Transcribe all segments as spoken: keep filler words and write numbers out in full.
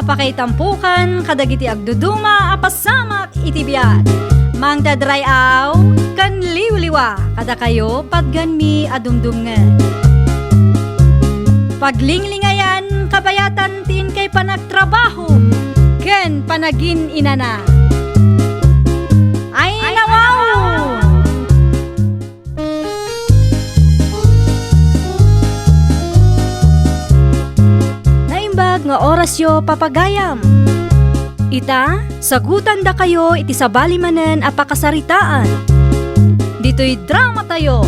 Pakaitampokan kadagiti agduduma a pasamak iti biag. Mangted ray-aw ken liwliwa kadakayo patganmi a dumdumngeg. Paglinglingayan kabayatan ti inkay panagtrabaho ken panagin-inana. Ay, nawaw! Naimbag nga orasyo, papagayam. Ita, sagutandakayo iti sabali manen a pakasaritaan. Ditoy dramatayo.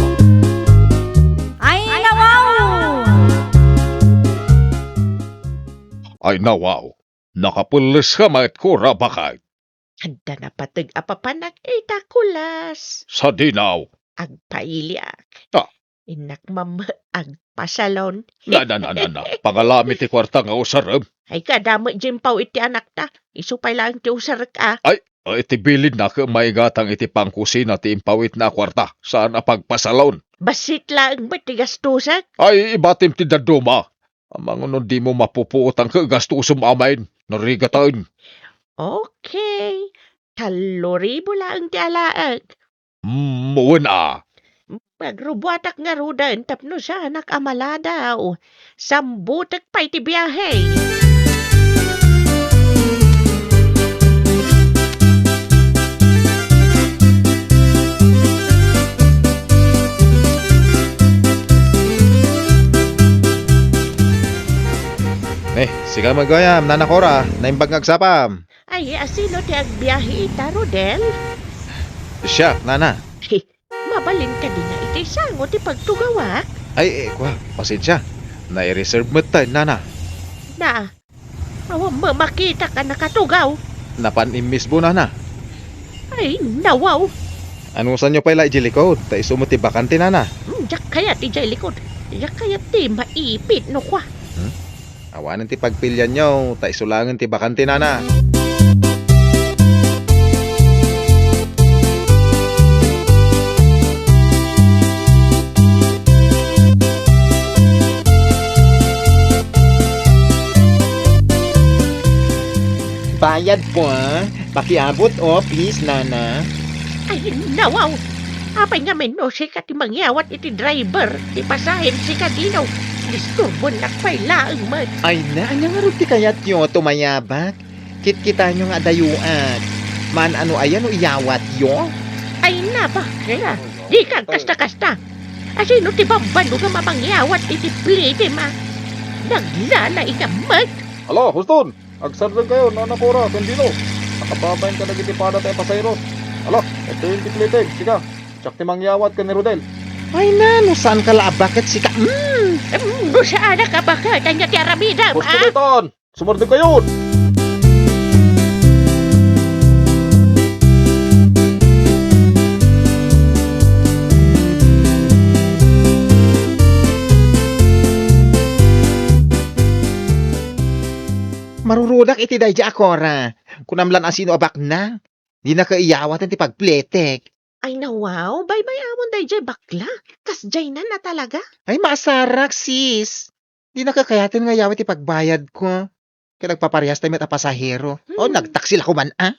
Ay, nawaw! Ay, nawaw! Nakapelles ka met, Kora, baket? Adda napateg a papanak ita, kulas. Sadinaw. Agpailiak. Ah. Innak mammet agpasalon. Na, na, na, na, na. Pangalami ti kuarta nga usarem. Ay, kada met diay impaw iti anakta. Isu pay laeng ti usarek a. Ay, iti bilinna ket maigatang iti pangkusina ti impawitna a kuarta. Saan a pagpasalon. Bassit laeng met ti gastosek. Ay, ibatim ti dadduma. Amangan no dimo mapupuotan ket gastosem amin. Narigatan. Okay. Tallo ribu laeng ti alaek. Mm, wen a. Agrubuatak ngaruden tapno saanak a maladaw. Sambutek pay ti biahe. Eh, sika met gayam, Nana Cora, naimbag nga agsapam. Ay, asino ti agbiahe ita, Rodel? Siak, Nana. He, mabalin kadi nga iti sango ti pagtugawak? Ay, eh, kua, pasensia. Nai-reserve met tay, Nana. Na, awan mamakitak a nakatugaw. Napan immisbo, Nana. Ay, nawaw. Anusanyo pay la idiay likod, ta isu met ti bakante, Nana. Hmm, diak kayat idiay likod. Diak kayat ti maipit no kua. Hmm? Awanen ti pagpilianyo, ta isu laengen ti bakante, Nana. Bayad po, ah. Pakiabot, oh, please, Nana. Ay, nawaw! Apay ngamin no sika ti mangyawat iti driver, ti pasahem sika dino? Disturbonak pay laeng met. Ay na, ania ngarud ti kayatyo, tumayabak? Kitkitaenyo nga adayoak. Maan-ano aya no iyawatyo? Ay na, bakla. Dika agkasta-kasta. Asino ti bambanog a mamangyawat iti plitim a? Naglalainak met. Hala, Huston! Agsardeng kayo, Nana Cora, ken Dino. Nakababain kadagiti pada tayo pasahero. Ala, itoy ti plitim, sika. Siak ti mangyawat ken ni Rodel. Ay na, no saanka la a baket, sika. Mm. Mm, no saanak a baket, ania ti aramidem, ah? Gusto mo itan? Sumardeng kayo! Marurudak iti daydiay a Cora. Kunam lan a sino a baknang. Dinaka iyawaten ti pagpletek. Ay, nawaw, baybay-awon daydiay bakla. Kasdiay na talaga. Ay, maasarak, sis. Dinaka kayaten nga iyawa ti pagbayadko. Ket nagpaparehas tayo met a pasahero. O, hmm, nagtaksi la koman, a?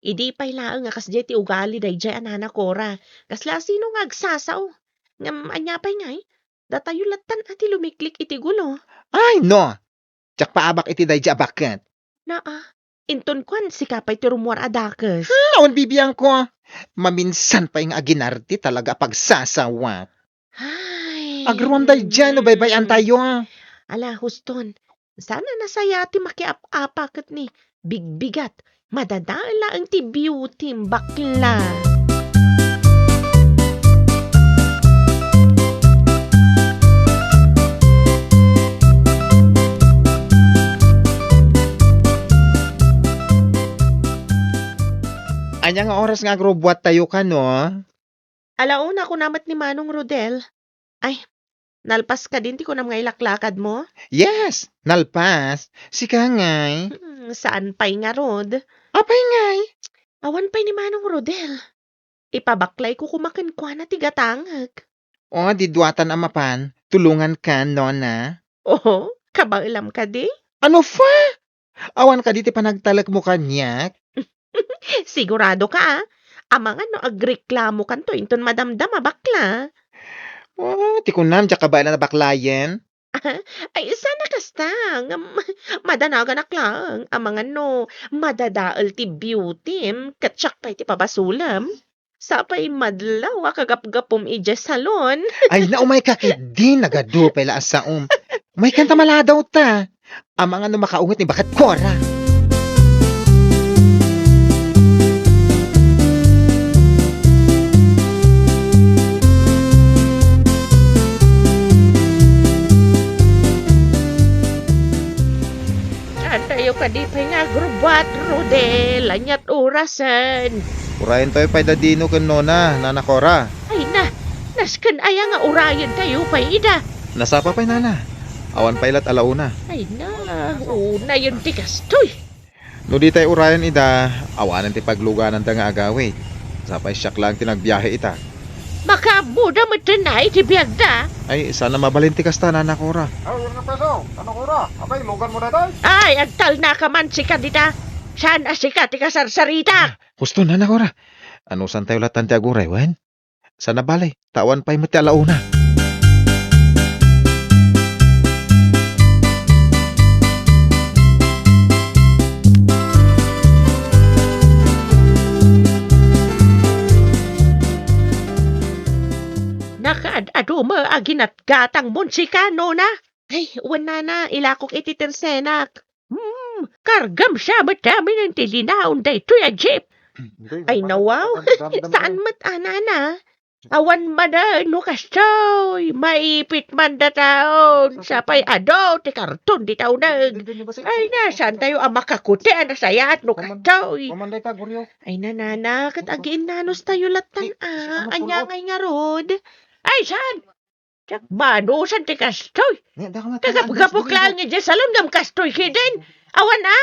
Idi pay laeng a kasdiay ti ugali daydiay a Nana Cora. Kasla sino nga agsasao? Ngem ania pay ngay? Datayo lattan a ti lumiklik iti gulo. Ay, no! Diak paabak iti daydiay a baket. Naa, inton kuan, sika pay ti rummuar a dakes. Hmm, awan bibiangko. Maminsan pay nga aginardi talaga a pagsasawak. Ay. Agruam daydiay no baybay-antayo. Ala, Huston, saan a nasaya ti makiap-apa ket ni bigbigat. Madadael laeng ti beauty, bakla. Ania nga oras nga agrubuattayo kano? Ala una, kuna met ni Manong Rodel. Ay, nalpas kadin ti kunam nga ilaklakadmo? Yes, nalpas. Sika ngay? Hmm, saan pay ngarud? Apay ngay? Awan pay ni Manong Rodel. Ipabaklayko koma kenkuana ti gatangek. O, di duatan a mapan, tulongankan, nona? Oho, kabaelam kadi? Ano fa? Awan kadi ti panagtalekmo kaniak? Sigurado ka, ah. Amangan no agreklamokanto inton madamdama, bakla. Ah, ti kunam, diak kabaelan a baklayen. Ay, sana kasta, ngem madanaganak laeng. Amangan no madadael ti beautym, ket siak pay ti pabasolem. Sapay madlaw a kagapgapum idiay salon. Ay, na, umayka ketdi, nagadu pay la a saom. Umaykan ta maladaw ta. Amangan no makaunget ni Baket Cora. Saantayo kadi pay nga agrubbuat, Rodel. Aniat orasen? Urayentayo pay da Dino ken Nona, Nana Cora. Ay na, nasken aya nga urayentayo pay ida? Nasapa pay, Nana. Awan pay lat a la una. Ay na, unayen ti kastoy. No ditay urayen ida, awanen ti paglugananda nga agawid. Sapay siak laeng ti nagbiahe ita. Makaammoda metten iti biagda. Ay, sana mabalin ti kasta, Nana Cora. Ay, Ernesto, Nana Cora, apay, luganmo daytoy? Ay, agtalnaka man sika dita. Saan a sika ti kasarsarita? Husto, Nana Cora. Anusantayo lattan ti aguray, wen? Sana bale, ta awan pay met ti a la una. Nakaad-adu met a ginatgatangmon sika, Nona. Ay, wen, Nana, ilakok iti tersenak. Hmm, kargam sa met amin ti linaon daytoy a jeep. Ay, nawaw. Saan met a, Nana? Awan manen no kastoy, maipit man dataon, sapay adu ti karton dita uneg. Ay na, saantayo a makakuti a nasayaat no kastoy. Ay na, Nana, ket agiinnanustayo lattan a, ania ngay ngarud? Ay, saan? Diak manusan ti kastoy. Kagapgapok laeng idiay salon ngem kastoy ketdin. Awan a,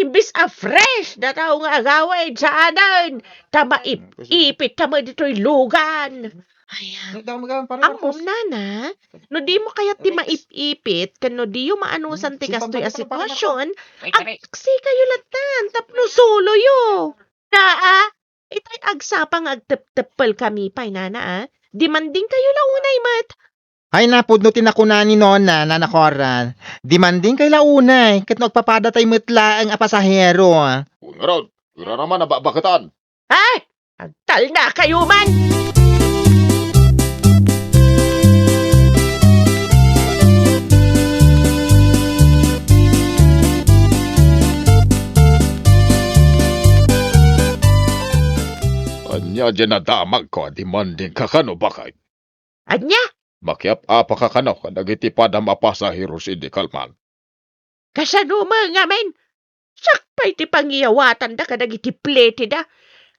imbes a fresh dataw nga agawid, saanen. Ta maip-ipit ta met ditoy lugan. Ay, ammom, Nana, no dimo kayat ti maip-ipit ken no diyo maanusan ti kastoy a sitwasyon, agsikayo lattan tapno soloyo. Naa, itay agsapa nga agtepteppelkami pay, Nana, a. Demandingkayo la unay met. Ay, napudno ti nakuna ni Nona, Nana Cora. Demandingkay la unay, ket no agpapadatay met laeng a pasahero. Wen ngarud, iraraman a bakbaketan. Ay, agtalnakayo man! Ania diay nadamagko a demandingka kano, baket? Ania? Makiap-apaka kano kadagiti padam a pasaheros idi kalman? Kasano met ngamin? Siak pay ti pangiyawatanda kadagiti pletida.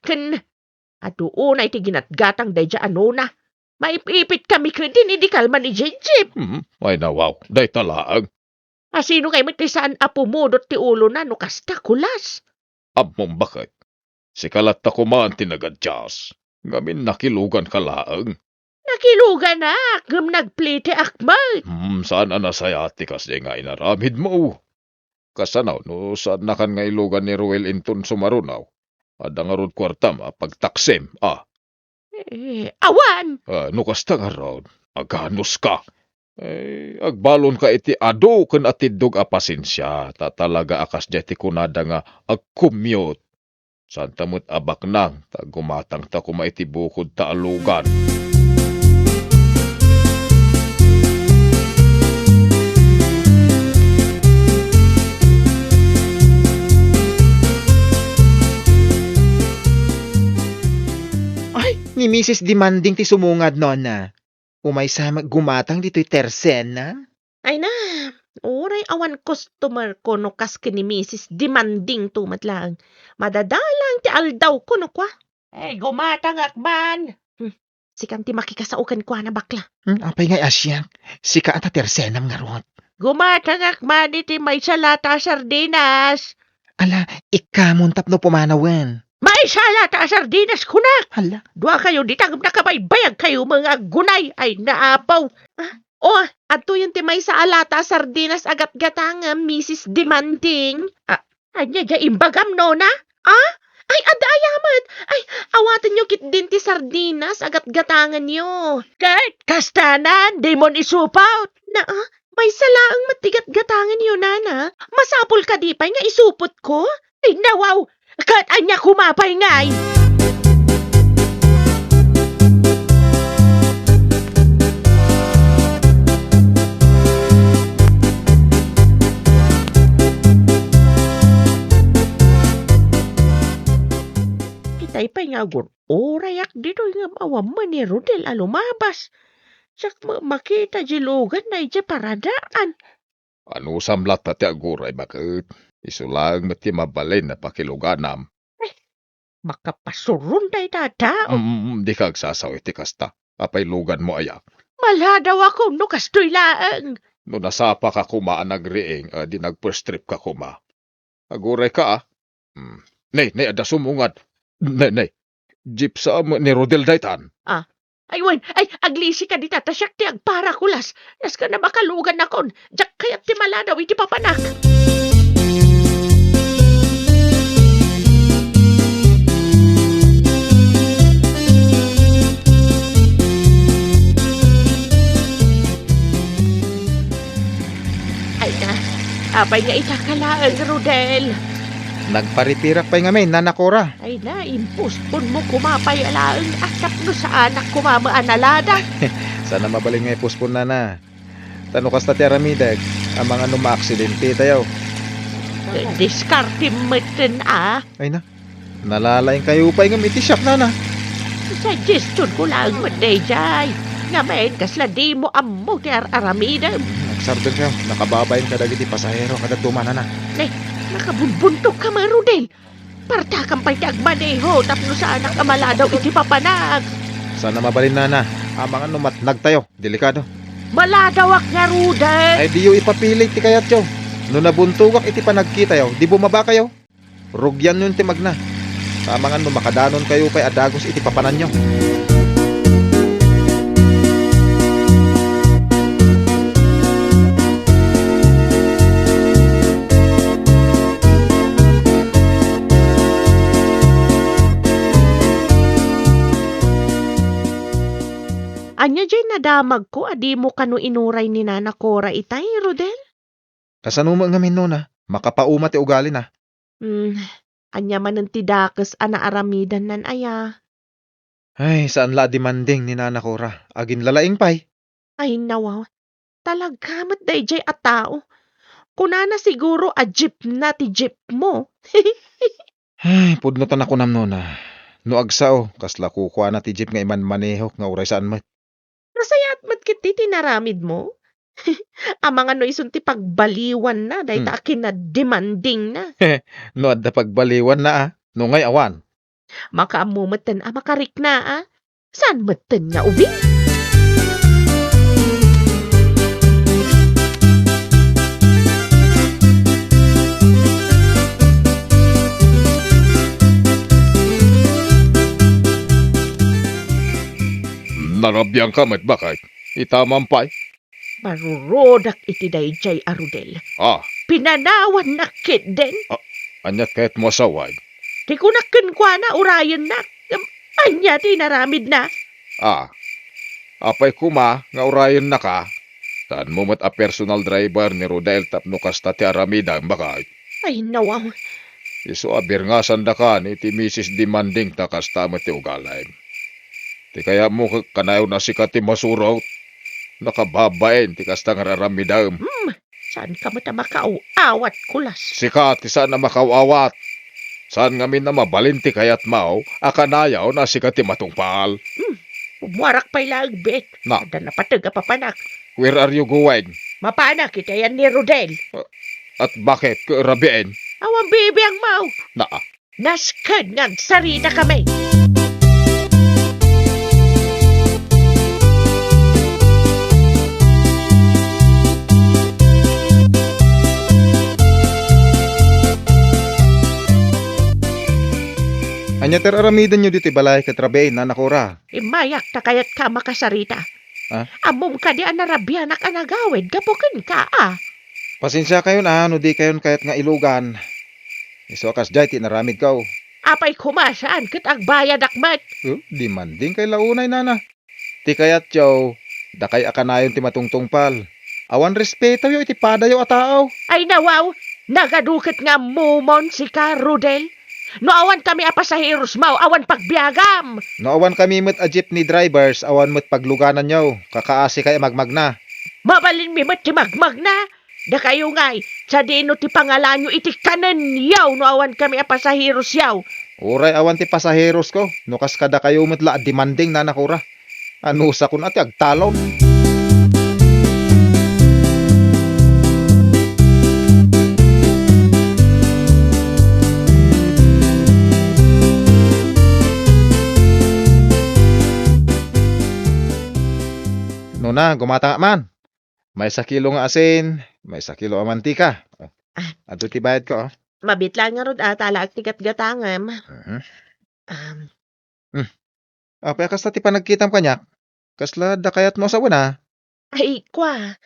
Ken adu unay ti ginatgatang daydiay a Nona. Maip-ipitkami ketdin idi kalman idiay jeep. Hmm, ay nawaw, dayta laeng. A, sino ngay met ti saan a pumudot ti ulona no kasta, kulas? Ammom, baket. Sika latta koma ti nagadias. Ngamin nakiluganka laeng. Nakiluganak, ngem nagpliteak met. Hmm, saan a nasayaat ti kasdiay nga inaramidmo. Kasano no saannakan nga ilugan ni Ruel inton sumaruno? Adda ngarud kuartam a pagtaksim, a? Eh, awan! Ah, no kasta ngarud, aganuska. Eh, agbalonka iti adu ken atiddog a pasensia, ta talaga a kasdiay ti kunada nga agkumyot. Saanta met a baknang, ta gumatangta koma iti bukodta a lugan. Ay, ni Misis Demanding ti sumungad, Nona. Umaysa met gumatang ditoy tersena? Ay na, uray awan customer ko no kas ken ni Misis Demanding to met laeng. Madadalan ti aldaw ko no kua. Ay, gumatangak man. Hmm, sikan ti makikasao kenkuana, bakla. Hmm, apay ngay a siak? Sika a ta tersenam ngarud. Gumatangak man iti maysa lata a sardinas. Ala, ikkamon tapno pumanawen. Maysa lata a sardinas, kunak! Hala. Dua kayo dita ngem nakabaybayag kayo met nga aggunay. Ay, naapaw. Ah, O, adtoyen ti maysa a lata a sardinas a gatgatangem, Misis Demanding. Ah, ania diay imbagam, nona? Ah? Ay, adda aya met. Ay, awatenyo ketdin ti sardinas a gatgatangenyo. Ket kastanan, dimon isupot. Naa, maysa laeng met ti gatgatangenyo, nana. Masapul kadi pay nga isupotko? Ay, nawaw! Ket ania koma pay ngay? Itay pay nga agur-urayak ditoy ngem awan met ni Rodel a lumabas. Diak met makita diay luganna idiay paradaan. Anusam latta ti aguray, baket? Isu laeng met ti mabalin a pakiluganam. Ay, makapasuron dayta a tao. Mm, dika agsasaw iti kasta. Apay luganmo aya? Maladawakon no kastoy laeng. No nasapaka koma a nagriing, a di nag-first trip ka koma. Agurayka, a. Hmm. Nay, nay, adda sumungad. Nay, nay. Jeep sa met ni Rodel daytan. Ah. Ay, wen, ay, aglisika dita, ta siak ti agparakulas. Nasken a makalugannakon. Diak kayat ti maladaw iti papanak. Ay na, apay nga ita ka laeng, Rodel? Nagparipirak pay ngamin, Nana Cora. Ay na, imposponmo koma pay a laeng, a tapno saanak koma met a naladaw. Saan a mabalin nga ipospon, Nana. Ta no kasta ti aramidek, amangan no maaksidente tayo. Diskarte metten a. Ay na, nalalaing kayo pay ngem iti siak, Nana. Suggestion ko laeng met daydiay. Ngamin, kasla dimo ammo ti ar-aramidem. Hmm, agsardeng kayo, nakababain kadagiti pasahero, kada tumanana. Ne, nakabunbuntok ka, Rodel. Partakam pay ti agmaneho tapno saanak a maladaw iti papanak. Saan a mabalin, Nana. Amangan no matnag tayo. Delikado. Maladawak ngaruden. Ay, diyo ipapili ti kayatyo. No nabuntogak iti panagkitayo, di bumaba kayo. Rugianyon ti magna. Amangan no makadanon kayo pay a dagus iti papananyo. Ania diay nadamagko a dimo kano inuray ni Nana Cora itay, Rodel? Kasano met ngamin, Nona? Makapauma ti ugalina. Hmm, ania manen ti dakes a naaramidannan aya? Ay, saan la a demanding ni Nana Cora. Aginlalaing pay. Ay, nawaw. Talaga met daydiay a tao. Kunana siguro a jeepna ti jeepmo. Ay, pudno ta nakunam, Nona. No agsao, kasla kukuana ti jeep nga imanmanehok nga uray saan met. Nasayaat met ketdi ti inaramidmo? Amangan no isun ti pagbaliwanna dayta Hmm. a kinademandingna. No adda pagbaliwanna, a, no ngay awan. Makaammo metten a makarikna, a. Saan metten nga ubing? Narabiangka met, baket? Ita man pay? Marurudak iti daydiay a Rodel. Ah. Pinanawannak ketdin. Ah, ania kayatmo a sawen? Ti kunak kenkuana, urayennak. Ngem ania ti inaramidna? Ah. Apay koma nga urayennaka? Saanmo met a personal driver ni Rodel tapno kasta ti aramidem, baket? Ay, nawaw. Isu a birngasandakan iti Misis Demanding ta kasta met ti ugalem. Ti kayatmo ket kanayon a sika ti masurot? Nakababain ti kasta nga ar-aramidem. Hmm, saanka met a makaaw-awat, kulas. Sika ti saan a makaaw-awat. Saan ngamin a mabalin ti kayatmo a kanayon a sika ti matungpal. Hmm, ummuarak pay laeng, bet. Na. Adda napateg a papanak. Where are you going? Mapanak iti ayan ni Rodel. At bakit? Ket rabiin? Awan bibiangmo. Na. Nasken nga agsaritakami. Ania ti ar-aramidenyo ditoy balay ket rabiin, Nana Cora? Immayak ta kayatka a makasarita. Ah? Ammom kadi a narabianak a nagawid gapu kenka, a? Pasensiakayon a no dikayon kayat nga ilugan. Isu a kasdiay ti inaramidko. Apay koma saan ket agbayadak met? Oh, demanding kay la unay, nana. Ti kayatyo, dakay a kanayon ti matungtungpal. Awan respetoyo iti padayo a tao. Ay, nawaw, nagadu ket nga ammomon sika, Rodel. No awan kami a pasaheros mo, awan pagbiagam. No awan kami met a jeepney drivers, awan met paglugananyo. Kakaasi kay a magmagna. Mabalinmi met ti magmagna. Dakayo ngay, sadino ti pangalanyo iti kanenyo no awan kami a pasaherosyo? Uray awan ti pasaherosko, no kas kadakayo met la a demanding, Nana Cora. Anusakon a ti agtalon. Nona, gumatangak man. Maysa kilo nga asin, maysa kilo a mantika. Ah. Adto ti bayadko, oh. Mabitla ngarud a talaak ti gatgatangem. Mhm. Um. Hmm. Apay a kasta ti panagkitam kaniak? Kasla adda kayatmo a sawen, a? Ay, kua.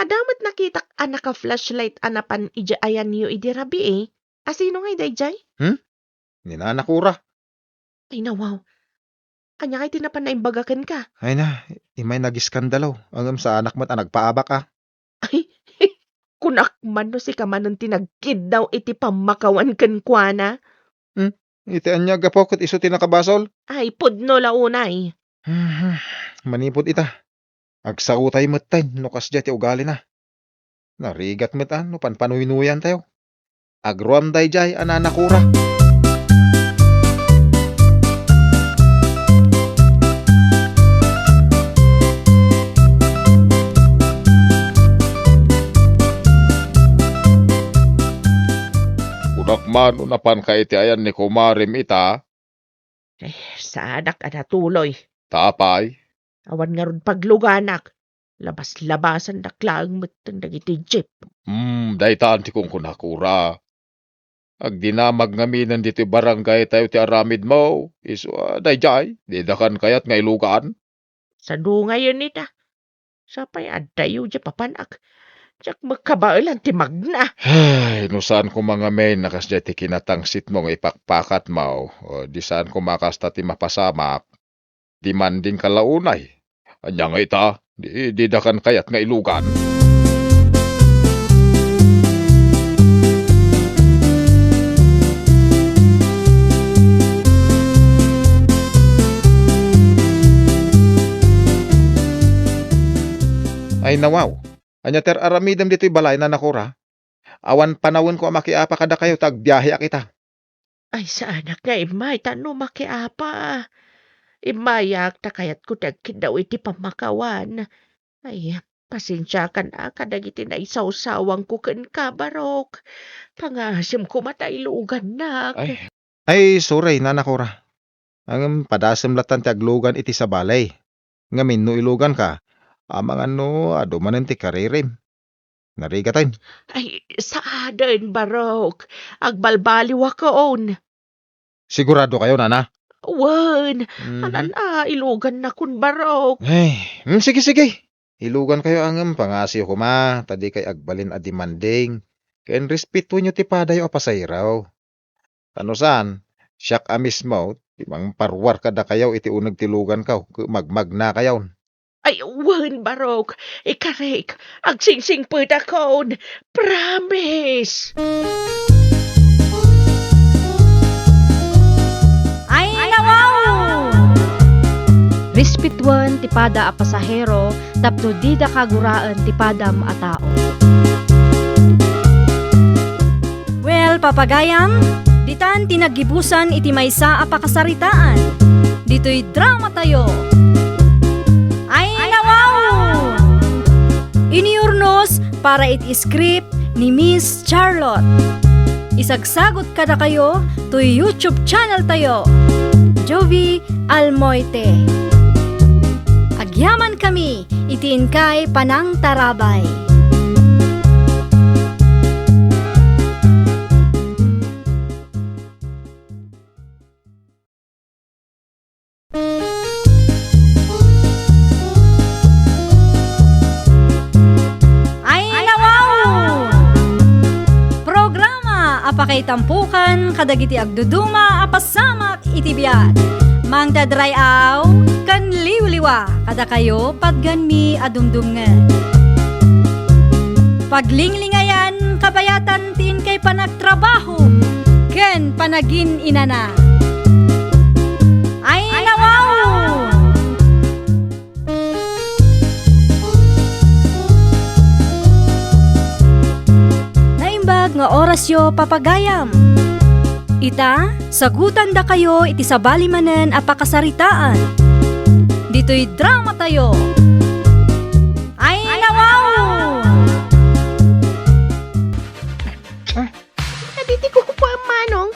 Adda met nakitak a naka-flashlight a napan idiay ayanyo idi rabii. Asino ngay daydiay? Hmm? Ni Nana Cora. Ay, nawaw. Ania ngay ti napan naimbag kenka? Ay na, imay nagiskandalo. Ngem saanak met a nagpaabak, a. Ay, kunak man no sika manen ti nagkiddaw iti pammakawan kenkuana. Hmm? Iti ania a gapu ket isu ti nakabasol? Ay, pudno la unay. Mhm. Manipud ita, agsaotay metten no kasdiay ti ugalina. Narigat met a no panpanuynuyantayo. Agruam daydiay a Nana Cora. Kunak man no napanka iti ayan ni kumarem ita. Eh, saanak a natuloy. Ta apay? Awan ngarud pagluganak. Labas-labasandak laeng metten dagiti jeep. Hmm, daytan ti kunkunakura. Agdinamag ngaminen ditoy barangaytayo ti aramidmo. Isu a daydiay, didakan kayat nga ilugan? Sadungayen ita. Sapay addayo diay papanak. Diak makabaelan ti magna. Ay, no saan koma ngamin a kasdiay ti kinatangsitmo nga ipakpakatmo, o di saan koma kasta ti mapasamak, demandingka la unay. Ania nga ita, di, didakan kayat nga ilugan. Ay, nawaw. Ania ti ar-aramidem ditoy balay, Nana Cora? Awan panawenko a makiapa kadakayo ta agbiaheak ita. Ay, saanak nga immay ta no makiapa. Immayak ta kayatko ti agkiddaw iti pammakawan. Ay, pasensiakan a kadagiti naisawsawangko kenka, Barok. Pangasim koma ta ilugannak. Ay, ay, sorry, Nana Cora. Ngem padasem lattan ti aglugan iti sabali. Ngamin no iluganka, amangan no adu manen ti karirim. Narigaten. Ay, saaden, Barok. Agbalbaliwakon. Sigurado kayo, Nana? Wen, mhm. Anan a, ilugannakon, Barok. Ay, mm, sige, sige. Ilugan kayo ngem pangasiyo koma, ta di kay agbalin a demanding. Ken respetuenyo ti padayo a pasahero. Ta no saan, siak a mismo ti mangparuar kadakayo iti uneg ti luganko, ket magmagnakayon. Ay, wen, Barok. Ikarik, agsingsingpetakon. Promise! Ay, nawaw! Respetuen ti pada a pasahero tapno dida kaguraen ti padam a tao. Well, papagayam, ditan ti naggibusan iti maysa a pakasaritaan. Ditoy dramatayo. Ay, nawaw! Inurnos para iti script ni Miss Charlotte. Isagsagot kadakayo toy YouTube channel tayo, Jovie Almoite. Agyamankami iti inkay panangtarabay. Ay tampukan kadagiti agduduma a pasamak iti biag. Mangted ray-aw ken liwliwa kadakayo patganmi a dumdumngeg. Paglinglingayan kabayatan ti inkay panagtrabaho ken panagin-inana. Ay, nawaw! Naimbag nga orasyo, papagayam. Ita, sagutandakayo iti sabali manen a pakasaritaan. Ditoy dramatayo. Ay, nawaw! Kaditi kukupuam, Manong.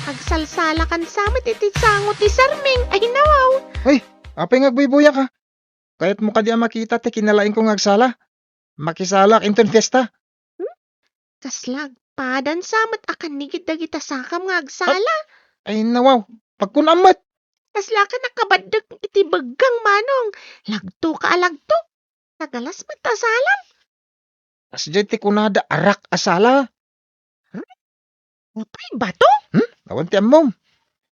Agsalsalakan sa met iti sango ti sarming. Ay, nawaw! Ay, apay nga agbuybuyak, a? Kayatmo kadi a makita ti kinalaingko nga agsala? Makisalak inton fiesta. Hmm? Kasla agpadan sa met a kannigid dagita sakam nga agsala. Ay, nawaw. Pagkunam met. Kasla ka nakabaddek iti beggang, Manong. Lagtoka a lagtok. Nagalas met ta salam. Kasdiay ti kunada, arak a sala. Hmm? Apay, bato? Hmm? Awan ti ammom.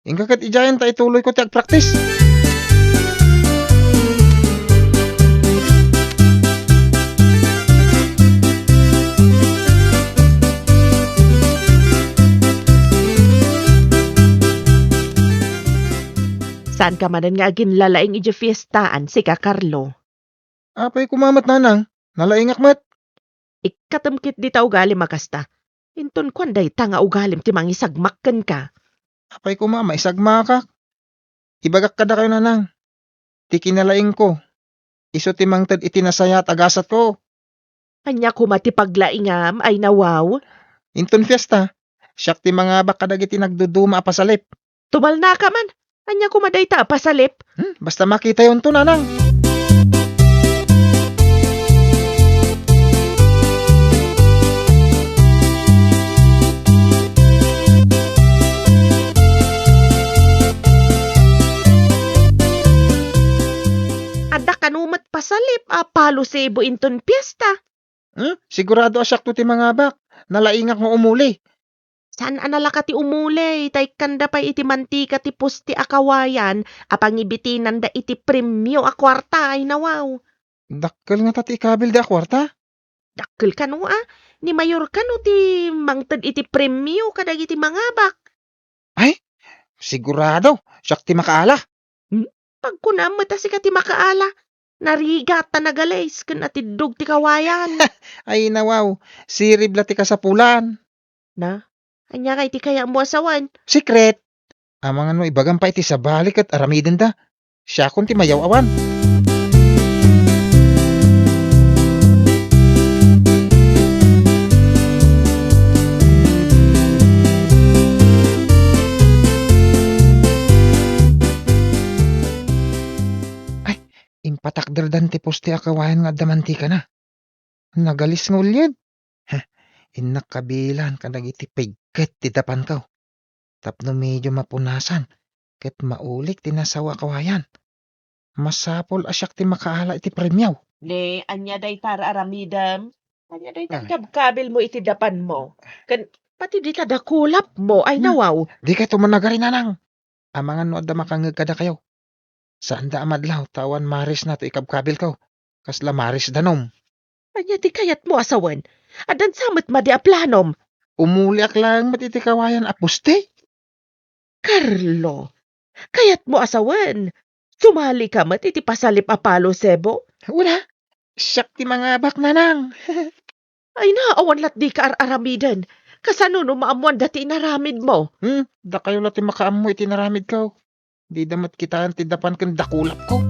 Inka ket idiayen ta ituloyko ti agpraktis. Saanka manen nga aginlalaing idiay fiestaan, sika, Carlo? Apay koma met, nanang, nalaingak met. Ikkatem ketdi ta ugalim a kasta. Inton kuan dayta nga ugalim ti mangisagmak kenka. Apay koma, maisagmakak. Ibagak kadakayo, nanang, ti kinalaingko, isu ti mangted iti nasayaat a gasatko. Ania koma ti paglaingam, ay nawaw? Inton fiesta, siak ti mangabak kadagiti nagduduma a pasalip. Tumalnaka man. Ania koma dayta a pasalip? Hmm, basta makitayonto, nanang. Adda kano met pasalip a palo sebo inton piesta. Hmm? Sigurado a siakto ti mangabak. Nalaingak nga umuli. Saan a nalaka ti umuli, ta ikkanda pay iti mantika ti pusti a kawayan a pangibitinanda iti premio a kuarta, ay nawaw. Dakkel ngata ti ikabilda a kuarta? Dakkel kano a, ni Mayor kano ti mangted iti premio kadagiti mangabak. Ay, sigurado, siak ti makaala. Hmm? Pagkunam met a sika ti makaala, narigat ta nagalis ken natiddog ti kawayan. Ay, nawaw, sirib la ti kasapulan. Na, ania kay ti kayatmo a sawen? Secret. Amangan no ibagam pay ti sabali ket aramidenda. Siakon ti mayaw-awan. Ay, impatakderdan ti poste a kawayan nga adda mantikana. Nagalis nga ulied. Heh, innak kabilan kadagiti pigket ti dapanko. Tapno medio mapunasan ket maulik ti nasaw a kawayan. Masapul a siak ti makaala iti premio. Ne, ania dayta a aramidem? Ania dayta a kabkabilmo iti dapanmo? Ken pati dita dakulapmo, ay nawaw. Dikay to managari, nanang. Amangan no adda makangngeg kadakayo. Saanda a madlaw ta awan marisna to ikabkabilko. Kasla maris danum. Ania ti kayatmo a sawen? Addan sa met madi a planom? Umuliak laeng met iti kawayan a poste. Carlo, kayatmo a sawen? Sumalika met iti pasalip a palo sebo? Wala. Siak ti mangabak, nanang. Ay na, awan lat dika ar-aramiden. Kasano no maammoanda ti inaramidmo? Hmm, dakayo la ti makaammo iti inaramidko. Dida met kitaen ti dapan ken dakulapko.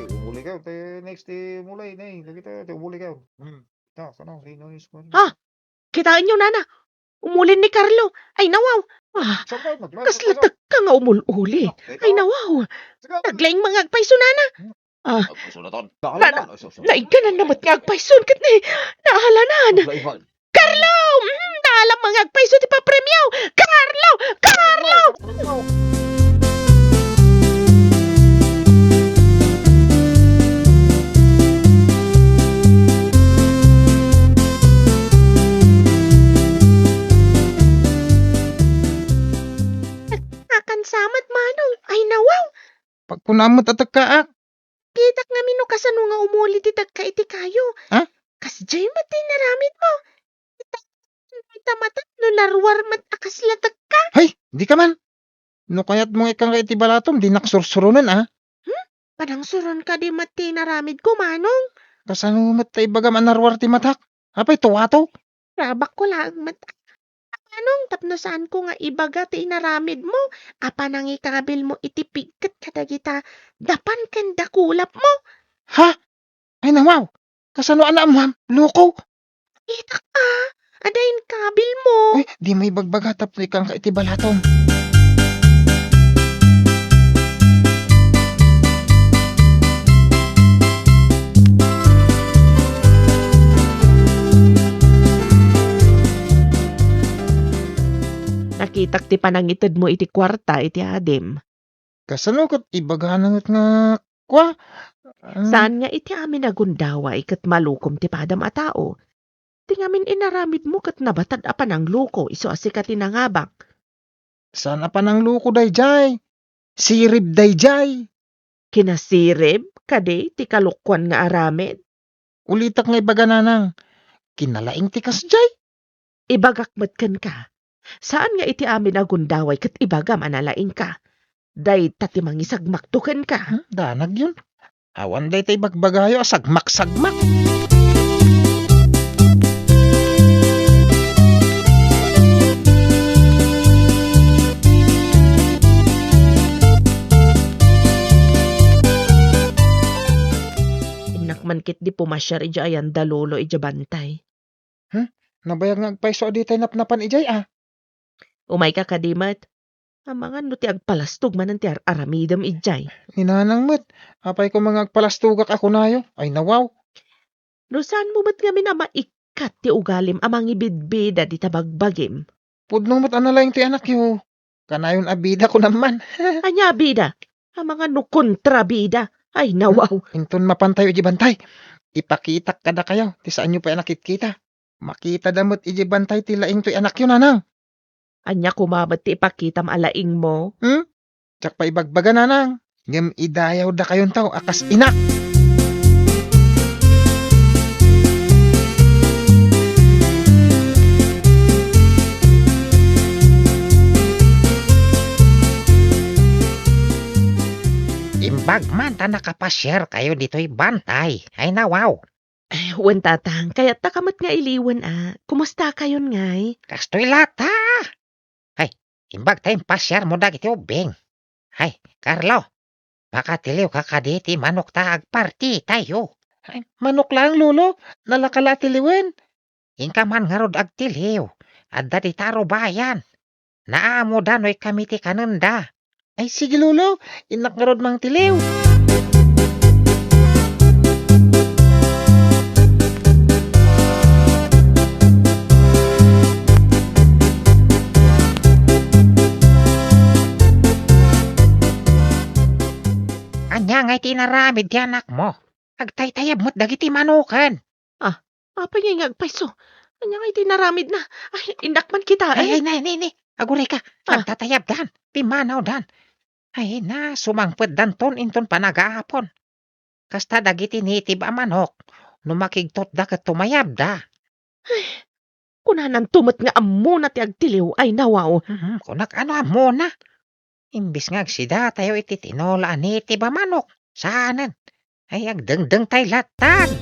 Umuli kayo, te, next, te, mulay, ne, lagi tayo, te, umuli kayo. Hmm. Ta, kano, sino yung squad? Ha? Kitaenyo, nana. Umulin ni Carlo. Ay, nawaw. Ah, kasla tekka nga umul-uli. Ay, nawaw. Naglaing mga agpayso, nana. Ah, nana, naigganan na met nga agpayso, ket ni, naalanan. Carlo! Mm, Alam mo nga agpayso ti papremio! Carlo! Carlo! Akansamat, Manong. Ay, nawaw. Pagkunam met a tekkaak. Kitak ngamin no kasano nga umuli ti tekka iti kayo. Ha? Kasdiay met ti inaramidmo. Ita, ita matak no naruar met a kasla tekka. Hay, dika man. No kayatmo nga ikkanka iti balatom, dinak sursuronen, a. Hmm? Panangsuron kadi met ti inaramidko, Manong? Kasano met ta ibagam a naruar ti matak? Apay, tuwato? Rabakko laeng met. Manong, tapno saanko nga ibaga ti inaramidmo, a panangikabilmo iti pigket kadagita dapan ken dakulapmo. Ha? Ay, nawaw! Kasano a naammoam? Loko! Itak a, adda inkabilmo. Uy, dimo ibagbaga tapno ikkanka iti balatom. Nakitak ti panangitedmo iti kuarta iti adim. Kasano ket ibagana met nga kua? Ah. Saan nga iti amin a gundaway ket malukom ti padam a tao? Ti ngamin inaramidmo ket nabatad a panangloko, isu a sika ti nangabak. Saan a panangloko daydiay? Sirib daydiay. Kinasirib kadi ti kalokuan nga aramid? Ulitek nga ibaga, nanang, kinalaing ti kasdiay. Ibagak met kenka, saan nga iti amin a gundaway ket ibagam a nalaingka. Dayta ti mangisagmakto kenka. Hmm, danag yun. Awan dayta ibagbagayo a sagmak-sagmak. Innak man ketdi pumasiar idiay ayan da Lolo idiay bantay. Hmm? Nabayag nga agpayso a ditay napnapan idiay, a. Umayka kadi met. Amangan no ti agpalastog manen ti ar-aramidem idiay. Ni nanang met, apay koma nga agpalastogak a kunayo? Ay, nawaw. No saanmo met ngamin a maikkat ti ugalim a mangibidbida dita bagbagim. Pudno met a nalaing ti anakyo. Kanayon a bida, kunam man. Ania a bida? Amangan no kontrabida. Ay, nawaw. Inton mapantayo idiay bantay, ipakitak kadakayo ti saanyo pay a nakitkita. Makitada met idiay bantay ti laing toy anakyo, nanang. Ania koma met ti ipakitam a laingmo? Hmm? Diak pay ibagbaga, nanang. Ngem idayawdakayonto a kas inak. Imbag man ta nakapasiarkayo ditoy bantay. Ay, nawaw. Eh, wen, tatang, kayattaka met nga iliwen a. Kumustakayon ngay? Kastoy latta. Ay, imbag ta impasiarmo dagiti ubbing. Ay, Carlo, pakatiliwka kadi ti manokta a agpartitayo. Ay, manok laeng, Lolo? Nalaka la a tiliwen? Inka man ngarud agtiliw. Adda dita a rubayan. Naamoda no ikami ti kanenda. Ay, sige, Lolo. Innak ngarud mangtiliw. Ania ngay ti inaramid ti anakmo? Agtaytayab met dagiti manoken. Ah, apay ngay nga agpayso? Ania ngay ti inaramidna? Ay, innak man kitaen. Ay, ay, nay, nay, nay. Agurayka. Ah. Agtatayabdan. Pimmanawdan. Ay, na, sumangpetdanton inton panagaapon. Kasta dagiti native a manok, no makigtutda ket tumayabda. Ay, kunananto met nga ammona ti agtiliw, ay, nawaw. Mhm, kunak, ano ammona? Imbes nga agsidatayo iti tinola a native a manok, saanen. Ay, agdengdengtay lattan.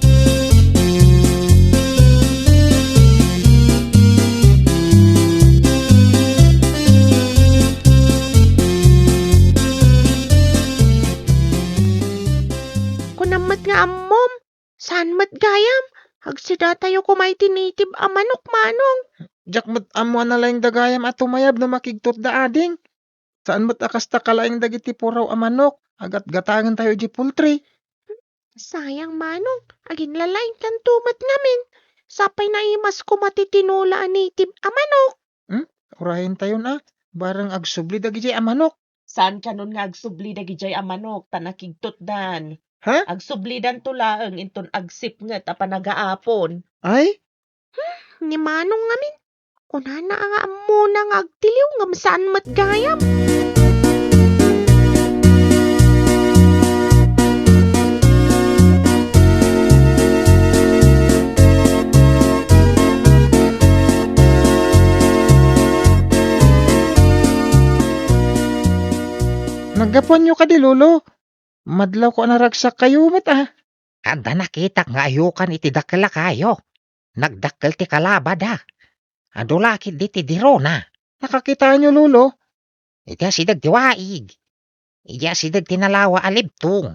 Kunam met nga ammom, saan met gayam? Agsidatayo koma iti native a manok, manong. Diak met ammo a nalaingda gayam a tumayab no makigtutda, ading. Saan met a kasta kalaing dagiti puraw a manok a gatgatangentayo idiay poultry. Sayang, manong, aginlalaingkanto met ngamin. Sapay naimas koma ti tinola a native a manok. Hmm? Urayentayon a, bareng agsubli dagidiay a manok. Saan kanon nga agsubli dagidiay a manok ta nakigtutdan. Ha? Agsublidanto laeng inton agsipnget a panagaapon. Ay? Hmm, ni Manong ngamin. Kunana nga ammona nga agtiliw ngem saan met gayam. Naggapuanyo kadi, Lolo? Madlawko a naragsakkayo met a. Adda nakitak nga ayokan iti dakkel a kayo. Nagdakkel ti kalabada. Adu la ketdi ti dirona. Nakakitaenyo, Lolo? Iti asideg ti waig. Iti asideg ti nalawa a libtong.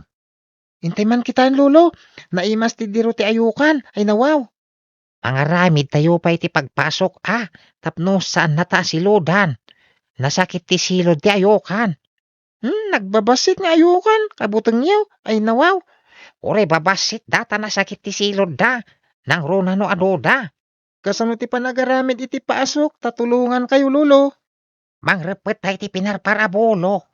Intay man kitaen, Lolo. Naimas ti diro ti ayokan. Ay, nawaw. Pangaramidtayo pay ti pagpasok a tapno saannata a silodan. Nasakit ti silod ti ayokan. Hmm, nagbabassit nga ayokan, kabutengyo, ay nawaw. Uray babassit da ta nasakit ti silodda, nangruna no aduda. Kasano ti panagaramid iti paasok ta tulongankayo, Lolo? Mangreppet ta iti pinarpar a bulo.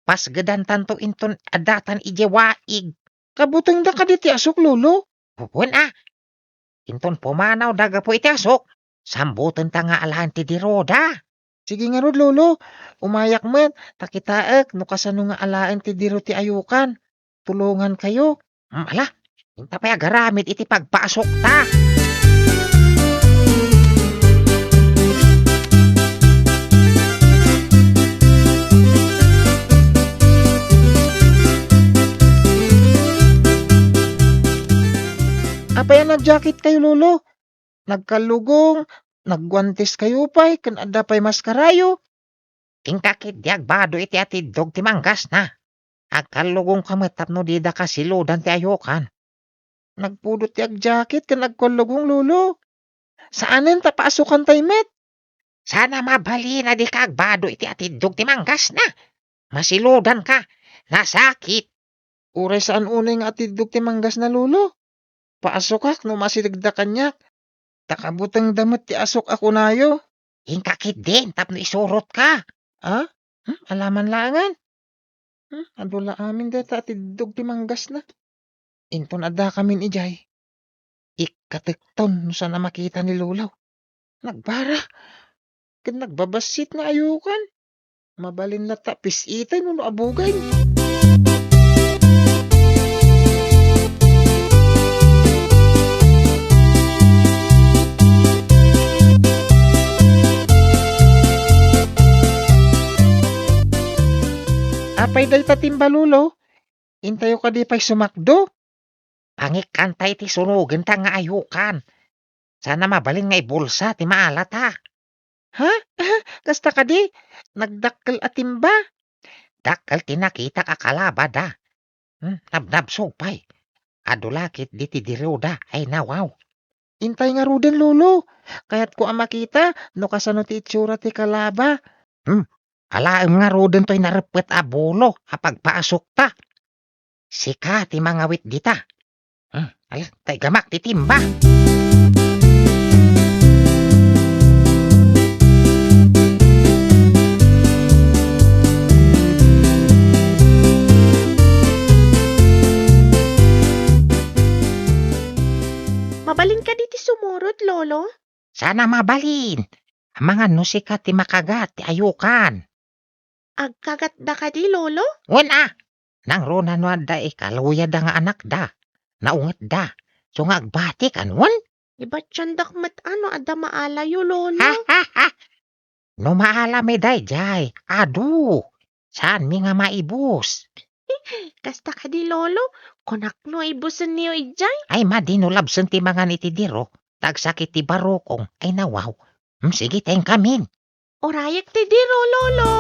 Pasgedantanto inton addatan idiay waig. Kabutengda kadi ti asok, Lolo? Wen a. Inton pumanawda gapu iti asok, sambutenta nga alaen ti diroda. Sige ngarud, Lolo. Umayak met, ta kitaek no kasano nga alaen ti diro ti ayokan. Tulongankayo. Hmm, ala, inta pay agaramid iti pagpaasokta. Apay a nagjaketkayo, Lolo? Nagkallugong, nagguanteskayo pay, ken adda pay maskarayo. Inka ketdi agbado iti atiddog ti manggasna. Agkallugongka met tapno didaka silodan ti ayokan. Nagpudot ti agjaket ken agkallugong, Lolo. Saanen ta paasokantay met. Saan a mabalin a dika agbado iti atiddog ti manggasna. Masilodanka. Nasakit. Uray saan unay nga atiddog ti manggasna, Lolo. Paasokak no masidegda kaniak. Ta kabutengda met ti asok a kunayo. Inka ketdin tapno isurotka. Ah? Hmm? Alaman laengen? Hmm? Adu la amin dayta atiddog ti manggasna. Inton addakamin idiay, ikkatekton no saan a makita ni Lolo. Nagbara ken nagbabassit nga ayokan. Mabalin latta pis-iten wenno abugen. Apay dayta timba, Lolo? Intayo kadi pay sumakdo? Pangikkanta iti sunogenta nga ayokan. Saan a mabalin nga ibulsa ti maalata. Ha? Kasta kadi? Nagdakkel a timba? Dakkel ti nakitak a kalabada. Hmm, nabnabsog pay. Adu la ketdi ti diroda ay nawaw. Intay ngaruden, Lolo. Kayatko a makita no kasano ti itsura ti kalaba. Hmm, alaem ngaruden toy nareppet a bulo a pagpaasokta. Sika ti mangawit dita. Hmm, ala, ta igamak ti timba. Mabalin kadi ti sumurot, Lolo? Saan a mabalin. Amangan no sika ti makagat ti ayokan. Agkagatda kadi, Lolo? Wen a. Nangruna no adda ikaluyadda nga anakda. Naungetda. So nga agbatik, wen? Ibatiandak met a no adda maalayo, Lolo. No maalami daydiay, adu. Saanmi nga maibus. Kasta kadi, Lolo? Kunak no ibusenyo idiay? Ay, madi no labsen ti mangan iti diro. Ta agsakit ti barukong. Ay, nawaw. Hmm, sige, ta inkamin. Urayek ti diro, Lolo.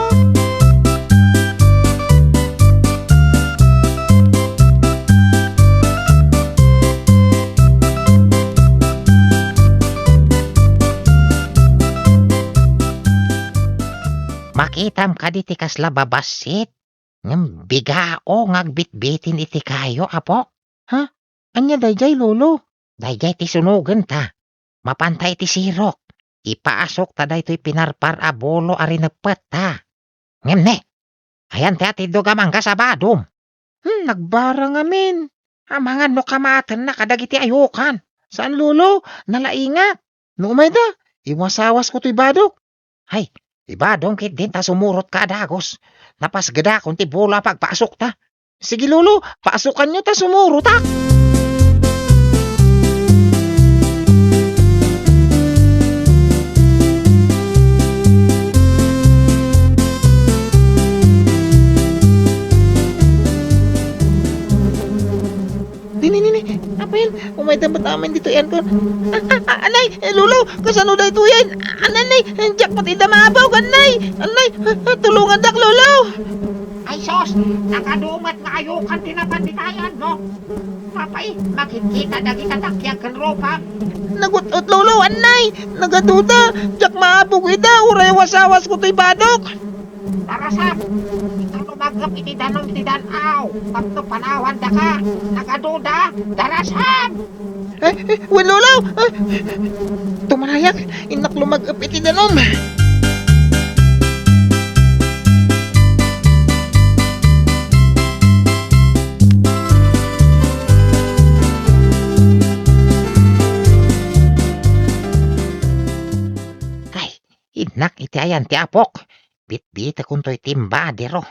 Makitam kadi ti kasla babassit? Ngem bigao nga agbitbitin iti kayo, apo. Ha? Ania daydiay, Lolo? Daydiay ti sunogen ta. Mapanta iti sirok, ipaasukta daytoy pinarpar a bulo a rineppetta. Ngem ne, ayan ti atiddog a manggas a badom. Hmm, nagbara ngamin. Amangan no kamaatenna kadagiti ayokan. Saan, Lolo? Nalaingak. No umayda, iwasawasko toy badok. Hay, ibadom ketdin ta sumurotka a dagus. Napasgedakon ti bulo a pagpaasukta. Sige, Lolo, paasukanyo ta sumurotak. Nini, nini, apay, umayda met amin ditoy, Anton. Ah, ah, ah, anay, eh, Lolo, kasano daytoyen? Anay, anay, diak met ida maabawg, anay, anay, ah, ah, tulongandak, Lolo. Ay sus, nagadu met nga ayokan ti napan ditayen, no? Apay, makitkita dagita dakkel ken rupam. Nagut-ot, Lolo, anay, nagaduda, diak maabawg ida, uray wasawasko toy badok. Darasam, ita no mag-ep iti danum ti dan-aw, tapno panawandaka, nagaduda, darasam! Eh, eh, wen, Lolo! Eh, tumanayak, innak lumag-ep iti danum. Ay, innak iti ayan ti apok. Bitbitekon toy timbadero.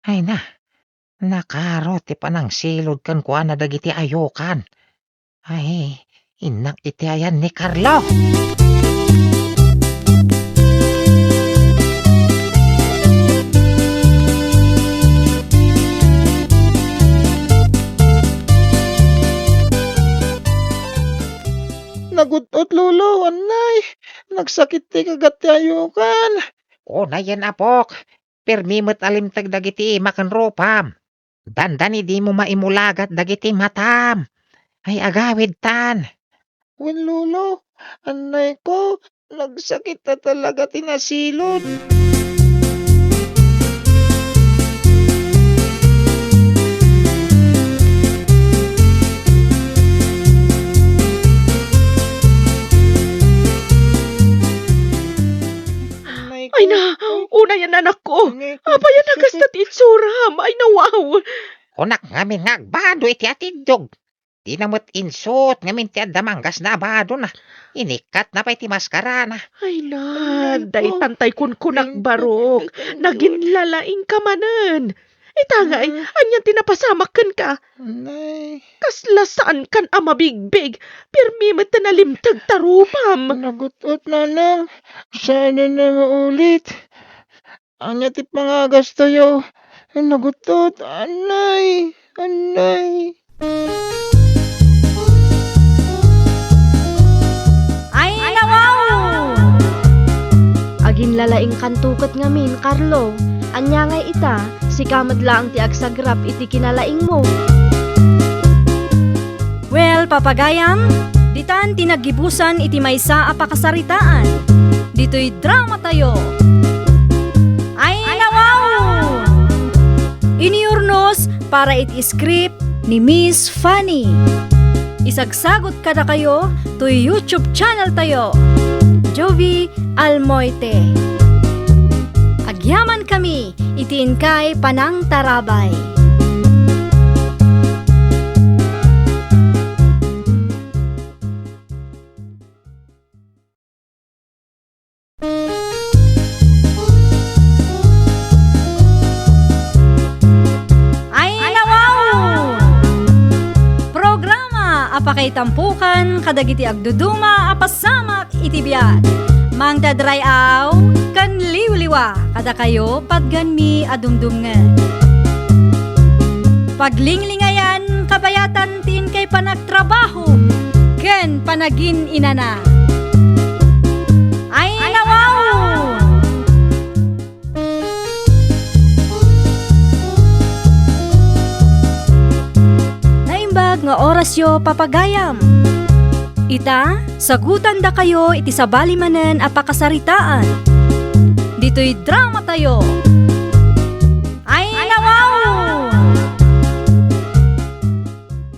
Ay na, nakaro ti panangsilud kenkuana dagiti ayokan. Ay, innak iti ayan ni Carlo. Nagut-ot, Lolo, anay. Nagsakit ti kagat ti ayokan. Unayen, apok. Permi met a limteg dagiti ima ken rupam. Dandani dimo maimulagat dagiti matam. Ay, agawidtan. Wen, Lolo, annayko, nagsakit a talaga ti nasilud. Ay na, unay a nanakko. Apay a nagasta ti itsuram? Ay na, wow. Kunak ngamin nga agbado iti atiddog. Dina met insuot ngamin ti adda manggasna a badona. Inikkatna pay ti maskarana. Ay na, daytan tay kunkunak, Barok. Naginlalaingka manen. Ita ngay, anian ti napasamak kenka? Nay. Kasla saankan a mabigbig, pirmi met ta nalimteg ta rupam. Nagut-ot, Nanang. Saan a maulit. Ania ti pangagastayo? Nagut-ot, anay, anay. Ay, nawaw! Aginlalaingkanto ket ngamin, Carlo. Ania ngay ita, sika met laeng ti agsagrap iti kinalaingmo. Well, papagayam, ditan ti naggibusan iti maysa a pakasaritaan. Ditoy drama tayo. Ay, nawaw! Iniyurnos para iti script ni Miss Fanny. Isagsagot kadakayo toy YouTube channel tayo, Jovie Almoite. Agyamankami iti inkay panangtarabay. Ay, nawaw! Programa a pakaitampokan kadagiti agduduma a pasamak iti biag. Mangted ray-aw ken liwliwa kadakayo patgenmi a dumdumngeg. Paglinglingayan kabayatan ti inkay panagtrabaho ken panagin-inana. Ay, nawaw! Naimbag nga orasyo, papagayam. Ita, sagutandakayo iti sabali manen a pakasaritaan. Ditoy drama tayo. Ay, nawaw!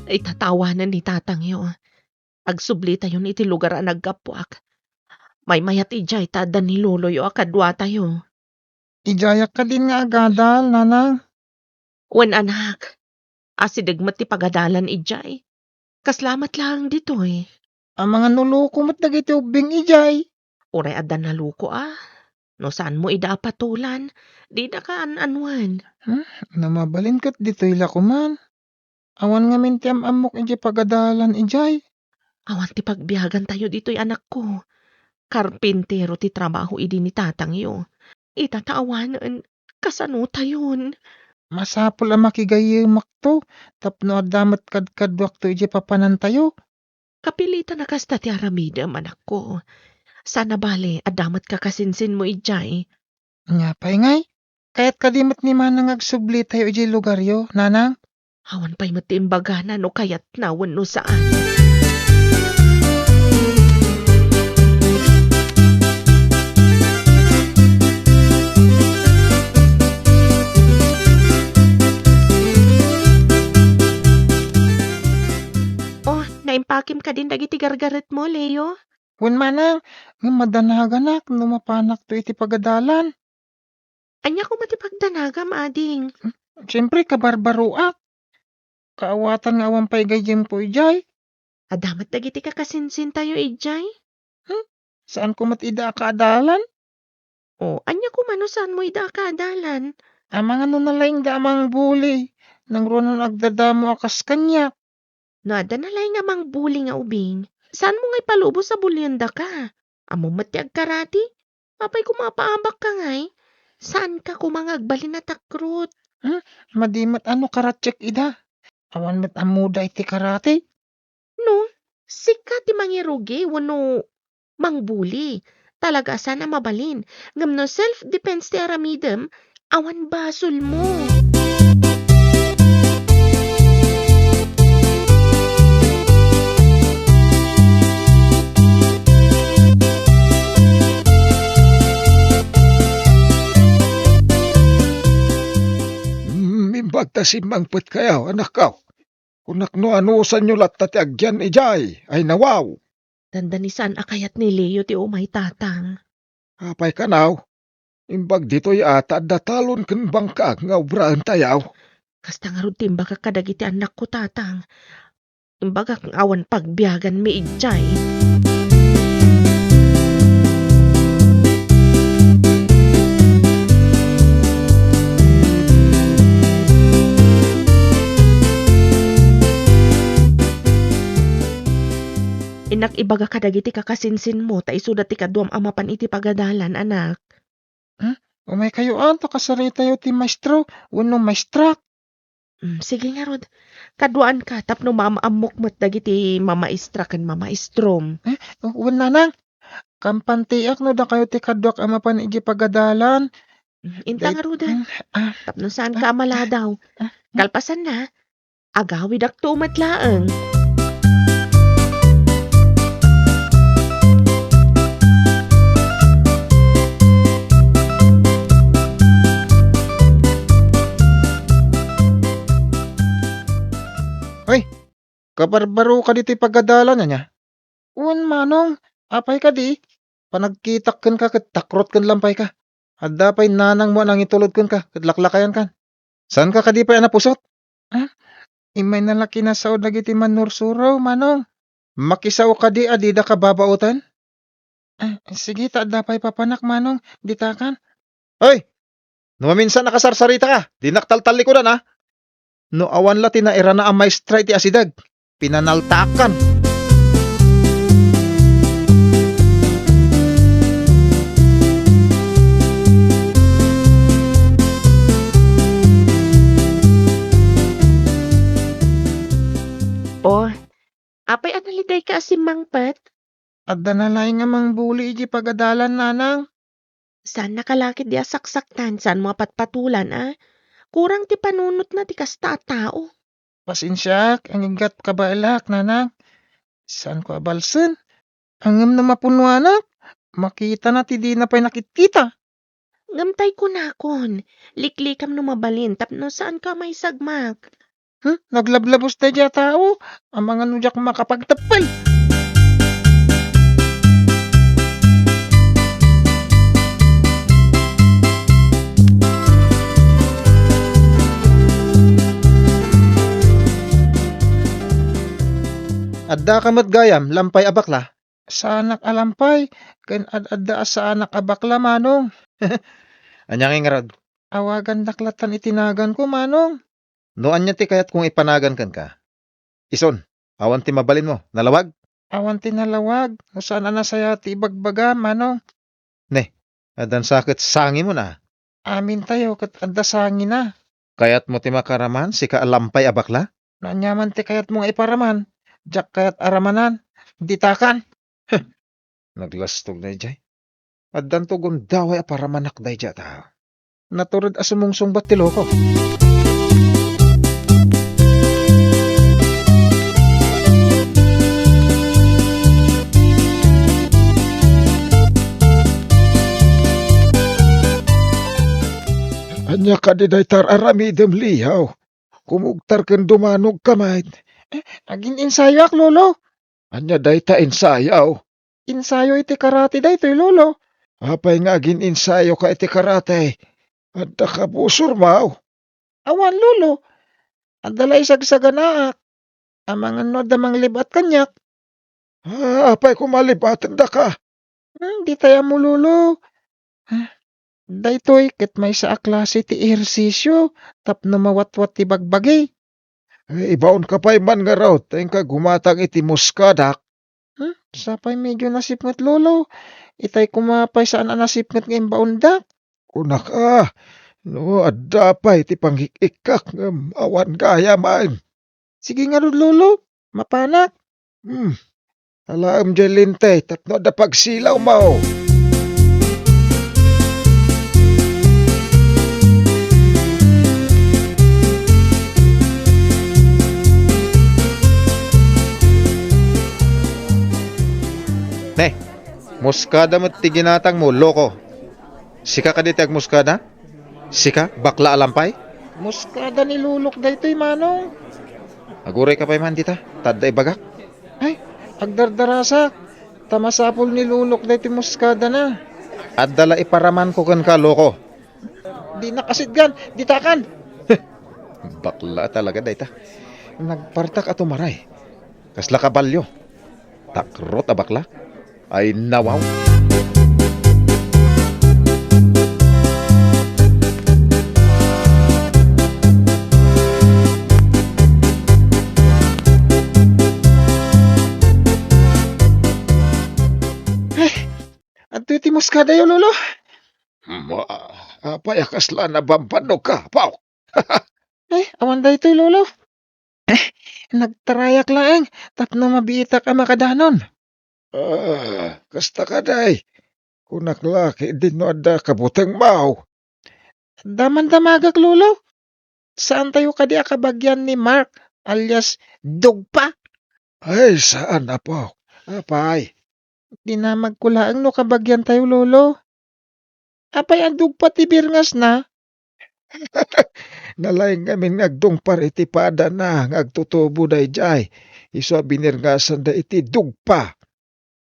Itatawanan ni tatangyo. Agsublitayon iti lugar a naggapuak. Maymayat idiay ta adda ni loloyo a kaduatayo. Idiayak kadin nga agadal, nanang? Wen, anak. Asideg met ti pagadalan idiay. Kasla met laeng ditoy. Amangan no loko met dagiti ubbing idiay. Uray adda naloko a. No saanmo ida a patolan, didaka an-anuen. Hmm, no mabalin ket ditoy la koman. Awan ngamin ti am-ammok idiay pagadalan idiay. Awan ti pagbiagantayo ditoy, anakko. Karpintero ti trabaho idi ni tatangyo. Ita ta awanen, kasanotayon? Masapul a makigayyemakto tapno adda met kadkaduakto idiay papanantayo. Kapilitan a kasta ti aramidem, anakko. Sana bale, adda met kakasinsinmo idiay. Ania pay ngay? Kayat kadi met ni manang nga agsublitayo idiay lugaryo, nanang? Awan pay met ti imbagana no kayatna wenno saan. Oh, naimpakem kadin dagiti gargaretmo, Leo? Wen manang, ngem madanaganak no mapanakto iti pagadalan. Ania koma ti pagdanagam, ading? Siempre, kabarbaroak. Kaawatan nga awan pay gayyemko idiay. Adda met dagiti kakasinsintayo idiay? Hmm? Saanko met ida a kaadalan? O, ania koma no saanmo ida a kaadalan? Amangan no nalaingda a mangbuli, nangruna no agdadamo a kas kaniak. No adda nalaing a mangbuli nga ubing, saanmo nga ipalubos a buliendaka? Ammom met ti agkarati? Apay koma a paabakka ngay? Saanka koma nga agbalin a takrot? Hmm? Madi met a no karatiek ida. Awan met ammoda iti karati. No, sika ti mangirugi wenno mangbuli, talaga a saan a mabalin. Ngem no self-defense ti aramidem, awan basolmo. Mm, imbag ta simmangpetkayo, anakko. Kunak no anusanyo latta ti agyan idiay, ay nawaw. Dandani saan a kayat ni Leo ti umay, tatang. Apay kano? Imbag ditoy a ta adda talon ken bangkag nga obraentayo. Kasta ngarud ti imbagak kadagiti annakko, tatang. Imbagak nga awan pagbiaganmi idiay. Innak ibaga kadagiti kakasinsinmo ta isuda ti kaduam a mapan iti pagadalan, anak. Hmm? Umaykayo, a, ta kasaritayo ti maestro wenno maestrak. Hmm, sige ngarud. Kaduaanka tapno maam-ammok met dagiti mamaestra ken mamaestrom. Eh, wen nanang, kampantiak no dakayo ti kaduak a mapan idiay pagadalan. Hmm, inta ngaruden. Hmm, ah, tapno saanka a maladaw. Ah, kalpasanna, agawidakto met laeng. Ay, kabarbaro kadi ti pagadalan, ania? Wen, manong, apay kadi? Panagkitak kenka ket takrot ken lampayka. Adda pay nanangmo a nangitulod kenka ket laklakayankan. Saanka kadi pay a napusot? Ah, immay na la kinasao dagiti mannursuro, manong. Makisao kadi a didaka babaoten? Ah, sige, ta adda pay papanak, manong, ditakan. Hoy! No maminsan a kasarsaritaka, dinak taltallikudan, a. No awan la ti nairana a maestra iti asideg, pinanaltaakkan. Oh, apay a nalidayka a simmangpet? Adda nalaing a mangbuli iti pagadalan, nanang. Saan nakalakit di a saksaktan, saanmo a patpatulan, a? Kurang ti panunotna ti kasta a tao. Pasensiaak, aginggat kabaelak, nanang. Saanko a balsen. Ngem no mapunuanak, makitana ti dina pay nakitkita. Ngem tay kunakon, liklikam no mabalin tapno saanka a maisagmak. Hmm? Naglablabos daydiay a tao? Amangan no diak makapagteppel. Addaka met gayam lampay a bakla? Saanak a lampay, ken ad-adda a saanak a bakla, Manong. Ania ngay ngarud? Awagandak lattan iti naganko, Manong. No ania ti kayatko nga ipanagan kenka? Isun, awan ti mabalinmo, nalawag? Awan ti nalawag, no saan a nasayaat ti ibagbagam, Manong. Ne, addan sa ket sangimon a. Amintayo ket adda sangina. Kayatmo ti makaraman, sika a lampay a bakla? No aniaman ti kayatmo nga iparaman, diak kayat a ramanan. Ditakan. Naglastog daydiay. Addanto gundaway a paramanak daydiay a tao. Natured a sumungsungbat ti loko. Ania kadi dayta ar-aramidem, Liaw? Kumugtar ken dumanogka met. Eh, agin-ensayoak, Lolo. Ania dayta ensayo? Ensayo iti karate daytoy, Lolo. Apay nga agin-ensayoka iti karate? Adda ka busormo? Awan, Lolo. Adda la isagsaganaak. Amangan no adda manglib-at kaniak. Ah, apay koma lib-atendaka? Hmm, ditay ammo, Lolo. Ah, daytoy ket maysa a klase ti ehersisio tapno mawatwat ti bagbagi. Eh, ibaonka pay man ngarud, ta inka gumatang iti muskadak. Hmm, sapay medyo nasipnget, Lolo. Itay koma pay saan a nasipnget nga imbaondak. Kunak a, no adda pay ti pangik-ikkak ngem awan gayamen. Sige ngarud, Lolo. Mapanak. Hmm. Alaem diay lintay tapno adda pagsilawmo. Ne, muskada met ti ginatangmo, loko. Sika kadi ti agmuskada? Sika, bakla a lampay? Muskada ni Lolok daytoy, Manong. Agurayka pay man dita, ta adda ibagak. Ay, agdardarasak. Ta masapul ni Lolok daytoy muskadana. Adda la iparamanko kenka, loko. Dinak asitgan, ditakan. Bakla talaga dayta. Nagpartak a tumaray. Kasla kabalio. Takrot a bakla. Ay, nawaw. Ay, adtoy ti muskadayo, Lolo. Ma, apay a kasla nabambanogka, Pao? Eh, awan daytoy, Lolo. Eh, nagtarayak laeng tapno mabiitak a makadanon. Ah, kasta kadi. Kunak la, ket dinno adda kabutengmo? Adda man damagak, Lolo. Saantayo kadi a kabagian ni Mark alias Dugpa? Ay, saan, apo. Apay? Dinamagko laeng no kabagiantayo, Lolo. Apay a dugpa ti birngasna? Nalaing ngamin nga agdungpar iti padana nga agtutubo daydiay. Isu a binirngasanda iti dugpa.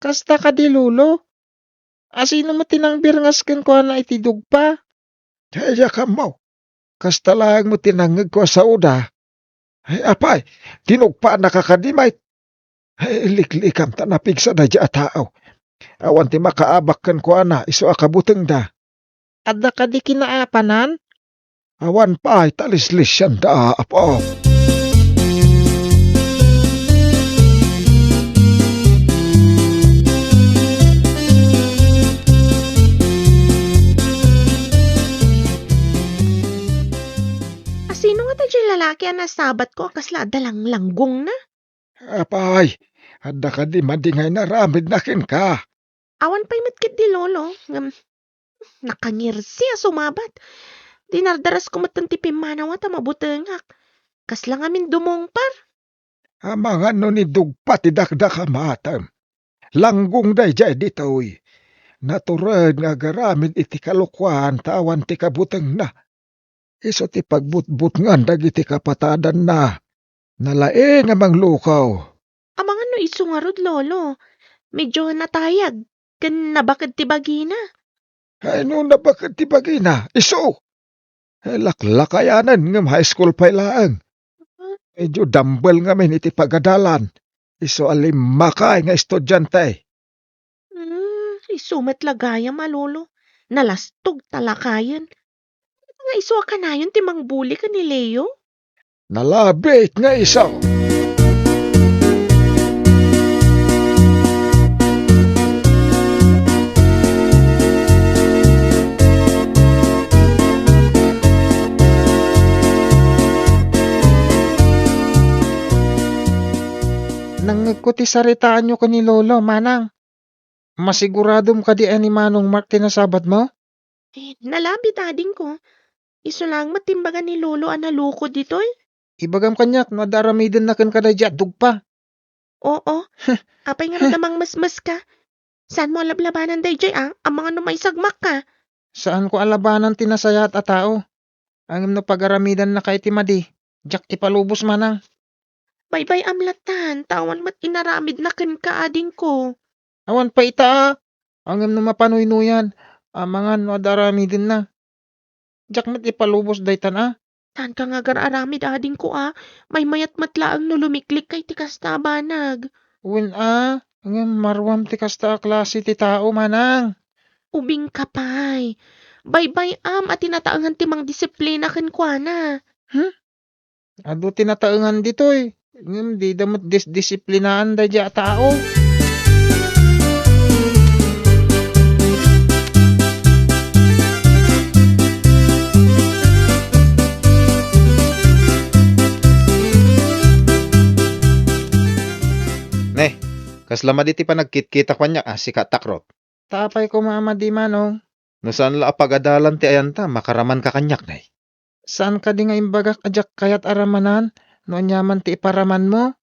Kasta kadi, Lolo? Asino met ti nangbirngas kenkuana iti dugpa? Diak ammo. Kasta laeng met ti nangngegko a saoda. Ay, apay, dinugpaannaka kadi met? Ay, liklikam ta napigsa daydiay a tao. Awan ti makaabak kenkuana isu a kabutengda. Adda kadi kinaapanan? Awan pay ta lislisianda, apo. Asino ngata diay lalaki a nasabatko a kasla adda langlanggongna? Apay, adda kadi madi nga inaramidna kenka? Awan pay met ketdi, Lolo, ngem nakangirsi a sumabat. Dinardarasko metten ti pimmanawa ta mabutengak. Kasla ngamin dumungpar. Amangan no ni dugpa ti dakdakamatem. Langgong daydiay ditoy. Natured nga agaramid iti kalokuan ta awan ti kabutengna. Isu ti pagbutbutngan dagiti kapatadanna. Nalaing a manglukaw. Amangan no isu ngarud, Lolo. Medyo natayag ken nabaked ti bagina. Ay, no nabaked ti bagina, isu. Ay, laklakayanen ngem high school pay laeng. Medyo dambel ngamin iti pagadalan. Isu a limmakay nga estudiante. Hmm, isu met la gayam a, Lolo. Nalastog ta lakayen. Nga isu a kanayon ti mangbuli ken ni Leo? Nalabit nga isu. Nangngegko ti saritaanyo ken ni Lolo, Manang. Masiguradom kadi a ni Manong Mark ti nasabadmo? Eh, nalabit, adingko. Isu laeng met ti imbaga ni Lolo a nalukod ditoy. Ibagam kaniak no adda aramidenna kenka daydiay a dugpa. Oo. Apay ngarud a mangmesmeska? Saanmo a lablabanan daydiay a? Amangan no maisagmakka. Saanko a labanan ti nasayaat a tao. Ngem no pagaramidannaka iti madi, diak ipalubos, Manang. Baybay-am lattan, ta awan met inaramidna kenka, adingko. Awan pay ita, a. Ngem no mapanuynuyan, amangan no adda aramidenna. Diak met ipalubos daytan, a. Saanka nga agar-aramid, adingko, a. Maymayat met laeng no lumiklikka iti kasta a banag. Wen, a, ngem maruam ti kasta a klase ti tao, Manang. Ubingka pay. Baybay-am a ti nataengan ti mangdisiplina kenkuana. Hmm? Adu ti nataengan ditoy, ngem dida met disdisiplinaan daydiay a tao. Ne, kasla madi ti panagkitkitak kaniak a, sika Takrot. Ta apay koma a madi, Manong? No saan la a pagadalan ti ayanta, makaramanka kaniak, ne. Saan kadi nga imbagak a diak kayat a ramanan no aniaman ti iparamanmo?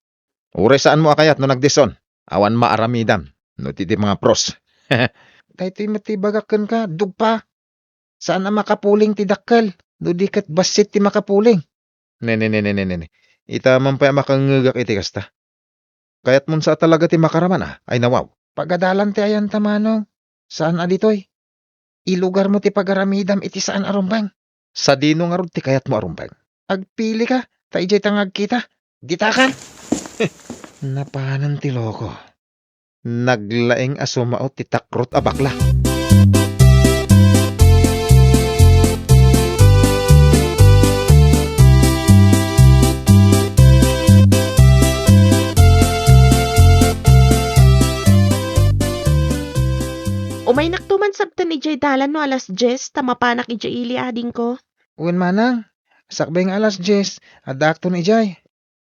Uray saanmo a kayat no nagdison, awan maaramidam no ti, ti mga pros. Daytoy met ti ibagak kenka, dugpa. Saan a makapuling ti dakkel, no di ket bassit ti makapuling. Ne, ne, ne, ne, ne, ne, ne. Ita man pay a makangngegak iti kasta. Kayatmon sa talaga ti makaraman, a? Ay, nawaw. Pagadalan ti ayanta, Manong. Saan a ditoy. Ilugarmo ti pagaramidam iti saan a rumbeng. Sadino ngarud ti kayatmo a rumbeng? Agpilika, ta idiay ta nga agkita. Ditakan! Napanen ti loko. Naglaing a sumaot ti Takrot a bakla. Umaynakto man sabten idiay dalan no alas dies ta mapanak idiay ili, adingko. Wen, Manang, sakbay nga alas dies, addaakton idiay.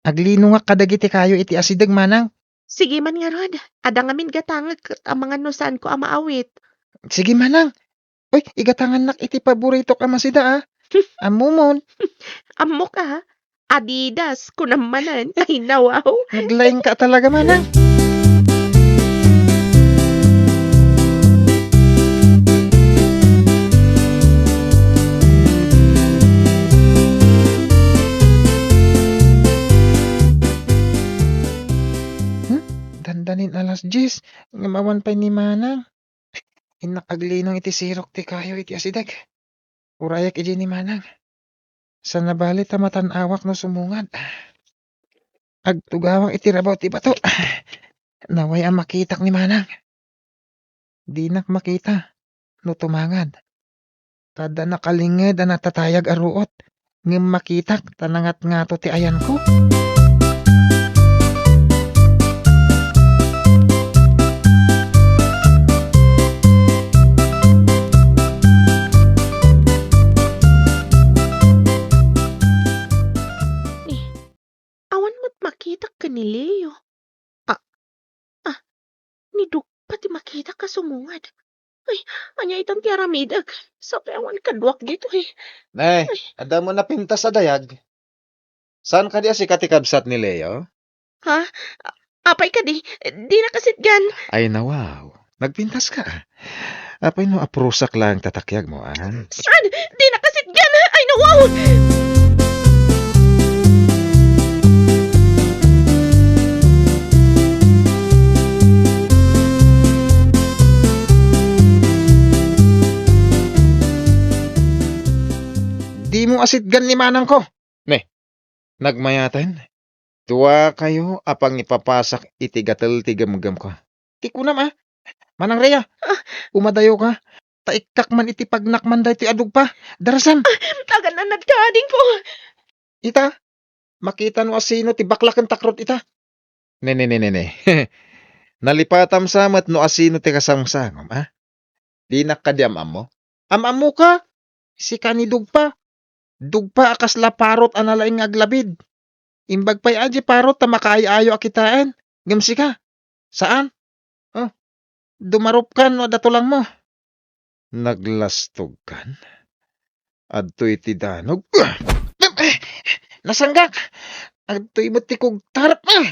Aglinongak kadagiti kayo iti asideg, Manang. Sige man ngarud, adda ngamin gatangek ket amangan no saanko a maawit. Sige, Manang. Uy, igatangannak iti paboritok a masida, a. Ammomon. Ammok, a. Adidas, kunam manen. Ay, nawaw. Naglaingka talaga, Manang. Hmm? Dandanin alas dies, ngem awan pay ni Manang. Innak aglinong iti sirok ti kayo iti asideg. Urayak idiay ni Manang. Saan a bali ta matan-awak no sumungad. Agtugawak iti rabaw ti bato. Naway a makitak ni Manang. Dinak makita no tumangad. Kada nakalinged a natatayag a ruot, ngem makitak ta nangatngato ti ayanko. Ni, awan met makitak ken ni Leo. Ah, ah, ni dugpa ti makitak a sumungad. Ay, ania itan ti aramidek? Sapay awan kaduak ditoy. Ne, ay, adda mo napintas a dayag? Saan kadi a sika ti kabsat ni Leo? Ha? A-, apay kadi? Dina kasitgan. Ay, nawaw. Nagpintas ka. Apay no aprusak lang tatakyag mo, ah? Saan? Dina kasitgan. Ay, nawaw! Di mo asitgan ni manang ko. Ne, nagmayaten? Duakayo a pangipapasak iti gatel ti gemgemko. Ti kunam, a? Manang Rhea, umadayoka. Ta ikkak man iti pagnakman daytoy a dugpa. Darasam. Agan-annadka, adingko. Ita, makita no asino ti bakla ken takrot ita. Ne, ne, ne, ne, ne. Nalipatam sa met no asino ti kasangsangom, a? Dinak kadi am-ammo? Am-ammoka? Sika ni dugpa. Dugpa a kasla parot a nalaing nga aglabid. Imbag pay a di parot ta makaay-ayo a kitaen. Ngem sika, saan? Oh, dumarupkan no adda tulangmo. Naglastogkan? Adtoy ti danog. Nasanggak! Adtoy met ti kugtar. Ah!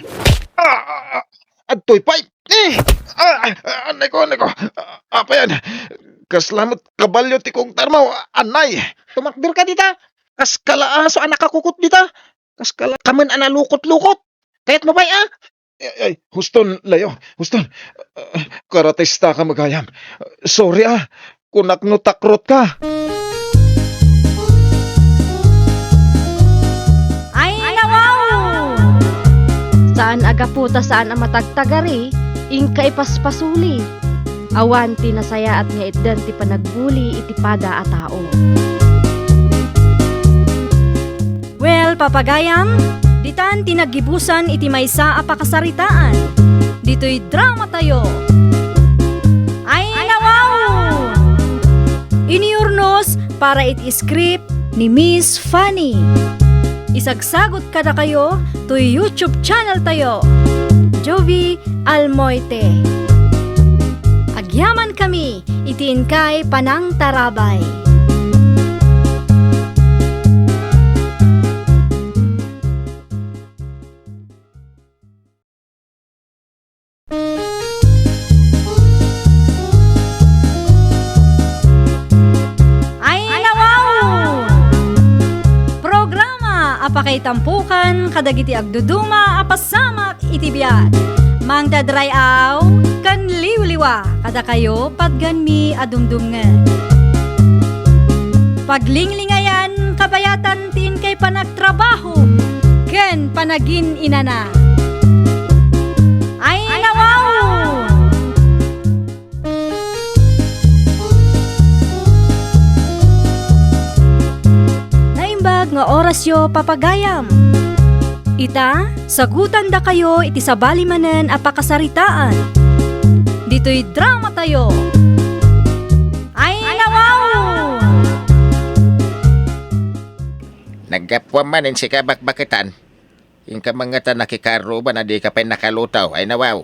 Ah! Adtoy pay! Eh! Ah! Ah! Anay ko, anay ko! Ah, apayan! Kasla met kabalio ti kugtarmo, anay! Tumakderka dita! Kas kalaaso a nakakukot dita! Kas kala kamen a nalukot-lukot! Kayatmo pay, a? Ay, ay, huston, Leo. Huston. Ah, karatista ka, magayam. Sorry, a. Kunak no takrot ka. Ay, nawaw! Saan a gapu ta saan a matagtagari, inka ipaspasuli. Awan ti nasayaat nga itdan ti panagbuli iti pada a tao. Well, papagayam, ditan ti naggibusan iti maysa a pakasaritaan. Ditoy dramatayo. Ay, nawaw! Iniyurnos para iti script ni Miss Fanny. Isagsagot kadakayo toy YouTube channel tayo, Jovie Almoite. Agyaman kami iti inkay panangtarabay. Ay, nawaw! Programa a pakaitampukan kadagiti agduduma a pasamak iti biag. Mangdadray-aw ken liwliwa kadakayo patganmi a dumdumngeg. Paglinglingayan kabayatan ti inkay panagtrabaho ken panagin-inana. Ay, nawaw! Naimbag nga orasyo, papagayam. Ita, sagutandakayo iti sabali manen a pakasaritaan. Ditoy dramatayo. Ay, nawaw! Naggapuam manen sika, bakbaketan. Inka man ngata nakikaruban a dika pay nakalutaw, ay nawaw.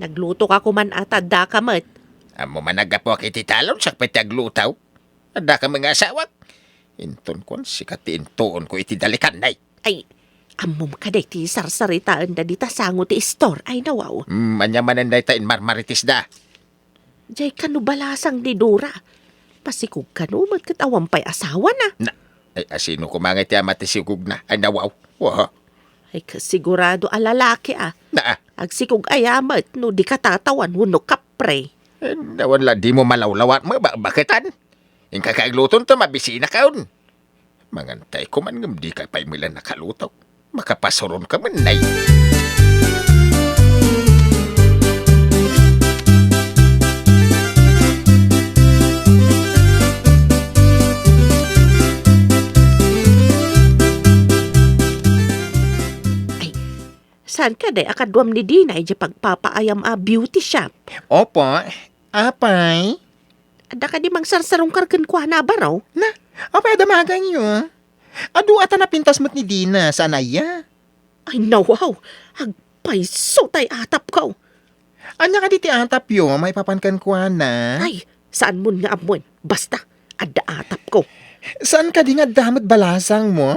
Naglutoka koman a ta addaka met. Ammo man a gapuak iti talon, sakbay ti aglutaw. Addaka met nga asawak. Inton kuan, sika ti intuonko iti dalikan, ay. Ay, ammom kadi ti sarsaritaenda dita sango ti istor, ay nawaw. Hmm, ania manen dayta inmarmaritisda? Jay kano balasang ni Dora. Pasikog kano met ket awan pay asawana. Na, ay, asino koma nga iti ama ti sikogna? Ay, nawaw. Wa. Ay, kasigurado a lalaki, a. Na, a. Agsikog aya met no di katatawan wenno kapre. Eh, awan la dimo malawlawat mo, ba-, baketan? Inka kay agluton ta mabisina kaon. Mangantay ko man ngem dika pay met la nakalutaw. Makapasuron ka man, nay. Ay, saan kadi a kaduam ni Dina idiay pagpapaayam a beauty shop? Opo. Apay? Adda kadi mangsarsarungkar kenkuana a baro? Na, apay a damaganyo? Adu a ta napintas met ni Dina, saan aya? Ay, nawaw! Agpayso tay atapko! Ania kadi ti atapyo maipapan kenkuana? Ay, saanmon nga ammoen. Basta, adda atapko. Saan kadi nga adda met balasangmo?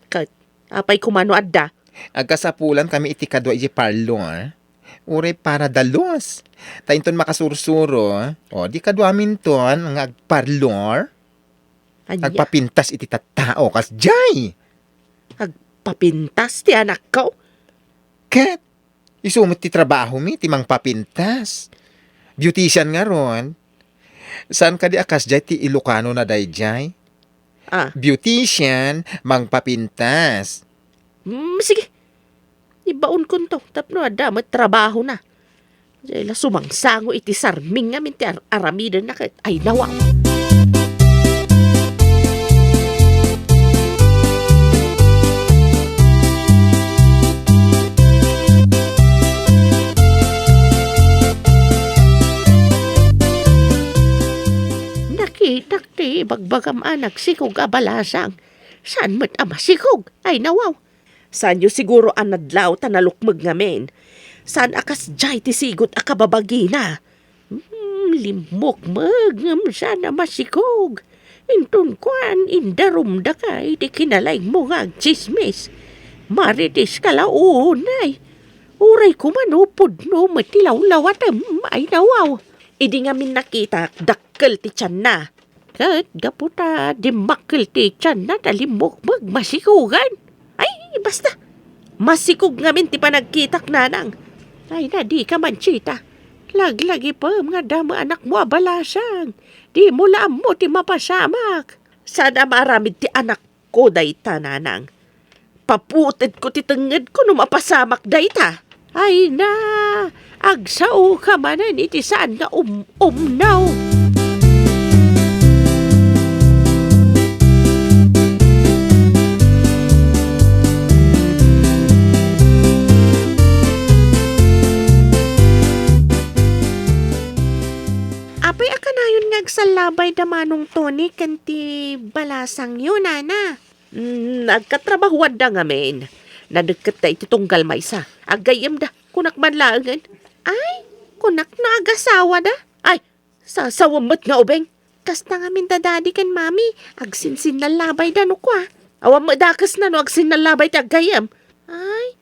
Ket, apay koma no adda? Agkasapulan kami iti kadua iti parlor. Uray para dalus. Ta inton makasursuro, o, di kaduaminton nga agparlor. Ania? Agpapintas iti tattao, kasdiay. Agpapintas ti anakko? Ket, isu met ti trabahomi, ti mangpapintas. Beautician ngarud. Saan kadi a kasdiay ti Ilocano na daydiay? Ah. Beautician, mangpapintas. Mm, sige. Ibaonkonto tapno adda met trabahona. Diay la sumangsango iti sarming ngamin ti ar-, aramidenna ket ay nawaw. Nakitak ti ibagbagam a nagsikog a balasang. Saan met a masikog? Ay nawaw. Saanyo siguro a nadlaw ta nalukmeg ngamin. Saan a kasdiay ti sigot a kababagina. Hmm, limmukmeg ngem saan a masikog. Inton kuan, indarumdaka iti kinalaingmo nga agtsismis. Marites ka la unay. Uray koma no pudno met ti lawlawatem, ay nawaw. Idi ngamin nakitak, dakkel ti tianna. Ket gapu ta dimmakkel ti tianna ta limmukmeg, masikogan. Ay, basta. Masikog ngamin ti panagkitak, nanang. Ay na, dika mansita. Laglagipem nga damo anakmo a balasang. Dimo la ammo ti mapasamak. Saan a maaramid ti anakko dayta, nanang. Paputedko ti tengngedko no mapasamak dayta. Ay na, agsaoka manen iti saan nga um-, umnaw. Apay a kanayon nga agsallabay da Manong Tony ken ti balasangyo, nana? Mm, agkatrabahoanda ngamin. Nadekketta iti tunggal maysa. Aggayyemda, kunak man laengen. Ay, kunak no agasawada? Ay, sasawem met nga ubing. Kasta ngamin da Daddy ken Mami, agsinsinnallabayda no kua. Awan met dakesna no agsinnallabay ti aggayyem. Ay,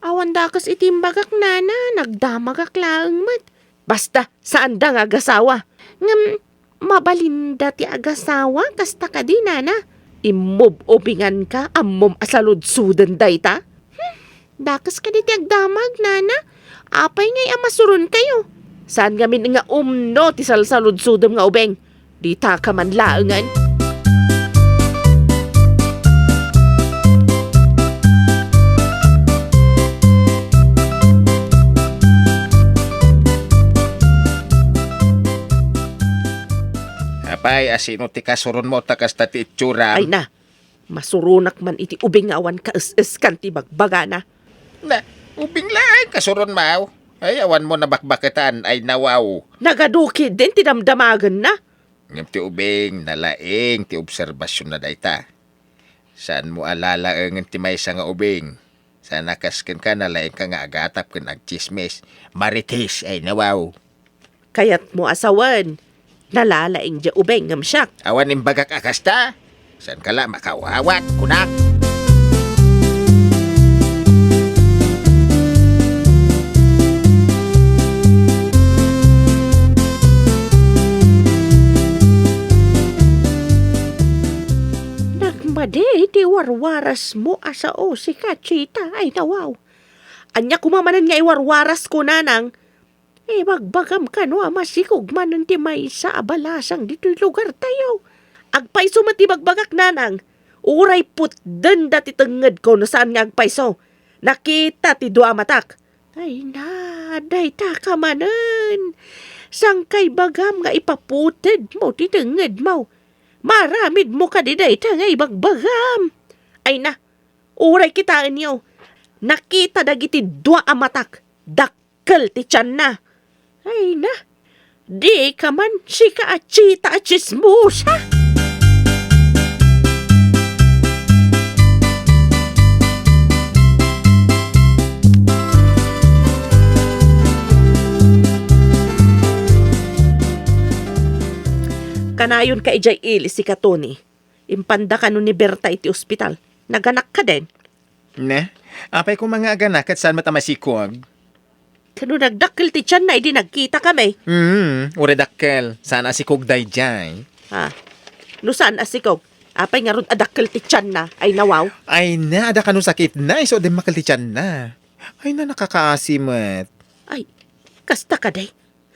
awan dakes iti imbagak, nana, nagdamagak laeng met. Basta, saanda nga agasawa. Ngem, mabalinda ti agasawa, kasta kadi, nana? Immob-ubinganka, ammom a saludsoden dayta? Hmm, dakes kadi ti agdamag, nana? Apay ngay a masuronkayo? Saan ngamin nga umno ti salsaludsodem nga ubing? Ditaka man laengen. Apay, asino ti kasuronmo ta kasta ti itsuram? Ay na, masuronak man iti ubing nga awan kaes-eskan ti bagbagana. Na, ubing laeng kasuronmo? Ay, awanmo nabakbaketan, ay nawaw. Nagadu ketdin ti damdamagenna. Ngem ti ubing, nalaing ti obserbasionna dayta. Saanmo a lalaengen ti maysa nga ubing. Saan a kas kenka, nalaingka nga agatap ken agtsismis. Marites, ay nawaw. Kayatmo a sawen, nalalaing diay ubing ngem siak. Awan imbagak a kasta? Saanka la makawawat, kunak. Nagmadi ti warwarasmo a sao, sika, Chita, ay nawaw. Ania koma manen nga iwarwarasko, nanang? Ibagbagam kano a masikog manen ti maysa a balasang ditoy lugartayo. Agpayso met ti bagbagak, nanang. Uray putdenda ti tengngedko no saan nga agpayso. Nakita ti dua a matak. Ay na, dayta ka manen. Saan ka ibagam nga ipaputedmo ti tengngedmo? Maaramidmo kadi dayta nga ibagbagam? Ay na, uray kitaenyo. Nakita dagiti dua a matak. Dak- kel ti tianna. Ay na, dika man, sika a Chita a tsismosa. Kanayon ka idiay ili, sika, Tony. Impanda kano ni Berta iti ospital. Naganak ka den? Ne? Apay koma nga aganak ket saan met a masikog? Kano nagdakkel ti tianna idi nagkita kami? Hmm, uray dakkel. Saan a sikog daydiay. Ha? No saan a sikog, apay ngarud a dakkel ti tianna? Ay nawaw. Ay na, adda kano sakitna, isu a dimmakkel ti tianna. Ay na, nakakaasi met. Ay, kasta kadi?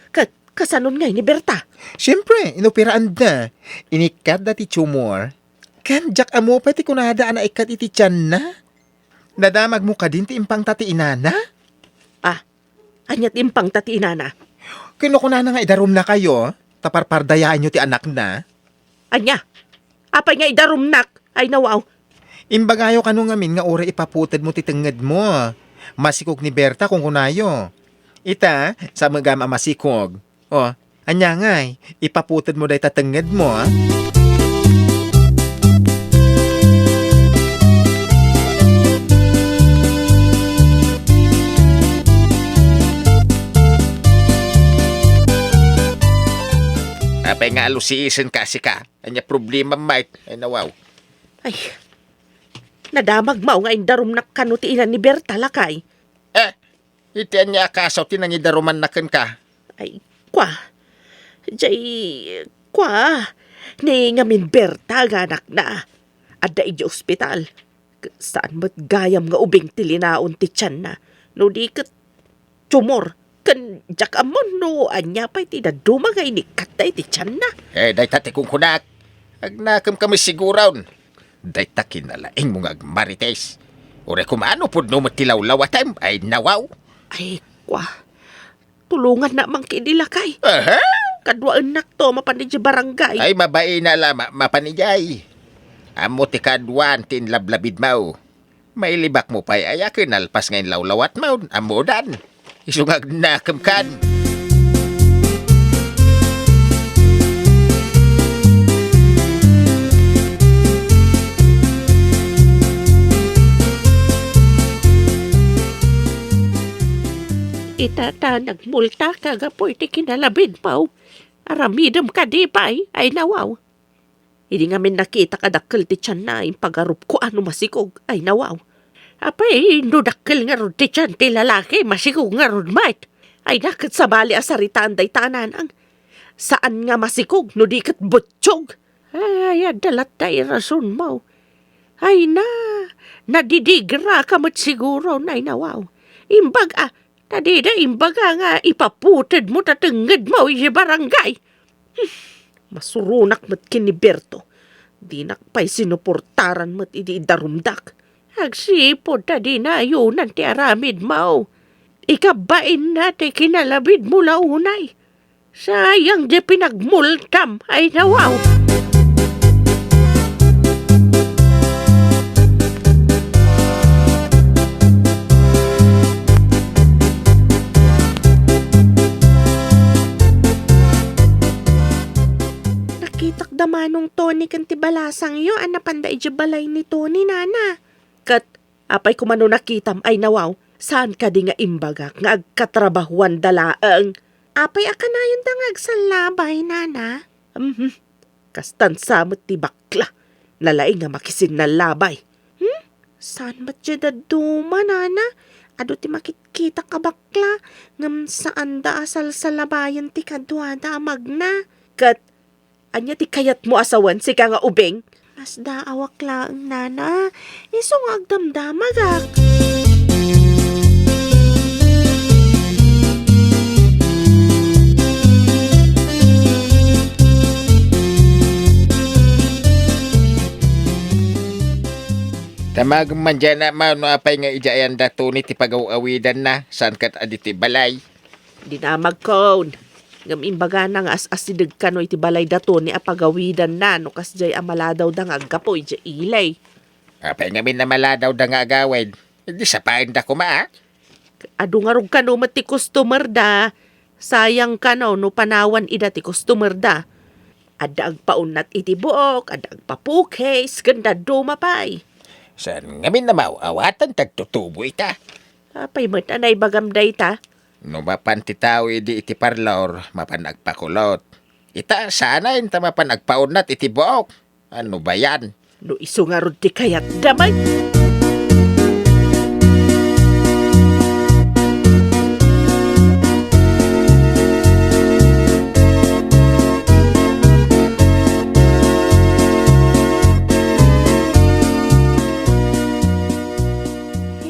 Ket kasanon ngay ni Berta? Siempre, inoperaanda. Inikkatda ti tumor. Ken diak ammo pay ti kunada a naikkat iti tianna. Nadamagmo kadin ti impangta ti inana? Ah, ania ti impangta ti inana? Kinukunana nga idarumnakayo, ta parpardayaenyo ti anakna. Ania? Apay nga idarumnak? Ay, nawaw. Imbagayo kano ngamin nga uray ipaputedmo ti tengngedmo. Masikog ni Berta, kunkunayo. Ita, sa megam a masikog. O, ania ngay, ipaputedmo dayta tengngedmo, a? Apay nga alusiisen kasi ka? Ania problema, mate? Ay, nawaw. Ay, nadamagmo nga indarumnak kano ti ina ni Berta, lakay. Eh, iti ania a kaso ti nangidarumanna kenka? Ay, kua. Jay, kua. Ni ngamin Berta nga anakna. Adda idiay ospital. Saan met gayam nga ubing ti linaon ti tianna. No di ket tumor. Ken diak ammon no ania pay ti dadduma nga inikkat dayta iti tianna. Eh, dayta ti kunkunak. Agnakem kami siguron. Dayta kinalaingmo nga agmarites. Uray koma no pudno met ti lawlawatem, ay nawaw. Ay, kua. Tulongannak man ketdi, lakay. Aha? Kaduaennakto mapan idiay barangay. Ay, mabain a la, ma-, mapan idiay. Ammo ti kaduan ti inlablabidmo. Mailibakmo pay aya ken nalpas nga inlawlawatmo, ammodan. Isu nga agnakem kan. Ita ta nagmultaka gapu iti kinalabidmo. Aramidem kadi pay, ay nawaw. Idi ngamin nakitak a dakkel ti tianna, impagarupko a no masikog, ay nawaw. Apay, no dakkel ngarud ti tian ti lalaki, masikog ngarud met. Ay, na ket sabali a saritaan dayta a nanang. Saan nga masikog, no di ket buttiog. Ay, adda latta irasonmo. Ay na, nadidigraka met siguro, ay nawaw. Imbag a, Ta dida imbaga nga ipaputedmo ta tengngedmo idiay barangay. Hmm, masuronak met ken ni Berto. Dinak pay sinuportaran met idi idarumdak. Agsipud ta dina ayonan ti aramidmo. Ikabainna ti kinalabidmo la unay. Sayang ti pinagmultam, ay nawaw. Nakitak da Manong Tony ken ti balasangyo a napanda idiay balay ni Tony, nana. Ket apay koma no nakitam, ay nawaw, saan kadi nga imbagak nga agkatrabahuanda laeng? Apay a kanayonda nga agsallabay, nana? Mhm. Kastan sa met ti bakla. Nalaing nga makisinnallabay. Hmm? Saan met diay dadduma, nana? Adu ti makitkitak a bakla, ngem saanda a salsalabayen ti kaduada a magna. Ket ania ti kayatmo a sawen, sika nga ubing? Nasdaawak laeng, nana. Isu nga agdamdamagak. Damagem man diay a, mano, apay nga idiay ayan da Tony ti pagaw-awidanna, saan ket adi ti balay? Dinamagkon. Ngem imbagana nga as-asideg kano iti balay da Tony a pagawidanna no kasdiay a maladawda nga aggapu idiay ili. Apay ngamin a maladawda nga agawid? Idi sapaenda koma, a? Adu ngarud kano met ti customer da. Sayang kano no panawan ida ti customer da. Adda agpaunnat iti buok, adda agpapukis, ken dadduma pay. Saan ngamin a maaw-awatan ti agtutubo ita? Apay met a naibagam dayta? No mapan ti tao idi iti parlor, mapan agpakulot. Ita, saan a inta mapan agpaunnat iti buok. Ano ba yan? No isu ngarud ti kayatda met.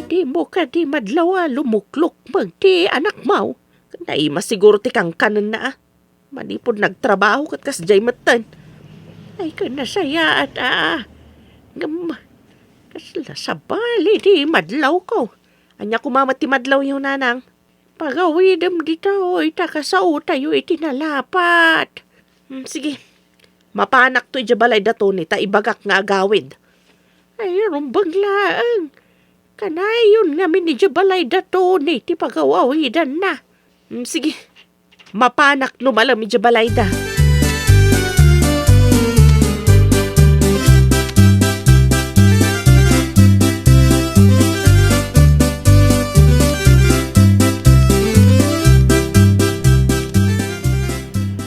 Dimo kadi madlaw a lumuklukmeg ti anakmo? Naima siguro ti kankanenna, a. Manipud nagtrabaho ket kasdiay metten. Ay, ken nasayaat, a. Ngem, Kasla sabali ti madlawko. Ania koma met ti madlawyo, nanang? Pagawidem ditoy, ta kasaotayo iti nalapat. Hmm, sige. Mapanakto idiay balay da Tony, ta ibagak nga agawid. Ay, rumbeng laeng. Kanayon ngamin idiay balay da Tony ti pagawawidanna. Hmm, sige. Mapanak no malem idiay balayda.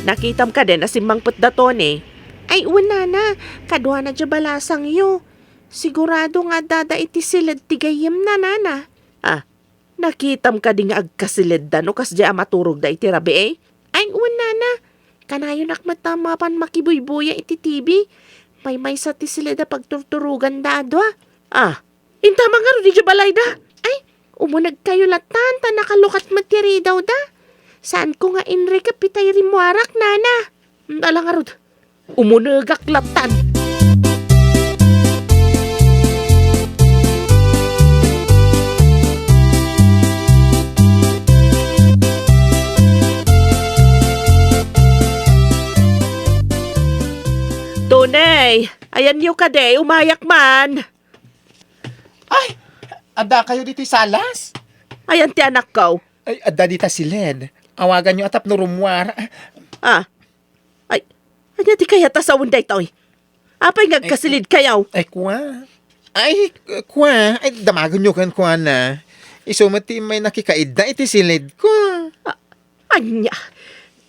Nakitam kadi a simmangpet da Tony? Ay, wen, nana. Kaduana diay balasangyo. Sigurado nga addada iti siled ti gayyemna, nana. Ah, nakitam kadi nga agkasiledda no kasdiay a maturogda iti rabii? Ay, wen, nana. Kanayonak met a mapan makibuybuya iti T V. Maymaysa ti siled a pagturturoganda a dua. Ah, intama ngarud idiay balayda? Ay, umunegkayo latan ta nakalukat met ti ridawda. Saanko nga inrikep itay rimmuarak, nana. Ala ngarud. Umunegak latan. Tony, ayanyo kadi, umayak man. Ay, adda kayo ditoy salas? Ayan ti anakko. Ay, adda dita siled. Awaganyo a tapno rummuar. Ah, Ay, ania ti kayat a sawen daytoy? Apay nga agkasilidkayo? Ay, kua. Ay, kua. Ay, damagenyo kenkuana. Isu met ti immay nakikaidda iti silidko. A-, ania?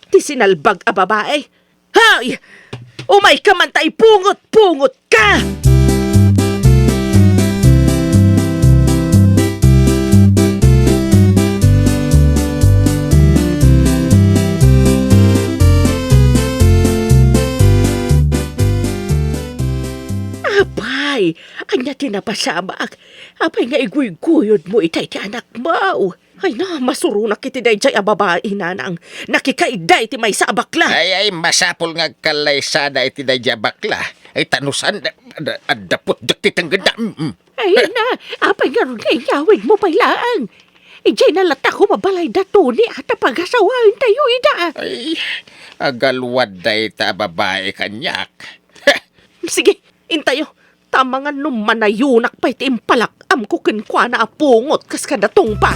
Ti sinalbag a babae? Hay! Umayka man ta ipungot-pungot ka! Apay, ania ti napasamak? Apay nga iguyguyodmo itay ti anakmo? Ay na, masuronak iti daydiay a babai, nanang. Nakikaidda iti maysa a bakla. Ay, ay, masapul nga agkallaysada iti daydiay a bakla. Ay, ta no saan, ad-, ad-, adda putdek ti tenggedna. Mm, mm. Ay na, apay ngarud nga inyawidmo pay laeng? Idiay na latta koma balay da Tony a ta pagasawaentayo ida. Ay, agalwad dayta a babai kaniak. Sige, intayo. Ta amangan no manayonak pay ti impalak-amko kenkuana a pungot kas kada tungpa.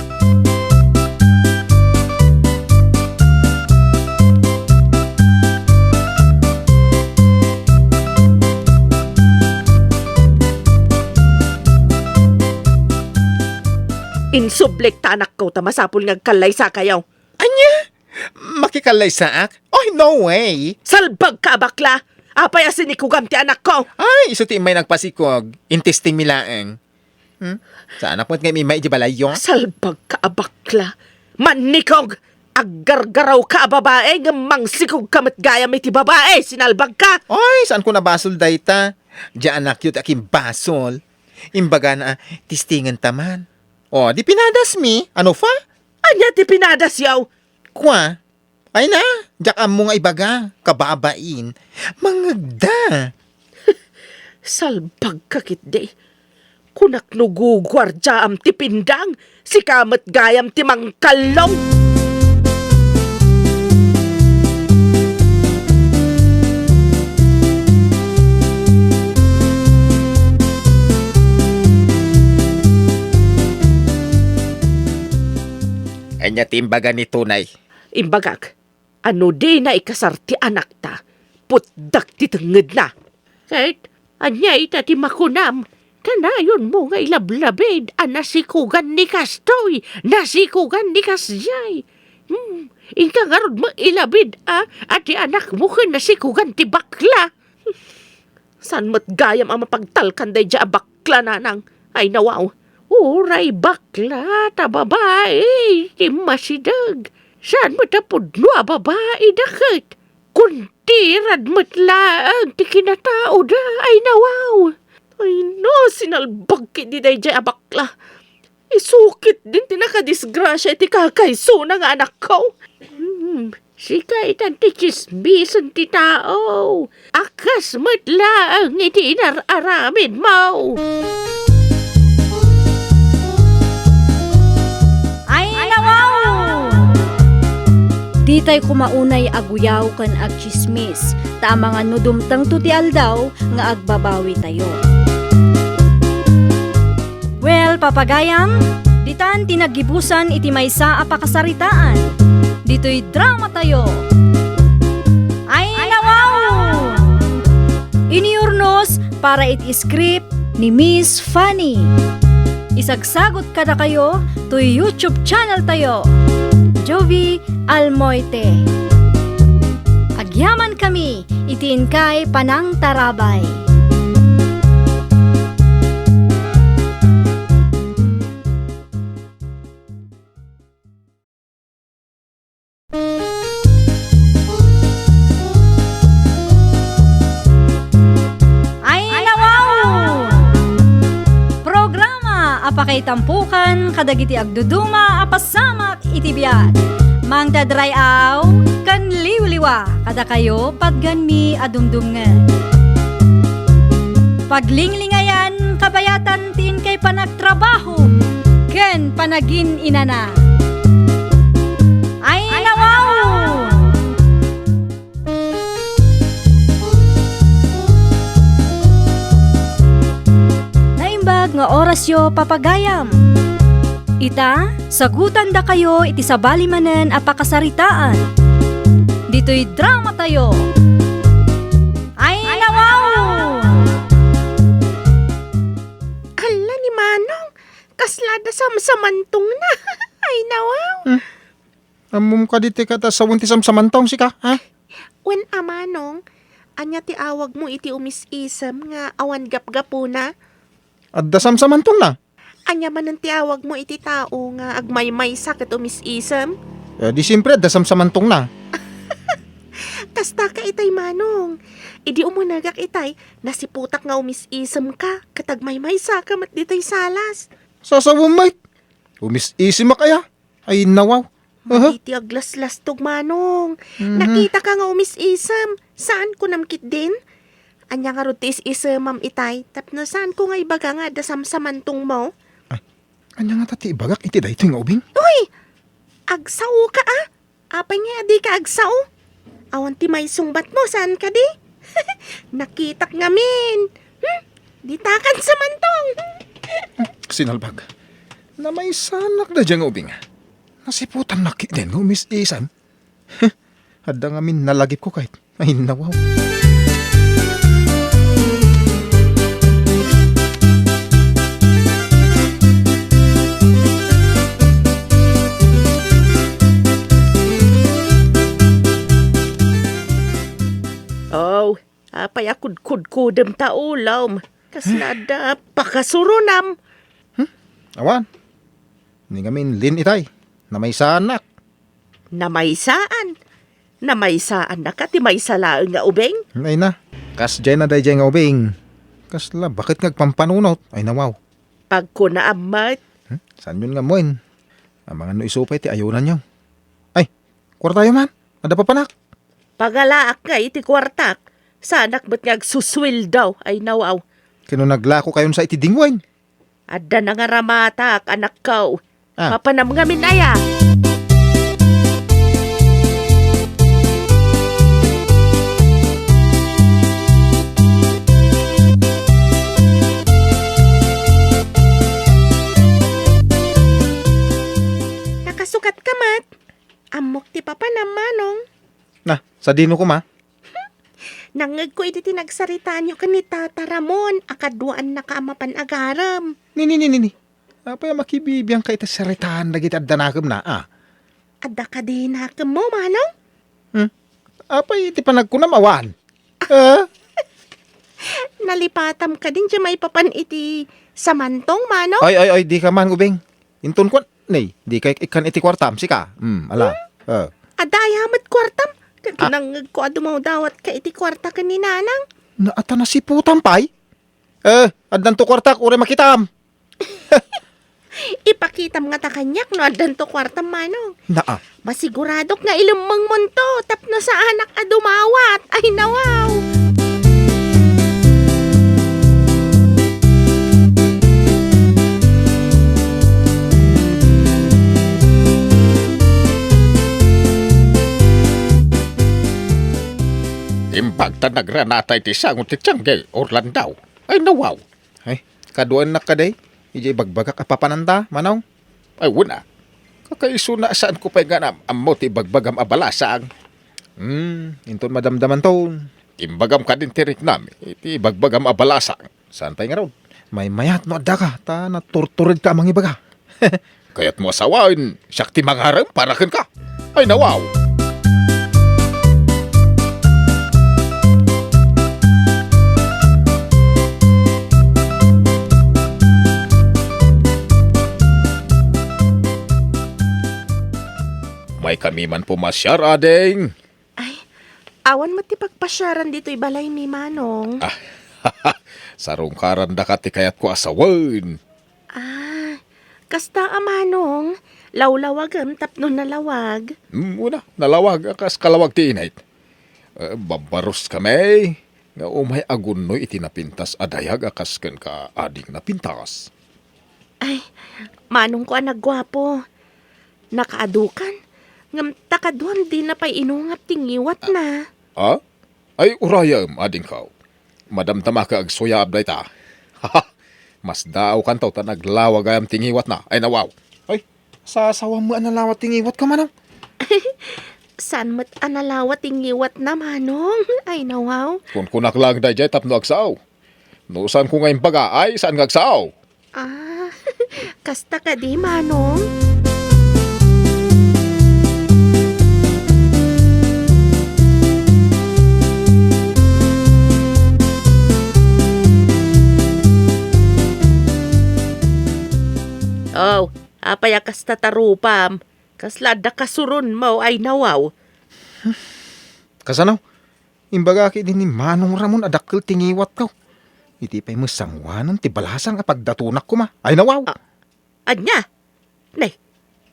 Insublik ta anakko ta masapul nga agkallaysakayo. Ania? Makikallaysaak? Oy, no way! Salbagka a bakla! Apay a sinikugam ti anakko? Ay, isu ti immay nagpasikog. Intestingmi laeng. Hmm? Saanak met nga imimay iti balayyo? Salbagka a bakla! Mannikog! Aggargarawka a babae, ngem mangsikogka met gayam iti babae! Sinalbagka! Oy, saanko a basol dayta? Diay anakyo ti akimbasol. Imbagana a, testingen ta man. O, di pinadasmi. Ano pa? Ania ti pinadasyo? Kua, ay na, diak ammo nga ibaga, kababain. Mangngegda. Salbagka ketdi. Kunak no guguardiaam ti pindang, sika met gayam ti mangkallong. Ania ti imbaga ni Tunay? Imbagak, a no dina ikasar ti anakta, putdak ti tengngedna. Ket ania ita ti makunam? Kanayonmo nga ilablabid a nasikogan ni kastoy, nasikogan ni kasdiay. Hmm, inka ngarud met ilabid a, a ti anakmo ken nasikogan ti bakla. Saan met gayam a mapagtalkan daydiay a bakla, nanang? Ay, nawaw. Uray bakla ta babai ti masideg. Saan met a pudno a babai da ket. Kuntirad met laeng ti kinataoda. Ay, nawaw. Ay, no, sinalbag ketdi daydiay a bakla. Isu ketdin ti nakadisgrasia iti kakaisuna nga anakko. Hmm, sika itan ti tsismisen ti tao. A kas met laeng iti inar-aramidmo. Ditay koma unay aguyaw ken agtsismis, ta amangan no dumtengto ti aldaw nga agbabawitayo. Well, papagayam, ditan ti naggibusan iti maysa a pakasaritaan. Ditoy dramatayo. Ay, nawaw! Iniurnos para iti script ni Miss Fanny. Isagsagot kadakayo toy YouTube channel tayo, Jovie Almoite. Agyaman kami iti inkay panangtarabay. Ay, nawaw! Programa a pakaitampukan kadagiti agduduma a pasamak iti biag. Mangdadray-aw ken liwliwa kadakayo patgenmi a dumdumngeg. Paglinglingayan kabayatan ti inkay panagtrabaho ken panagin-inana. Ay, nawaw! Naimbag nga orasyo, papagayam. Ita, sagutandakayo iti sabali manen a pakasaritaan. Ditoy dramatayo. Ay, nawaw! Alla ni Manong, kasla adda samsamantongna. Ay, nawaw. Hmm. Ammom kadi ti ket a sawen ti samsamantong, sika, ha? Wen a, Manong, ania ti awagmo iti umis-isem nga awan gapgapuna? Adda samsamantongna. Ania manen ti awagmo iti tao nga agmaymaysa ket umis-isem? Eh, di siempre, adda samsamantongna. Kastaka itay, Manong. Idi umunegak itay, nasiputak nga umis-isemka ket agmaymaysaka met ditoy salas. Sasawem met. Umis-isemak aya. Ay, nawaw. Aha. Dagiti aglaslastog, Manong. Mhm. Nakitaka nga umis-isem. Saan kunam ketdin? Ania ngarud ti is-isemam itay? Tapno saanko nga ibaga nga adda samsamantongmo? Ay, ania ngata ti ibagak iti daytoy nga ubing? Uy! Agsaoka, a? Apay nga adika agsao? Awan ti maisungbatmo, saan kadi? Nakitak ngamin. Hmm? Ditakan samantong. Sinalbag. Namaysanak daydiay nga ubing. Nasiputannak ketdin nga umis-isem. Adda ngamin nalagipko ket. Ay, nawaw. Aw, apay a kudkudkodem ta ulom? Kasla adda pakasuronam? Hmm? Awan. Ni ngamin, Lin, itay. Namaysanak. Namaysaan. Namaysaan naka ti maysa laeng nga ubing? Ay na. Kasdiay na daydiay nga ubing. Kasla, baket nga agpampanunot? Ay, nawaw. Pagkunaam met. Hmm? Saanyon nga ammoen? Amangan no isu pay ti ayunanyo. Ay, kuartayo man. Adda papanak. Pagalaak nga iti kuartak. Saanak met nga agsusueldo. Ay, nawaw. Ken no naglakokayon sa iti dingwen? Adda nangaramatak, anakko. Ah. Papanam ngamin aya. Nakasukatka met. Ammok ti papanam, Manong. Na, sadino koma? Nangngegko idi ti nagsaritaanyo ken ni Tata Ramon a kaduaannaka a mapan agarem. Ni, ni, ni, ni, ni. Apay a makibibiangka iti saritaan dagiti adda nakemna, a? Adda kadi nakemmo, Manong? Hmm? Apay iti panagkunam, awan? A? Nalipatam kadin ti maipapan iti samantong, Manong? Ay, ay, ay, dika man, ubing. Inton kuan, nay, dika ikkan iti kuartam, sika. Hmm, ala. Hmm? A. Adda aya met kuartam? Ket Ah. nangngegko a dumawdawatka iti kuarta ken ni Nanang. Na, ata nasiputam pay? Eh, addanto kuartak, uray makitam. Ipakitam ngata kaniak no addanto kuartam, Manong. Naa. Masiguradok nga ilemmengmonto tapno saanak a dumawat. Ay, nawaw! Imbag ta nagranata iti sango ti tiangge, Orlando. Ay, nawaw. Ay, kaduaennak kadi, idiay ibagbagak a papananda, Manong? Ay, wen a. Kakaisuna, saanko pay nga am-, ammo ti ibagbagam a balasang. Hmm, inton madamdamanton. Imbagam kadin ti riknam, iti ibagbagam a balasang. Saan pay ngarud? Maymayat no addaka, ta naturturedka a mangibaga. Kayatmo a sawen, siak ti mangarem para kenka. Ay, nawaw! Maikami man pumasiar, ading. Ay, awan met ti pagpasiaran ditoy balaymi, Manong. Ah, sarungkarandaka ti kayatko a sawen. Ah, kasta a, Manong, lawlawagem tapno nalawag. Mm, wen a, nalawag a kas kalawag ti init. Eh, babbaruskami nga umay agunnoy iti napintas a dayag a kas kenka, ading napintas. Ay, Manongko a nagguapo. Nakaadukan, ngem ta kaduam dina pay inungab ti ngiwatna. Ah? Ay, urayem, adingko. Madamdamaka agsuyaab dayta. Masdaawkanto ta naglawag gayam ti ngiwatna. Ay, nawaw. Ay, sasawam met a nalawag ti ngiwatka, Manong? Saan met a nalawag ti ngiwatna, Manong? Ay, nawaw. Kunkunak laeng daydiay tapno agsao. No saanko nga imbaga, ay saan nga agsao. Ah, kasta kadi, Manong? Oh, apay a kasta ta rupam? Kasla adda kasuronmo, ay nawaw. Kasano? Imbagak idi ni Manong Ramon a dakkel ti ngiwatko. Iti pay met sangoanan ti balasang a pagdatonak koma. Ay, nawaw! Ah, ania? Nay,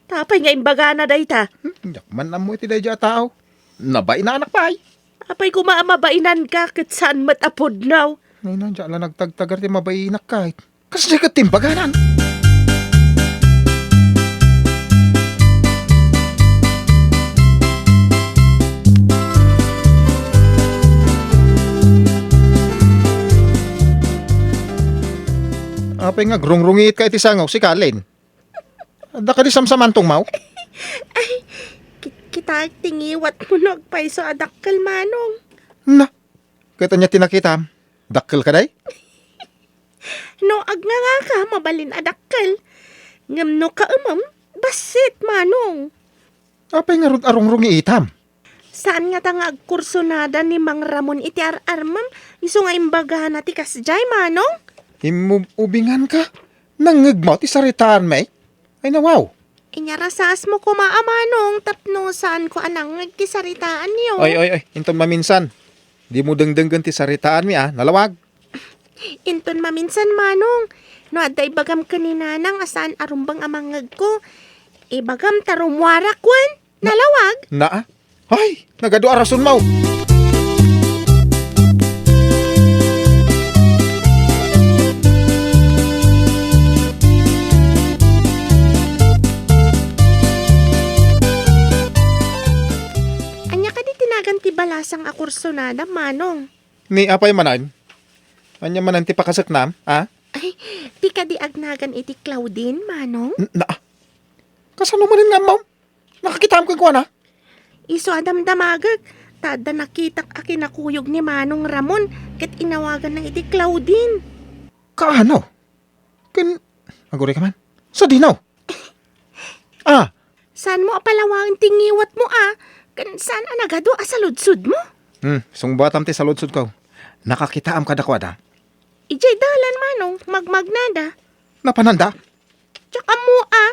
ta apay nga imbagana dayta? Hmm, diak man ammo iti daydiay a tao. Nabainanak pay. Apay koma a mabainanka ket saan met a pudno? Nay, na, diak la nagtagtagar ti mabainak kay. Kasdiay ket ti imbaganan. Apay nga agrungrungiitka iti sango, sika, Len? Adda kadi samsamantongmo? Ay, ki-, kitaek ti ngiwatmo no agpayso a dakkel, Manong. Na, ket ania ti nakitam? Dakkel kadi? No agngangaka, mabalin a dakkel. Ngem no kaemem, bassit, Manong. Apay ngarud a rungrungiitam? Saan ngata nga agkursonada ni Mang Ramon iti ar-armem, isu nga imbagana ti kasdiay, Manong? Immub-ubinganka? Nangngegmo ti saritaanmi? Ay, nawaw. Inyarasasmo koma a, Manong, tapno saanko a nangngeg ti saritaanyo. Ay, ay, ay, inton maminsan. Dimo dengdenggen ti saritaanmi, a, nalawag. Inton maminsan, Manong, no adda ibagam ken ni Nanang a saan a rumbeng a mangngegko, ibagam ta rummuarak wen. Nalawag? Na, a? Ay, nagadu a rasonmo. Ania kadi ti nagan ti balasang a kursonada, Manong? Ni apay manen? Ania manen ti pakaseknam, a? Ay, ti kadi agnagan iti Claudine, Manong? N-, na, kasano manen nga ammom? Nakakitaam kenkuana? Isu a damdamagek, ta adda nakitak a kinakuyog ni Manong Ramon ket inawaganna iti Claudine. Kaano? Ken, aguray ka man. Sadino? Ah! Saanmo a palawaen ti ngiwatmo a? Ken saan a nagadu a saludsodmo? Hmm, sungbatam ti saludsodko. Nakakitaam kadakuada? Idiay dalan, Manong, magmagnada. Napananda? Diak ammo a.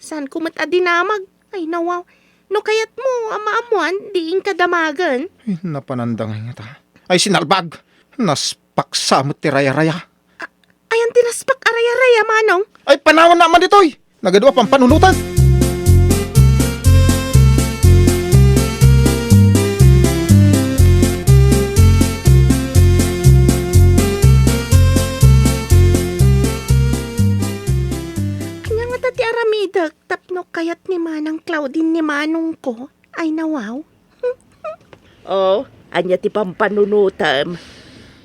Saanko met a dinamag. Ay, nawaw. No kayatmo a maammoan, di inka damagen. Ay, napananda ngay ngata. Ay, sinalbag. Naspaksa met ti rayaraya. A-, ayan ti naspak a rayaraya, Manong? Ay, panawanna man ditoy. Nagadu a pampanunotan. Ania ngata ti aramidek tapno kayat ni Manang Claudine ni manongko? Ay, nawaw. Oh, Ania ti pampanunotem?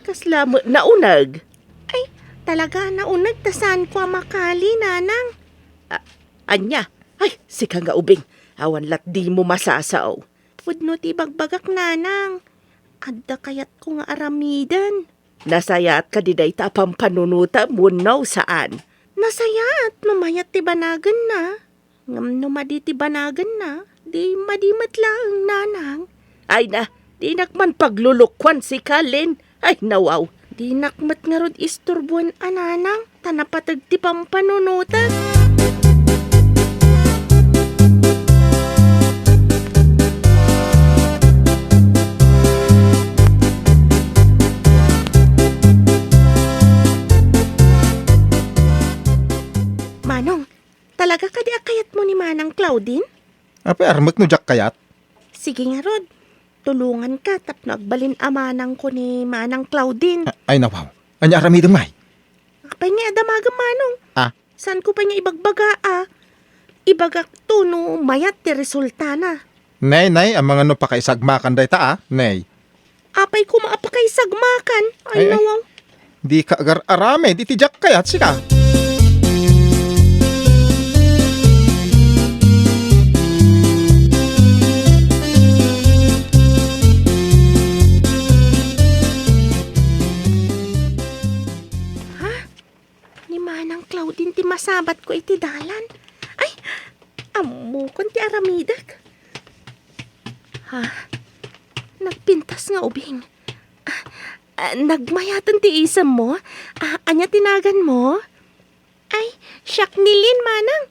Kasla met nauneg? Ay, talaga nauneg ta saanko a makali, Nanang. A-, ania? Ay, sika nga ubing. Awan lat dimo masasao. Pudno ti ibagbagak, Nanang. Adda kayatko nga aramiden. Nasayaat kadi dayta a pampanunotem wenno saan? Nasayaat no mayat ti banagenna. Ngem no madi ti banagenna, di madi met laeng, Nanang. Ay na, dinak man paglulukuan sika, Len. Ay, nawaw. Dinak met ngarud isturboen a, Nanang, ta napateg ti pampanunotek. Manong, talaga kadi a kayatmo ni Manang Claudine? Apay, armek no diak kayat? Sige ngarud, tulonganka tapno agbalin a manangko ni Manang Claudine. A-, ay, nawaw. Ania aramidem, Nay? Apay nga adamagem, Manong? Ah? Saanko pay nga ibagbaga, a? Ibagakto no mayat ti resultana. Nay, nay, amangan no pakaisagmakan dayta, a? Nay. Apay koma a pakaisagmakan? Ay, ay, ay. Nawaw. Dika agar-aramid iti diak kayat, sika. Ha? Ni Manang Claudine ti masabatko iti dalan. Ay, ammokon ti aramidek. Ha? Nagpintas nga ubing. Ah, ah, nagmayaten ti isemmo? Ah, ania ti naganmo? Ay, siak ni Lin, Manang.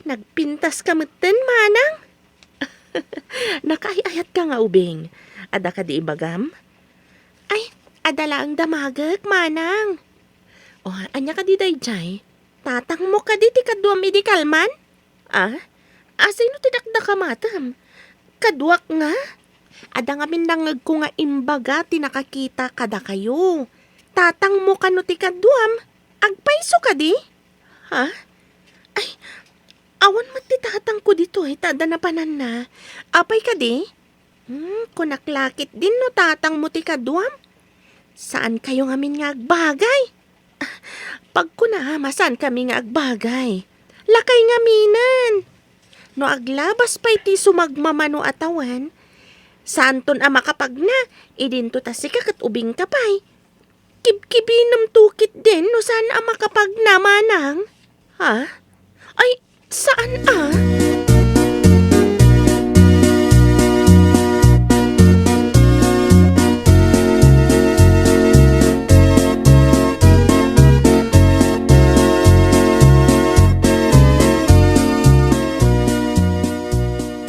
Nagpintas ka metten, Manang. Nakaay-ayatka nga ubing. Adda kadi ibagam? Ay, adda laeng damagek, Manang. O, ania kadi daydiay? Tatangmo kadi ti kaduam idi kalman? Ah? Asino ti dakdakamatem? Kaduak nga? Adda ngamin nangngegko nga imbaga ti nakakita kadakayo. Tatangmo kano ti kaduam? Agpayso kadi? Ha? Ay, awan met ti tatangko ditoy ta adda napananna. Apay kadi? Hmm, kunak la ketdin no tatangmo ti kaduam. Saankayo ngamin nga agbagay. Pagkunam a saankami nga agbagay. Lakay ngaminen. No aglabas pay ti sumagmamano a tawen, saanton a makapagna, idinto ta sika ket ubingka pay. Kibkibinemto ketdin no saan a makapagna, Manang. Ha? Ay, saan a?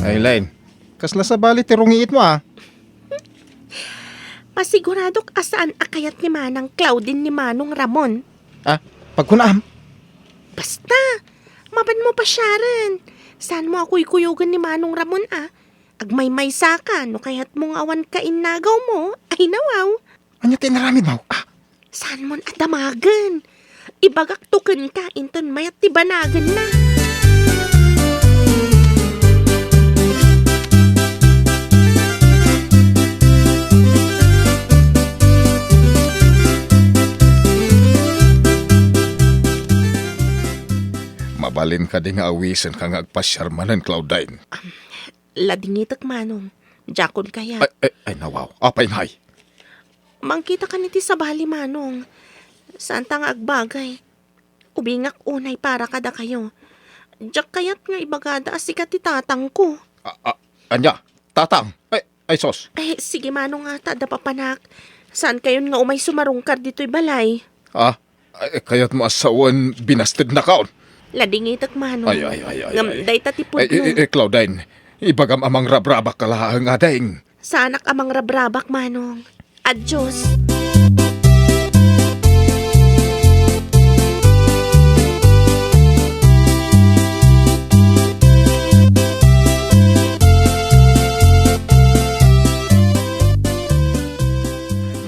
Ay, Len, kasla sabali ti rungiitmo, a? Masiguradok a saan a kayat ni Manang Claudine ni Manong Ramon. Ah, pagkunaam? Basta, mapanmo pasiaren. Saanmo a kuykuyogen ni Manong Ramon, a? Agmaymaysaka no kayatmo nga awan kainnagawmo. Ay, nawaw. Ania ti inaramidmo? Ah. Saanmon a damagen? Ibagakto kenka inton mayat ti banagenna. Mabalin kadi nga awisenka nga agpasiar manen, Claudine? Ladingitek, Manong. Diakon kayat. Ay, ay, ay, nawaw. Apay ngay? Mangkitaka iti sabali, Manong. Saanta nga agbagay. Ubingak unay para kadakayo. Diak kayat nga ibagada a sika ti tatangko. A, a, ania? Tatang? Ay, ay, sos. Ay, sige, Manong, a, ta adda papanak. Saankayon nga umay sumarungkar ditoy balay? Ah? Ay, kayatmo a sawen, binastednakon? Ladingitek, Manong. Ay, ay, ay, ay, Ngem ay. Dayta ti Ay, pudno. Eh, eh, Claudine, ibagam a mangrabrabak ka laeng, ading. Saanak a mangrabrabak, Manong. Adios.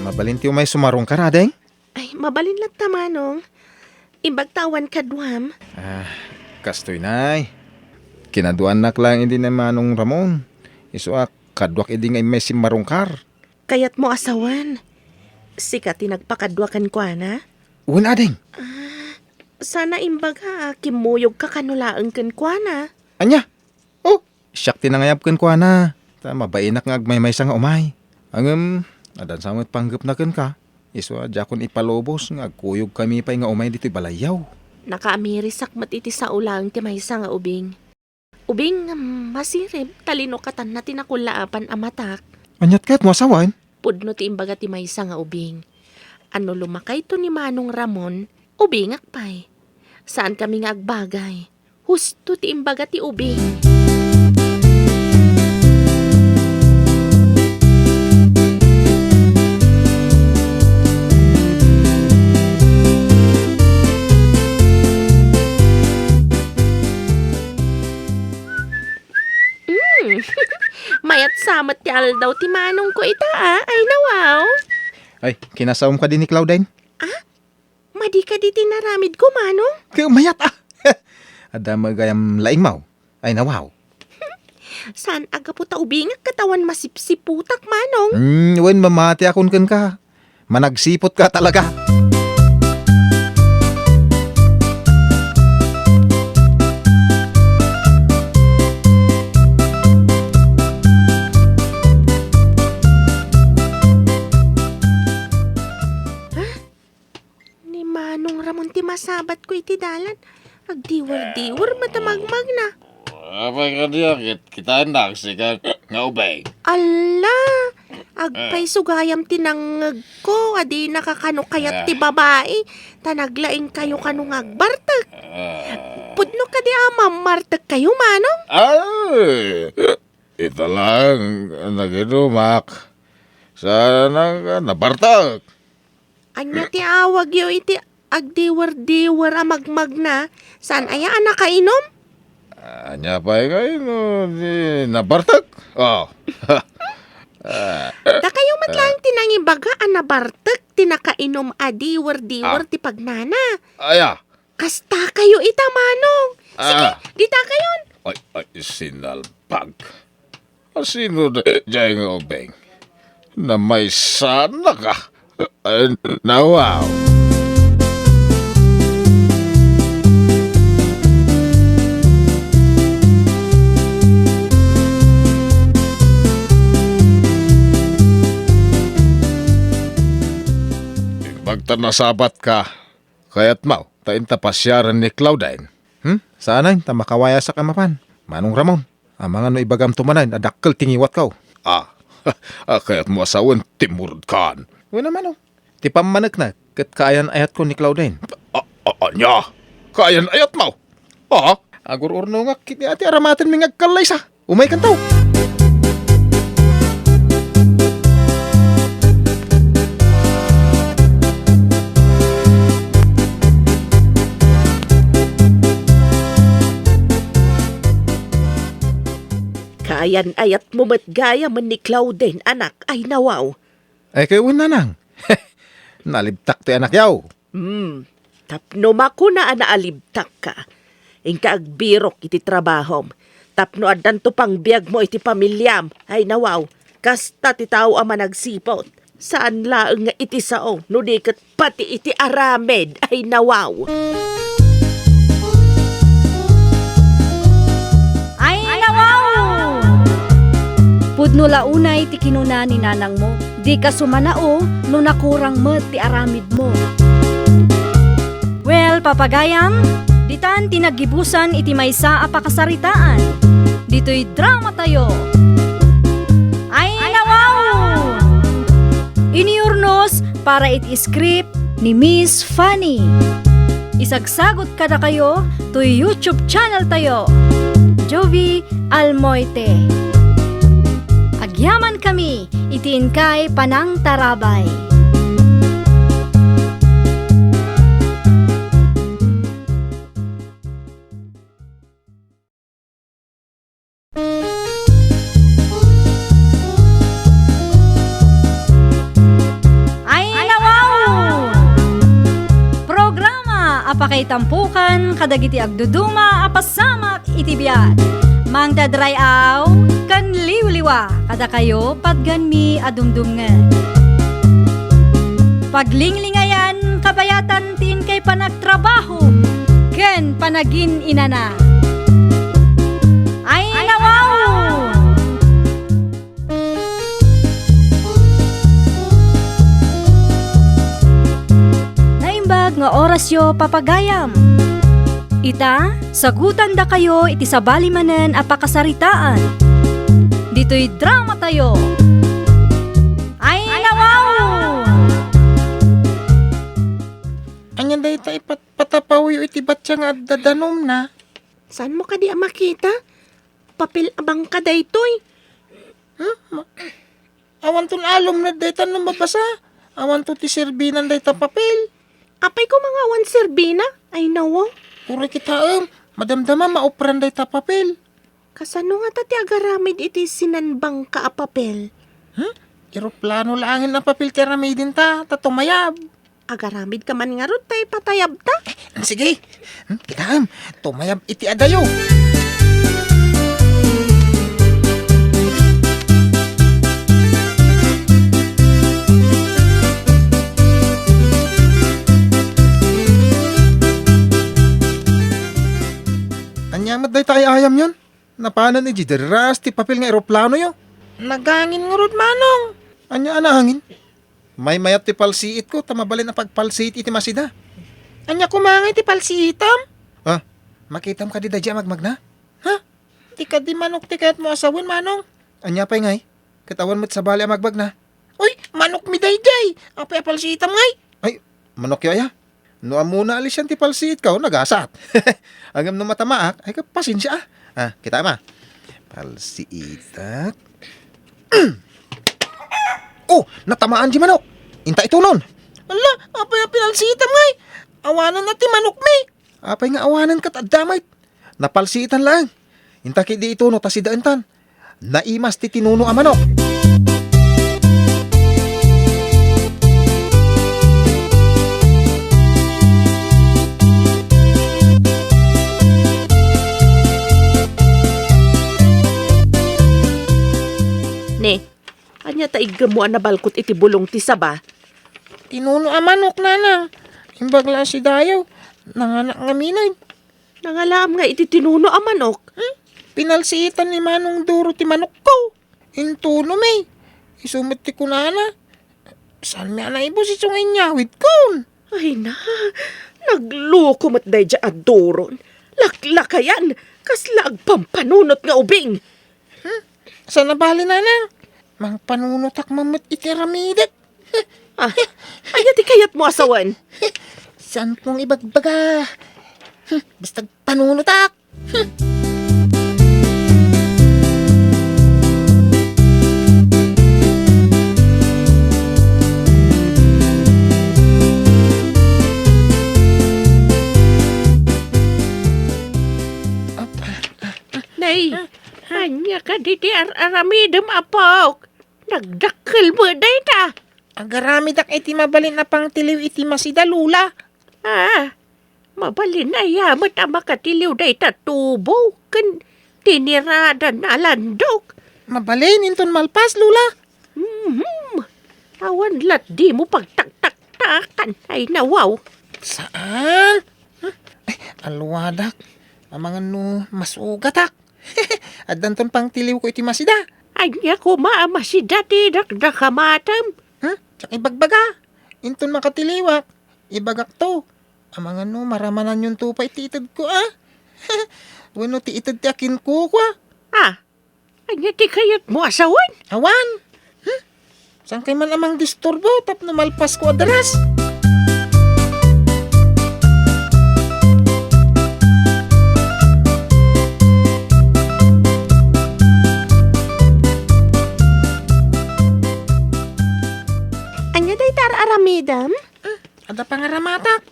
Mabalin ti umay sumarungkar, ading? Ay, mabalin latta, Manong. Imbag ta awan kaduam. Ah, kastoy, nay. Kinaduannak laeng idi ni Manong Ramon. Isu a, kaduak idi nga immay simmarungkar. Kayatmo a sawen? Sika ti nagpakadua kenkuana? Wen, ading. Sana imbaga a kimmuyogka kano laeng kenkuana. Ania? Oh, siak ti nangayab kenkuana. Ta mabainak nga agmaymaysa nga umay. Ngem, adda sa met panggepna kenka. Isu a diakon ipalubos nga agkuyogkami pay nga umay ditoy balayyo. Nakaamirisak met iti sao laeng ti maysa nga ubing. Ubing, masirib, talinokatanna ti nakullaapan a matak. Aniat kayatmo a sawen? Pudno ti imbaga ti maysa nga ubing. A no lumakayto ni Manong Ramon, ubingak pay. Saankami nga agbagay. Husto ti imbaga ti ubing. Mm. Mayat sa met ti aldaw ti manongko ita, a. Ay, nawaw. Ay, kinasaom kadi ni Claudine? Ah? Madi kadi ti naramidko, manong? Ket mayat, a. Adda met gayam laingmo? Ay, nawaw. Saan a gapu ta ubingak ket awan masipsiputak, manong? Mm, wen, mamatiakon kenka. Managsiputka talaga. Ni Manong Ramon ti masabatko iti dalan. Agdiwer-diwer met a magmagna. Apay kadi a kit-, kitaennak sika nga ubing? Alla! Agpayso gayam ti nangngegko a dinaka kano kayat ti babai, ta naglaingkayo kano nga agbartek. Ah. Pudno kadi a mammartekkayo, manong? Ay! Ita laeng naginumak. Saan a nabartek? Ania ti awagyo iti agdiwer-diwer a magmagna? Saan aya a nakainom? Ania pay nga ino ti nabartek? Oh. Ah. Dakayo met laeng ti nangibaga a nabartek ti nakainom a diwer-diwer ti pagnana. Aya? Kastakayo ita, manong. Sige, ah, ditakayon. Ay, ay, sinalpag. Asino da-, jay nga ubing? Namaysanaka. Ay, nawaw. Imbag ta nasabatka, kayatmo ta inta pasiaren ni Claudine? Hmm? Saanen ta makawayasak a mapan, Manong Ramon. Amangan no ibagamto manen a dakkel ti ngiwatko. Ah, ah, kayatmo a sawen ti murudkan? Wen a, manong. Ti pammanekna ket kaayan-ayatko ni Claudine. Ah, ah, ania? Kaayan-ayatmo? Ah? Agur-urnongak iti aramatenmi nga agkallaysa. Umaykanto. Kaayan-ayatmo met gayam ni Claudine, anak, ay nawaw. Ay, kay wen, nanang. Nalibtak ti anakyo. Hmm, tapno makuna a naalibtakka, inka agbirok iti trabahom, tapno addanto pangbiagmo iti pamiliam. Ay, nawaw, kasta ti tao a managsiput. Saan laeng nga iti sao, no di ket pati iti aramid. Ay, nawaw! Ay, nawaw! Pudno la unay ti kinuna ni nanangmo. Dika sumanao no nakurang met ti aramidmo. Well, papagayam, ditan ti naggibusan iti maysa a pakasaritaan ditoy dramatayo. Ay, nawaw! Inurnos para iti script ni Miss Fanny. Isagsagut kadakayo toy YouTube channel tayo, Jovie Almoite. Agyamankami iti inkay panangtarabay. Ay, nawaw! Programa a pakaitampokan kadagiti agduduma a pasamak iti biag. Mangted ray-aw ken liwliw pa kadakayo patganmi a dumdumngeg. Paglinglingayan kabayatan ti inkay panagtrabaho ken panagin-inana. Ay, nawaw! Naimbag nga orasyo, papagayam. Ita, sagutandakayo iti sabali manen a pakasaritaan. Ditoy dramatayo. Ay, nawaw! Ania dayta ipat-, patapawyo iti batya nga adda danumna? Saanmo kadi a makita? Papel a bangka daytoy. Hmm? Ma-, awanton alumned dayta no mabasa. Awanto ti serbinan dayta papel. Apay koma nga awan serbina? Ay, nawaw. Uray kitaem, madamdama maupran dayta papel. Kasano ngata ti agaramid iti sinanbangka a papel? Hmm? Eroplano laengen a papel ti aramidenta, ta tumayab. Agaramidka man ngarud ta ipatayabta. Eh, sige. Hmm, kitaem, tumayab iti adayo. Ania met dayta ay-ayamyon? Napanen idiay derras ti papel nga eroplanoyo? Nagangin ngarud, Manong. Ania a nangin? Maymayat ti palsiitko ta mabalin a pagpalsiit iti masida. Ania koma ngay ti palsiitam? Ah, makitam kadi daydiay a magmagna? Ha? Di kadi manok ti kayatmo a sawen, Manong? Ania pay ngay? Ket awan met sabali a magbagna. Uy, manokmi daydiay! Apay a palsiitam ngay? Ay, manokyo aya? No ammona a lisian ti palsiitko, nagasat. Ngem no matamaak, ay, pasensia, ah. Ah, kitaem a. Palsiitak. Oh, natamaan diay manok. Inta itunon. Ala, apay a pinalsiitam ngay? Awanen a ti manokmi. Apay nga awanen ket adda met. Napalsiitan laeng. Inta ketdi ituno ta sidaentan. Naimas ti tinuno a manok. Ne, ania ta iggemmo a nabalkot iti bulong ti saba? Tinuno a manok, Nanang. Imbag la a sidayo, nanganak ngamin. Nangalaam nga iti tinuno a manok? Hmm? Pinalsiitan ni Manong Duro ti manokko. Intunomi. Isu met ti kunana, saanmi a naibus isu nga inyawidkon. Ay na, nagloko met daydiay a Duron. Laklakayan, kasla agpampanunot nga ubing. Hmm? Saan a bali, Nanang? Mangpanunotak man met iti aramidek. Ah, ania ti kayatmo a sawen? Saanko nga ibagbaga. Hmm, basta panunotak. Hmm. Nay, ania kadi ti ar-aramidem, apok? Nagdakkel met dayta. Agaramedak iti mabalin a pangtiliw iti masida, Lola. Ah, mabalin aya met a makatiliw dayta tubo ken tiniradan a landok? Mabalin inton malpas, Lola. Mhm. Awan lat dimo pagtaktaktakan. Ay, nawaw. Saan? Hmm? Ay, alwadak. Amangan no masugatak. Addanton pangtiliwko iti masida. Ania koma a masida ti dakdakamatem? Hmm? Diak ibagbaga. Inton makatiliwak, ibagakto. Amangan no maramananyonto pay ti itedko, a? Wenno ti ited ti akinkukua? Ah, ania ti kayatmo a sawen? Awan. Hmm? Saankay man a mangdisturbo tapno malpasko a deras. Ania dayta ar-aramidem? Hmm, adda pangaramatak.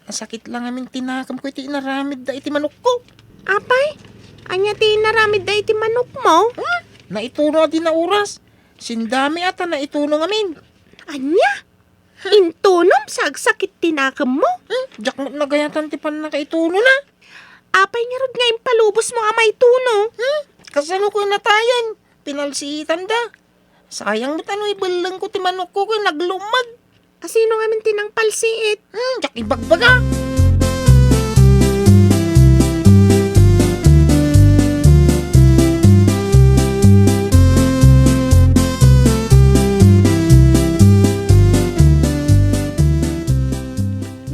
Nasakit la ngamin ti nakemko iti inaramidda iti manokko. Apay, ania ti inaramidda iti manokmo? Hmm? Naituno a di nauras. Sindami a ta naituno ngamin. Ania? Intunom sa agsakit ti nakemmo? Hmm? Diak met nagayatan ti pannakaitunona. Apay ngarud nga impalubosmo a maituno? Hmm? Kasano ko natayen? pinalsiitanda. Sayang met no ibellengko ti manokko ken naglummeg. A, sino ngamin ti nangpalsiit? Hmm, diak ibagbaga.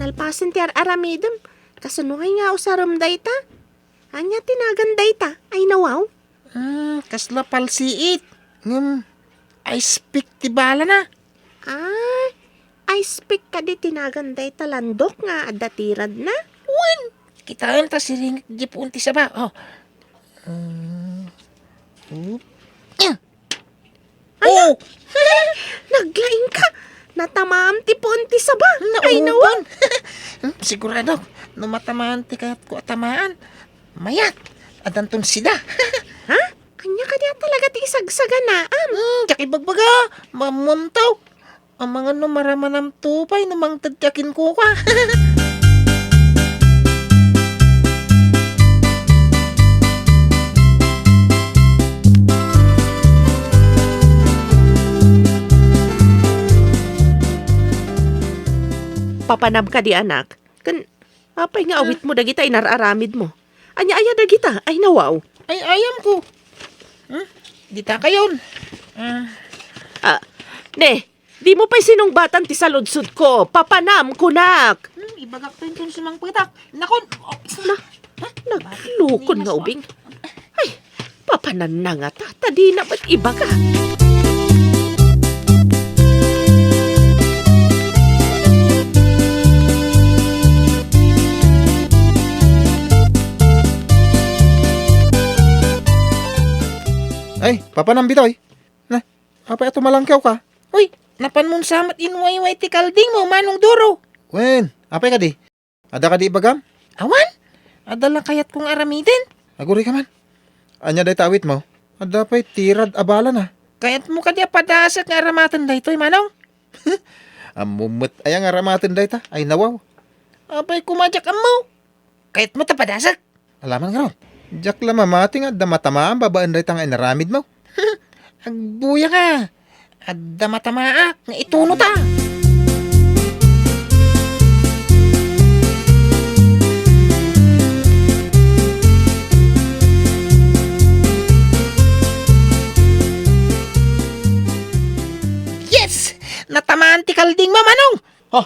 Nalpasen ti ar-aramidem. Kasano ngay nga usarem dayta? Ania ti nagan dayta? Ay, nawaw. Hmm, kasla palsiit. Ngem, ice pick ti balana. Ah, ice pick kadi ti nagan dayta landok nga adda tiradna? Wen, kitaem ta siringek di puon ti saba. Oh. Hmm. Hmm. Ania? Oh! Naglaingka! Natamaam ti puon ti saba. Ay, nawa. Nauban. Hmm, siguradok, no matamaan ti kayatko a tamaan, mayat, addanton sida. Ha? Ania kadi a talaga ti isagsaganaam? Hmm, diak ibagbaga, mammuamto. Amangan no maramanamto pay no mangted ti akinkuka. Papanam kadi, anak? Ken apay nga awitmo dagita inar-aramidmo? Ania aya dagita? Ay, nawaw. Ay, ayamko. Hmm? Dita kayon. Ah. Ah, ne, dimo pay sinungbatan ti saludsodko. Papanam, kunak. Hmm, ibagak to inton sumangpetak. Nakon, oh, Na, ha? Naglukon nga ubing. Ay, papananna ngata, ta dina met ibaga. Ay, papanam ditoy. Na, apay a tumalangkewka? Uy, napanmon sa met inwayway ti kaldingmo, Manong Duro. Wen, apay kadi? Adda kadi ibagam? Awan. Adda la kayatko nga aramiden. Agurayka man. Ania dayta awitmo? Adda pay tirad a balana. Kayatmo kadi a padasek nga aramaten daytoy, Manong? Ammom met aya nga aramaten dayta? Ay, nawaw. Apay koma diak ammo? Kayatmo ta padasek? Alaman ngarud, diak la mamati nga adda matamaam babaen dayta nga inaramidmo. Agbuyaka! Adda matamaak nga itunota! Yes! Natamaan ti kaldingmo, Manong! Ha?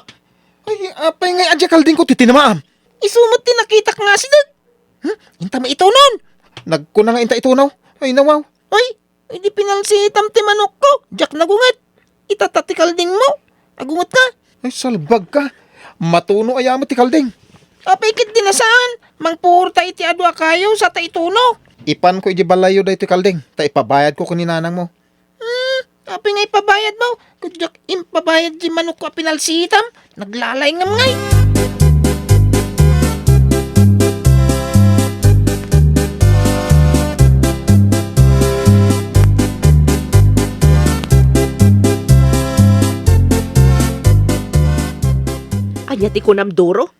Ay, apay ngay a diay kaldingko ti tinamaam? Isu met ti nakitak nga asideg. Hmm? Inta maitunon! Nagkuna nga inta itunaw. Ay, nawaw. Oy, idi pinalsiitam ti manokko, diak nagunget. Itata ti kaldingmo. Agungetka. Ay, salbagka. Matuno aya met ti kalding. Apay ket di nasaan. Mangpurta iti adu a kayo sa ta ituno. Ipanko iti balayyo daytoy kalding, ta ipabayadko ken ni nanangmo. Hmm, apay nga ipabayadmo? Ket diak impabayad diay manokko a pinalsiitam. Naglalay ngem ngay. Ania ti kunam, Duro?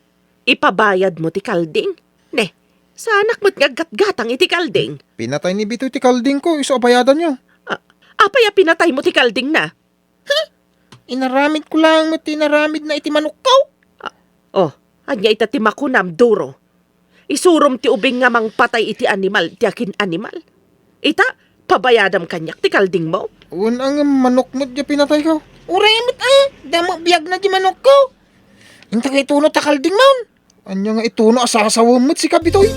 Ipabayadmo ti kalding? Ne, saanak met nga aggatgatang iti kalding. Pinatay ni Bitoy ti kaldingko, isu a bayadanyo. A-, apay a pinataymo ti kaldingna? Huh? Inaramidko laeng met ti inaramidna iti manokko. A-, oh, ania ita ti makunam, Duro? Isurom ti ubing nga mangpatay iti animal ti akin-animal. Ita, pabayadam kaniak ti kaldingmo? Wen a ngem manok met diay pinatayko. Uray met a, damo biagna diay manokko. Inta nga ituno ta kaldingmon. Ania nga ituno a sasawem met sika, Bitoy?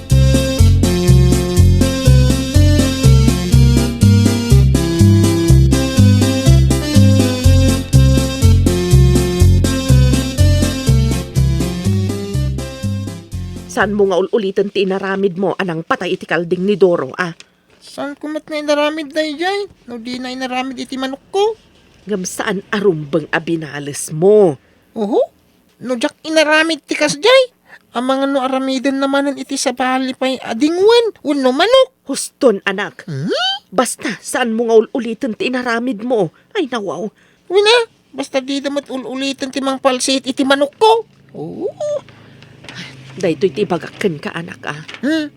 Saanmo nga ul-uliten ti inaramidmo a nangpatay iti kalding ni Doro, a? Saanko met nga inaramid daydiay no dina inaramid iti manokko? Ngem saan a rumbeng a binalesmo. Oho, no diak inaramid ti kasdiay, amangan no aramidenna manen iti sabali pay a dingwen wenno manok. Huston, anak. Hmm? Basta, saanmo nga ul-uliten ti inaramidmo. Ay, nawaw. Wen a, basta dida met ul-uliten ti mangpalsiit iti manokko. Oo. Daytoy ti ibagak kenka, anak, a. Hmm?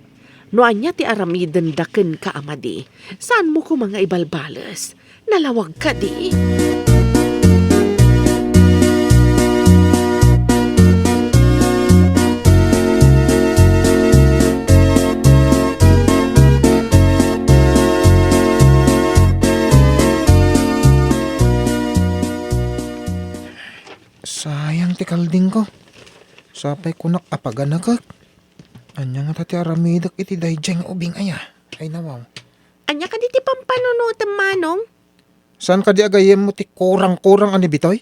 No ania ti aramidenda kenka a madi, saanmo koma nga ibalbales. Nalawag kadi? Sayang ti kaldingko. Sapay kunak a paganakek. Ania ngata ti aramidek iti daydiay nga ubing aya? Ay, nawaw. Ania kadi ti pampanunotem, Manong? Saan kadi a gayyemmo ti kurang-kurang a ni Bitoy?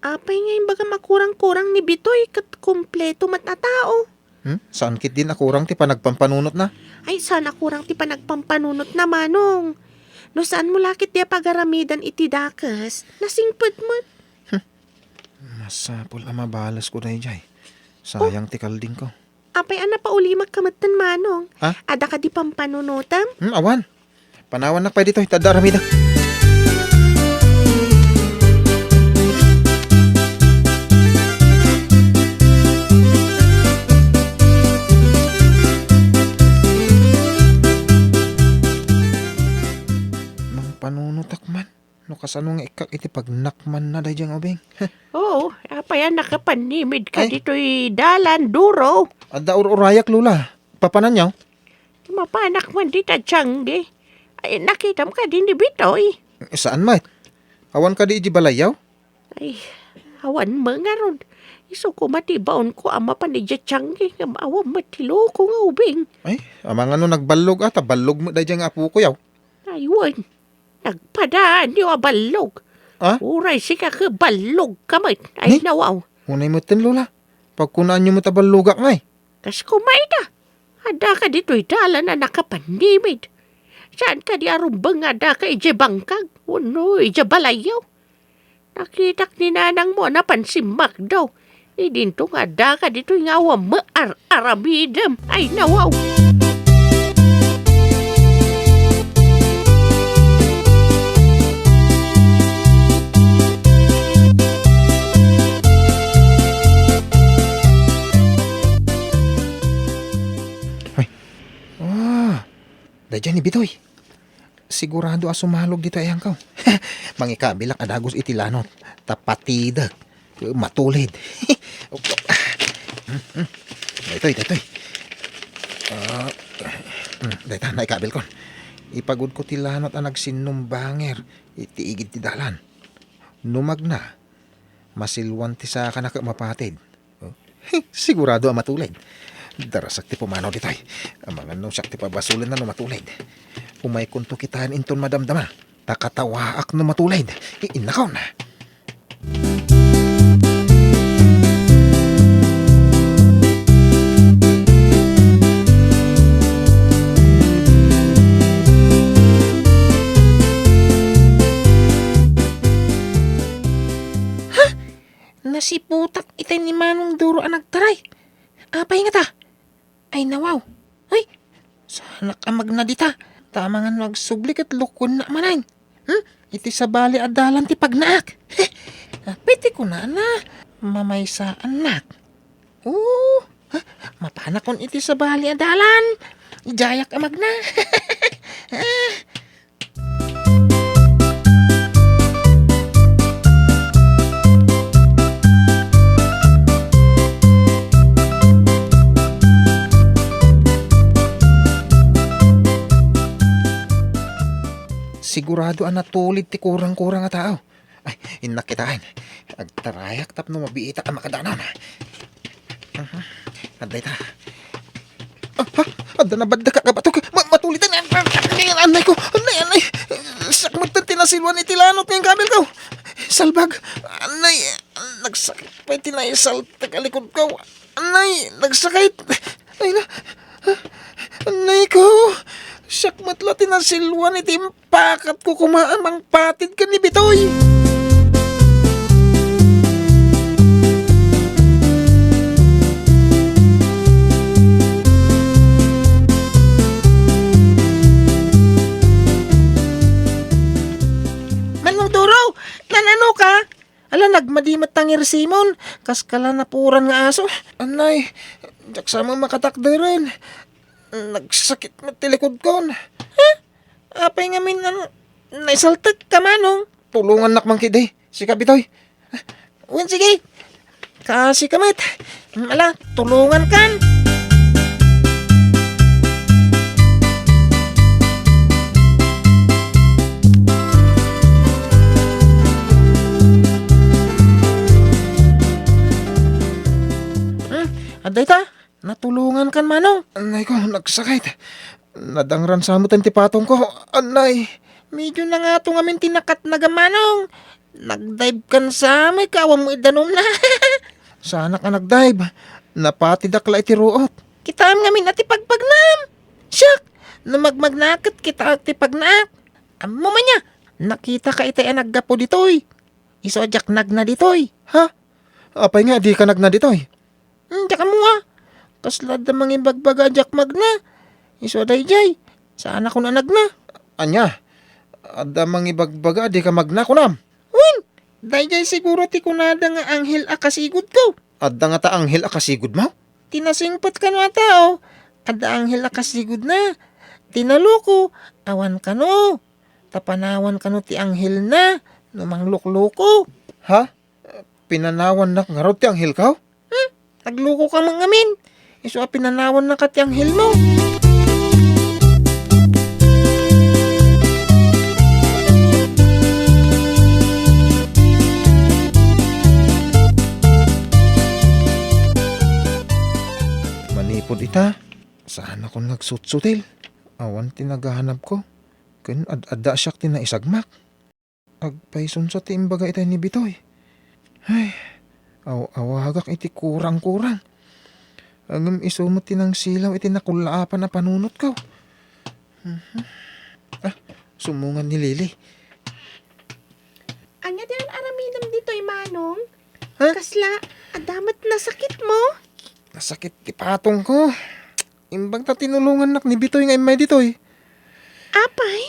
Apay nga imbagam a kurang-kurang ni Bitoy ket kompleto met a tao? Hmm? Saan ketdin a kurang ti panagpampanunotna? Ay, saan a kurang ti panagpampanunotna, Manong. No saanmo la ketdi a pagaramidan iti dakes, nasingpet met. Hmm. Masapul a mabalesko daydiay. Sayang ti kaldingko. Apay a napaulimek ka metten, Manong? Ha? Adda kadi pampanunotem? Hmm, awan. Panawannak pay ditoy, ta adda aramidek. Mangpanunotak man. No kasano nga ikkak iti pagnakmanna daydiay nga ubing? Oo, apay a nakapannimid ka Ay. ditoy dalan, Duro? Adda ur-urayak, Lola. Papananyaw? Mapanak man dita, Tiangge. Ay, nakitam kadi ni Bitoy? Saan met? Awan kadi iti balayyaw? Ay, awan met ngarud. Isu koma ti baonko a mapan idiay Tiangge, ngem awan met ti loko nga ubing. Ay, amangan no nagballog, a, ta ballog met daydiay nga apoko, yaw. Ay, wen. Nagpadaanyo a ballog. Ah? Uray sika ket ballog ka met. Ay, Ni? nawaw. Unay metten, Lola. Pagkunaanyo met a ballogak ngay. Kas kumayda. Adda ka ditoy dalan a nakapannimid. Saan kadi a rumbeng nga adda ka idiay bangkag? Wenno idiay balayyo? Nakitak ni nanangmo a napan simmakdaw. Idinto nga adda ka ditoy nga awan met ar-aramidem. Ay, nawaw! Ay. Ah, daydiay ni Bitoy. Sigurado a sumalog ditoy ayangko. Mangikabilak a dagus iti lanot. Ta patidek. Matulid. Daytoy, daytoy. Ah, hmm, dayta, naikabilkon. Ipagudko ti lanot a nagsinnumbanger iti igid ti dalan. No magna, masilwan ti sakana ket mapatid. Oh, sigurado a matulid. Darasak ti pumanaw ditoy. Amangan no siak ti pabasolenna no matulid. Umaykonto kitaen inton madamdama. Ta katawaak no matulid. I-, innakon. Ha? Nasiputak itay ni Manong Duro a nagtaray. Apay ngata? Ay, nawaw. Ay, saanak a magna dita. Ta amangan no agsubli ket lukuennak manen. Hmm? Iti sabali a dalan ti pagnaak. Apay ti kunana? Mamaysaannak. Oo. Ha? Mapanakon iti sabali a dalan. Idiayak a magna. Ah. Sigurado a natulid ti kurang-kurang a tao. Ay, innak kitaen. Agtarayak tapno mabiitak a makadanon. Mhm. Adda ita. Ah, ha? Adda nabaddaka ka batok. Ma-, matulid, anay, anay, anay ko. Anay, anay. Siak met ti nasilwan iti lanot nga inkabil ko. Salbag. Anay, nagsakit pay ti naisaltek a likod ko. Anay, nagsakit. Ay na. Anay ko. Siak met la ti nasilwan iti Pakatko koma a mangpatid ken ni Bitoy. Manong Duro, nanano ka? Ala, nagmadi met ta nga irsimon. Kas kala napuran nga aso. Anay, diak sa makatakderen. Nagsakit met ti likodkon. Ha? Apay ngamin a naisaltekka, Manong? Tulongannak man ketdi. Sika, Bitoy. Wen, sige. Kasika met. Ala, tulongankan. Hmm, adda ita? Natulongankan, Manong. Annay ko, nagsakit. Nadangran sa met ti patongko. Annay. Medyo nangato ngamin ti nakatnagam, Manong. Nagdive kan sa met, awan mo idanumna. Saanak a nagdive. Napatidak la iti ruot. Kitaem ngamin a ti pagpagnam. Siak, no magmagnaak ket kitaek ti pagnaak. Ammom ania, nakitaka itay a naggapu ditoy. Isu a diak nagna ditoy. Ha? Apay nga dika nagna ditoy? Hmm, diak ammo a. Kasla adda mangibagbaga a diak magna. Isu a daydiay, saanakon a nagna. Ania? Adda mangibagbaga a dika magna, kunam? Wen, daydiay siguro ti kunada nga anghel a kasigudko. Adda ngata anghel a kasigudmo? Ti nasingpet kano a tao, adda anghel a kasigudna. Ti naluko, awan kano. Ta panawan kano ti anghelna no manglukloko. Ha? Pinanawannak ngarud ti anghelko? Hmm? Naglukoka met ngamin. Isu a pinanawannaka ti anghelmo. Manipud ita, saanakon nga agsutsutil. Awan ti nagahanapko. Ken ad-adda siak ti naisagmak. Agpayson sa ti imbaga itay ni Bitoy. Ay, aw-awagak iti kurang-kurang. Ngem isu met ti nangsilaw iti nakullaapan a panunotko. Mhm. Ah, sumungad ni Lily. Ania ti ar-aramidem ditoy, Manong? Ha? Kasla, adda met nasakitmo? Nasakit ti patongko. Imbag ta tinulongannak ni Bitoy nga immay ditoy. Apay?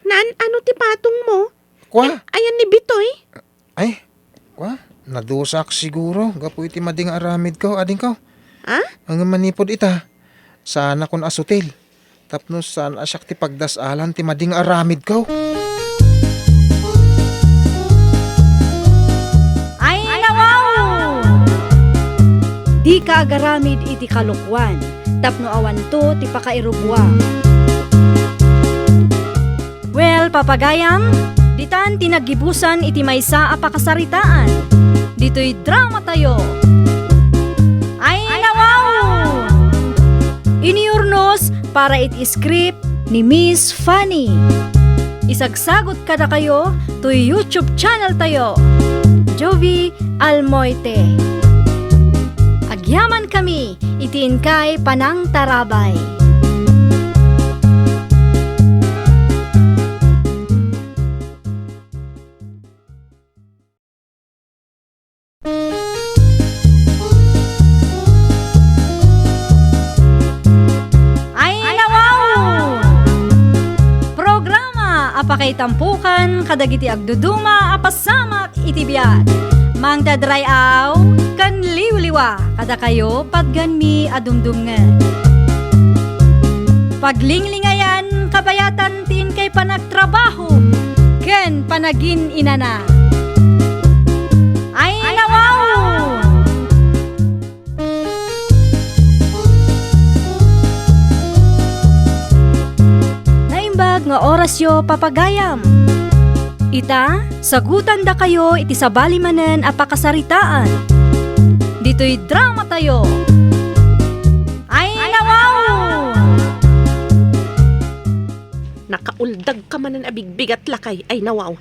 Naan-ano ti patongmo? Kua? Ay, ayan ni Bitoy? Ay, kua? Nadusaak siguro gapu iti madi nga aramidko, adingko. Ha? Ngem manipud ita, saanakon a sutil. Tapno saan a siak ti pagdas-alan ti madi nga aramidko. Ay, nawaw! Dika agaramid iti kalokuan, tapno awanto ti pakairugwa. Well, papagayam, ditan ti naggibusan iti maysa a pakasaritaan. Ditoy dramatayo. Ay, nawaw! Iniurnos para iti script ni Miss Fanny. Isagsagot kadakayo toy YouTube channel tayo, Jovie Almoite. Agyaman kami iti inkay panangtarabay. Ay, nawaw! Programa a pakaitampukan kadagiti agduduma a pasamak iti biag. Mangted ray-aw ken liwliwa kadakayo patgenmi a dumdumngeg. Paglinglingayan kabayatan ti inkay panagtrabaho ken panagin-inana. Ay, nawaw! Naimbag nga orasyo, papagayam. Ita, sagutandakayo iti sabali manen a pakasaritaan. Ditoy dramatayo. Ay, nawaw! Nakauldag ka manen a bigbigat, lakay. Ay, nawaw.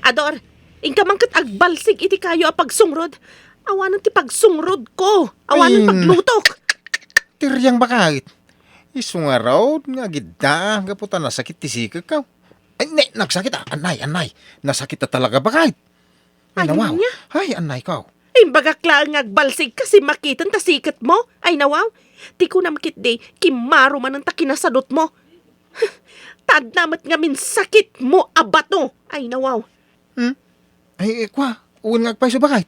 Ador, inka man ket agbalsig iti kayo a pagsungrod. Awanen ti pagsungrodko. Awanen Ay, paglutok. Ti riang bakait. Isu ngarud nga agidda gapu ta nasakit ti sikekko. Ay, ne, nagsakit a. Annay, annay. Nasakit a talaga bakait. Ay, nawaw. Ania? Ay, annay ko. Imbagak laeng nga agbalsig kasi makiten ta siketmo. Ay, nawaw. Ti kunam ketdi, kimmaro manen ta kinasadutmo. Tadna met ngamin sakitmo a bato. Ay, nawaw. Hmm? Ay, eh, kua, wen nga agpayso bakait.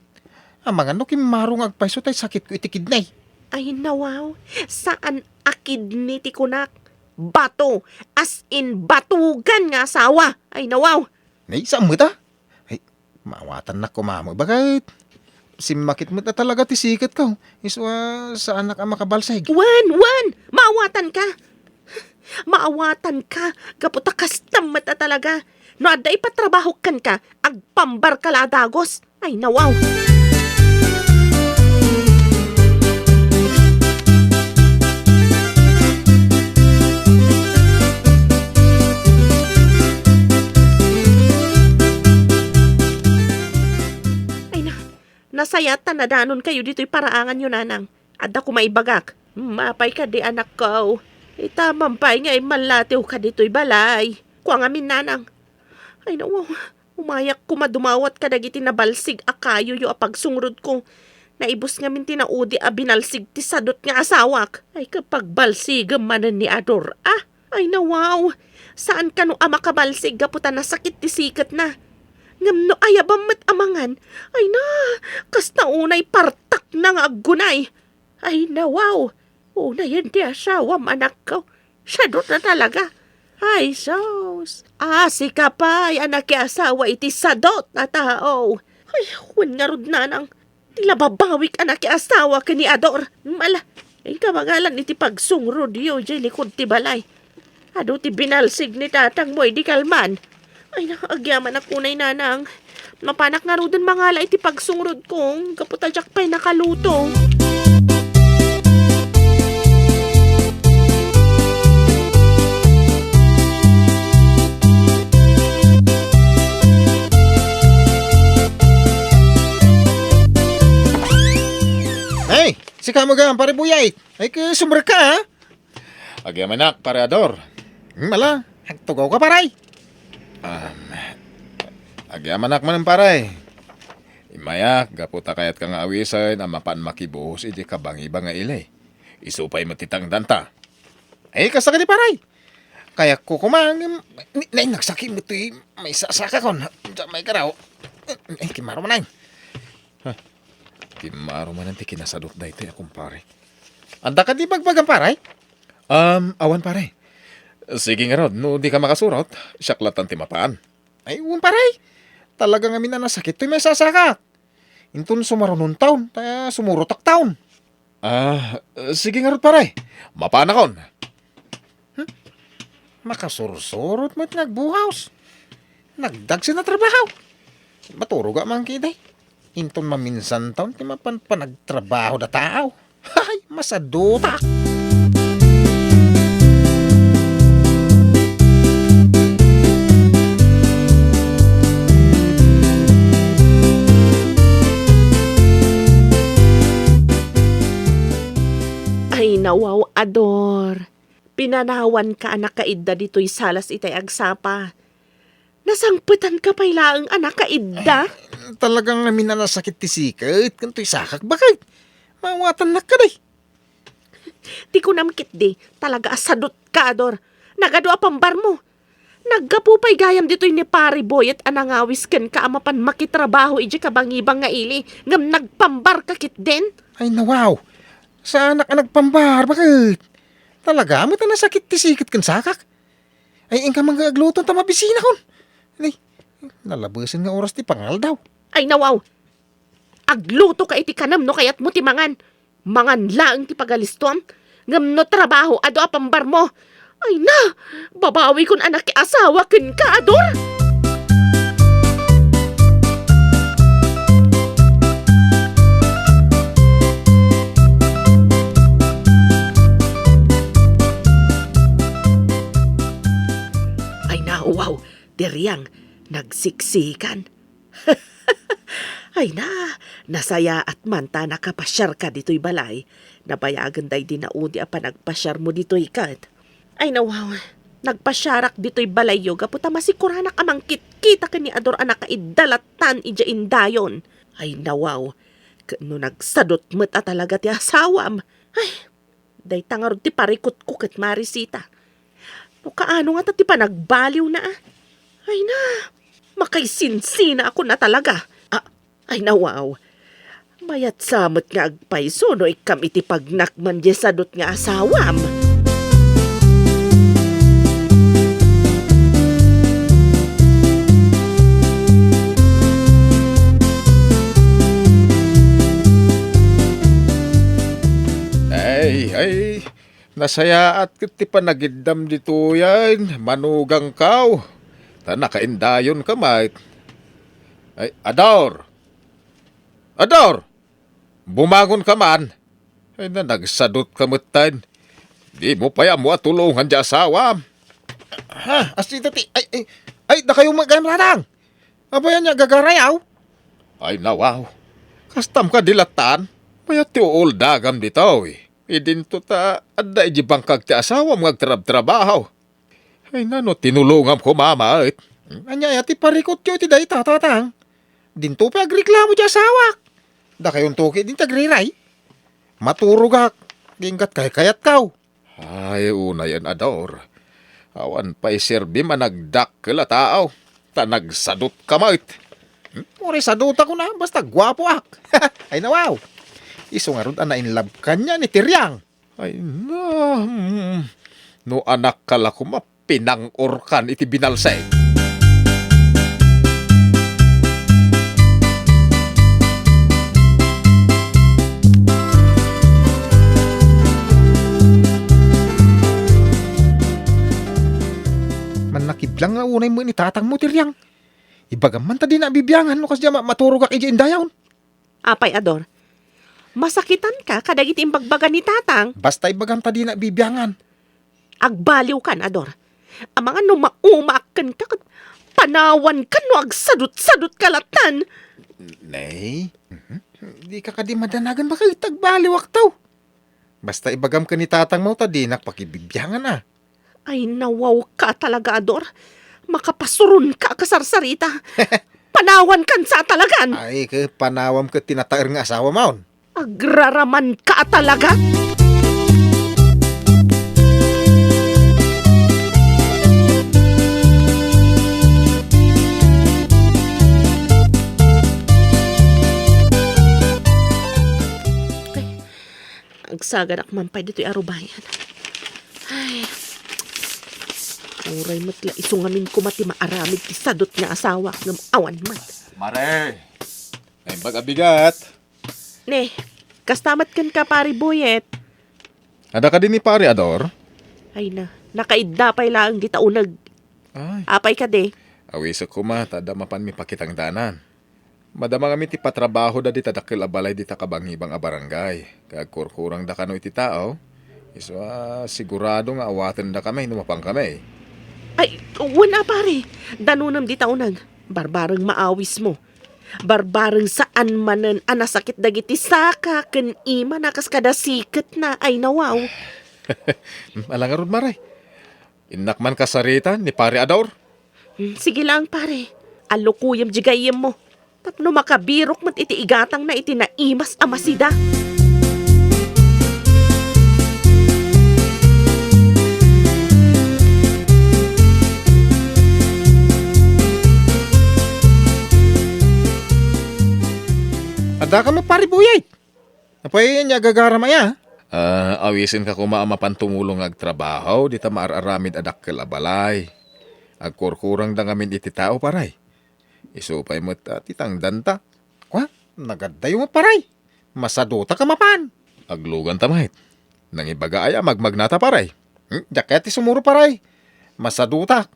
Amangan no kimmaro nga agpayso tay sakitko iti kidney. Ay, nawaw. Saan, a kidney ti kunak. Bato, as in batugan nga asawa. Ay, nawaw. Nay, saan met a? Ay, maawatannak koma met, baket simmakit met a talaga ti siketko. Isu a saanak a makabalsig. Wen, wen! Maawatanka! Maawatanka! Gapu ta kasta met a talaga. No adda ipatrabahok kenka, agpambarka la a dagus. Ay, nawaw! Ay, na, nasayat ta nadanonkayo ditoy paraanganyo, nanang. Adda koma ibagak. Mapay kadi, anakko. Ita, mampay nga immalatiw ka ditoy balay. Kua ngamin, nanang. Ay, nawaw. Umayak koma dumawat kadagiti nabalsig a kayoyo a pagsungrodko. Naibus ngamin ti naudi a binalsig ti sadot nga asawak. Ay, kapagbalsigem manen ni Ador, ah! Ay, nawaw. Saan kano a makabalsig gapu ta nasakit ti siketna. Ngem no ayabam met a mangan, ay na, kasta unay partakna nga aggunay. Ay, nawaw. Unayen ti asawam, anakko. Sadot a talaga. Ay, sus. Ah, sika pay a nakiasawa iti sadot a tao. Ay, wen ngarud, nanang. Ti la babawik a nakiasawa ken ni Ador. Mala, inka mangalan iti pagsungrodyo idiay likud ti balay. Adu ti binalsig ni tatangmo idi kalman. Ay, na, agyamanak unay, nanang. Mapanak ngaruden mangala iti pagsungrodko, gapu ta diak pay nakaluto. Hey, sika met gayam, pare Buyay. Ay, ke, sumrek ka, ha? Agyamanak, pare Ador. Hmm, ala, agtugaw ka, pare. Um, agyamanak manen, pare. Immayak, gapu ta kayatka nga awisen a mapan makibuhos iti kabangiba nga ili. Isu pay met ti tangdanta. Ay, kasta kadi, pare. Kayatko koma, ngem, ni, ni, nagsakit met ti maisasakakon. Diak maikaraw. Ay, kimmaro manen. Ha? Kimmaro manen ti kinasadot daytoy a kumpare. Adda kadi bagbagam, pare? Um, awan, pare. Sige ngarud, no dika makasurot, siak latta ti mapan. Ay, wen, pare. Talaga ngamin a nasakit toy maisasakak. Inton sumarunon taon, ta sumurotak taon. Ah, sige ngarud, pare. Mapanakon. Hmm? Makasursurot met nga agbuhaos. Nagdagsen a trabaho. Maturoga man kidi. Inton maminsan taon ti mapan panagtrabaho da tao. Hay, masadutak! Ay, nawaw, Ador. Pinanawanka a nakaidda ditoy salas itay agsapa. Nasangpetanka pay laeng a nakaidda? Talaga ngamin a nasakit ti siket, ken toy sakak, baket. Maawatannak kadi. Ti kunam ketdi, talaga a sadotka, Ador. Nagadu a pambarmo. Naggapu pay gayam ditoy ni Pare Boyet a nangawis kenka a mapan makitrabaho idiay kabangibang nga ili, ngem nagpambarka ketdin? Ay, nawaw. Saanak a nagpambar, baket. Talaga met a nasakit ti siket ken sakak. Ay, inka man nga agluto ta mabisinakon. Ay, nalabesen nga oras ti pangaldaw. Ay, nawaw. Aglutoka iti kanem no kayatmo ti mangan. Mangan laeng ti pagalistuam. Ngem no trabaho adu a pambarmo. Ay na, babawikon a nakiasawa kenka, Ador. Ay na, wow, ti riang, nagsiksikan. Ay na, nasayaat man ta nakapasiarka ditoy balay. Nabayagen daydi naudi a panagpasiarmo ditoy ket. Ay, nawaw, nagpasiarak ditoy balayyo gapu ta masikuranak a mangkitkita ken ni Ador a nakaidda lattan idiay indayon. Ay, nawaw, ket no nagsadot met a talaga ti asawam. Ay, dayta ngarud ti parikutko ket Marisita. No kaano ngata ti panagbaliwna, a? Ay na, makaisinsina ako na talaga. Ah, ay, nawaw. Mayat sa met nga agpayso no ikkam iti pagnakman diay sadut nga asawam. Ay, ay, nasayaat ket ti panagiddam ditoyen, manugangkaw. Ta nakaindayonka met. Ay, Ador! Ador! Bumangonka man! Ay, na, nagsadutka metten. Dimo pay ammo a tulongan diay asawam. Ha? Asita ti, ay, ay, ay, dakayo met gayam, Tatang! Apay, ania, gagarayaw? Ay, nawaw. Kastam kadi lattan? Mayat ti uuldagam ditoy. Idinto ta adda idiay bangkag ti asawam nga agtrabtrabaho. Ay, nano, tinulongam koma met. Ania aya ti parikutyo iti dayta, Tatang? Dinto pay agreklamo diay asawak. Dakayonto ketdin ti agriray. Maturogak. Di ingkat kaykayatkaw. Ay, unayen, Ador. Awan pay serbim a nagdakkel a tao. Ta nagsadutka met. Hmm? Uray sadutak kuna, basta guapoak. Ay, nawaw. Isu ngarud a na-in love kaniak ni Tiriang. Ay, na, mm, no anakka la koma, pinang-orkan iti binalseng. Mannakiblang nga unay met ni tatangmo, Tiriang. Ibagam man ta dina bibiangan no kasdiay ma-, maturogak idiay indayaw. Apay, Ador? Masakitanka kadagiti imbagbaga ni Tatang? Basta ibagam ta dina bibiangan. Agbaliwkan, Ador. Amangan no maumaak kenka ket panawankan no agsadut-sadutka lattan. Nay, mhm. Dika kadi madanagan, baka ita agbaliwakto. Basta ibagam ken ni tatangmo ta dinak pakibibiangan a. Ay, nawawka talaga, Ador. Makapasuronka a kasarsarita. Panawankan sa talagan. Ay, ke, panawam ket ti nataer nga asawam. Agraramanka talaga. Ay, agsaganak man pay ditoy arubayan. Ay. Uray met la isu ngamin koma ti maaramid ti sadut nga asawak ngem awan met. Mare, naimbag a bigat. Ne, kasta met kenka, Pare Boyet. Adda kadi ni Pare Ador? Ay na, nakaidda pay laeng dita uneg. Ay. Apay kadi? Awisek koma, ta adda mapanmi pakitangdanan. Madama ngamin ti patrabahoda dita dakkel a balay dita kabangibang a barangay. Ket agkurkurangda kano iti tao. Isu a sigurado nga awatendakami no mapankami. Ay, wen a, pare. Danunem dita uneg. Barbareng maawismo. Barbareng saan manen a nasakit dagiti saka ken imana kas kada siketna. Ay, nawaw. Ala ngarud, Mare. Innak man kasarita ni Pare Ador. Hmm, sige lang, pare. Alukuyem di gayyemmo. Tapno makabirok met iti igatangna iti naimas a masida. Adda kami, Pare Boyet. Apay, ania gagaram aya? Ah, awisenka koma a mapan tumulong nga agtrabaho dita maar-aramid a dakkel a balay. Agkurkurangda ngamin iti tao, pare. Isu pay met, ah, ti tangdanta. Kua, nagaddayo met, pare. Masadutak a mapan. Agluganta met. Nangibaga aya a magmagnata, pare? Hmm, diak kayat ti sumuro, pare. Masadutak.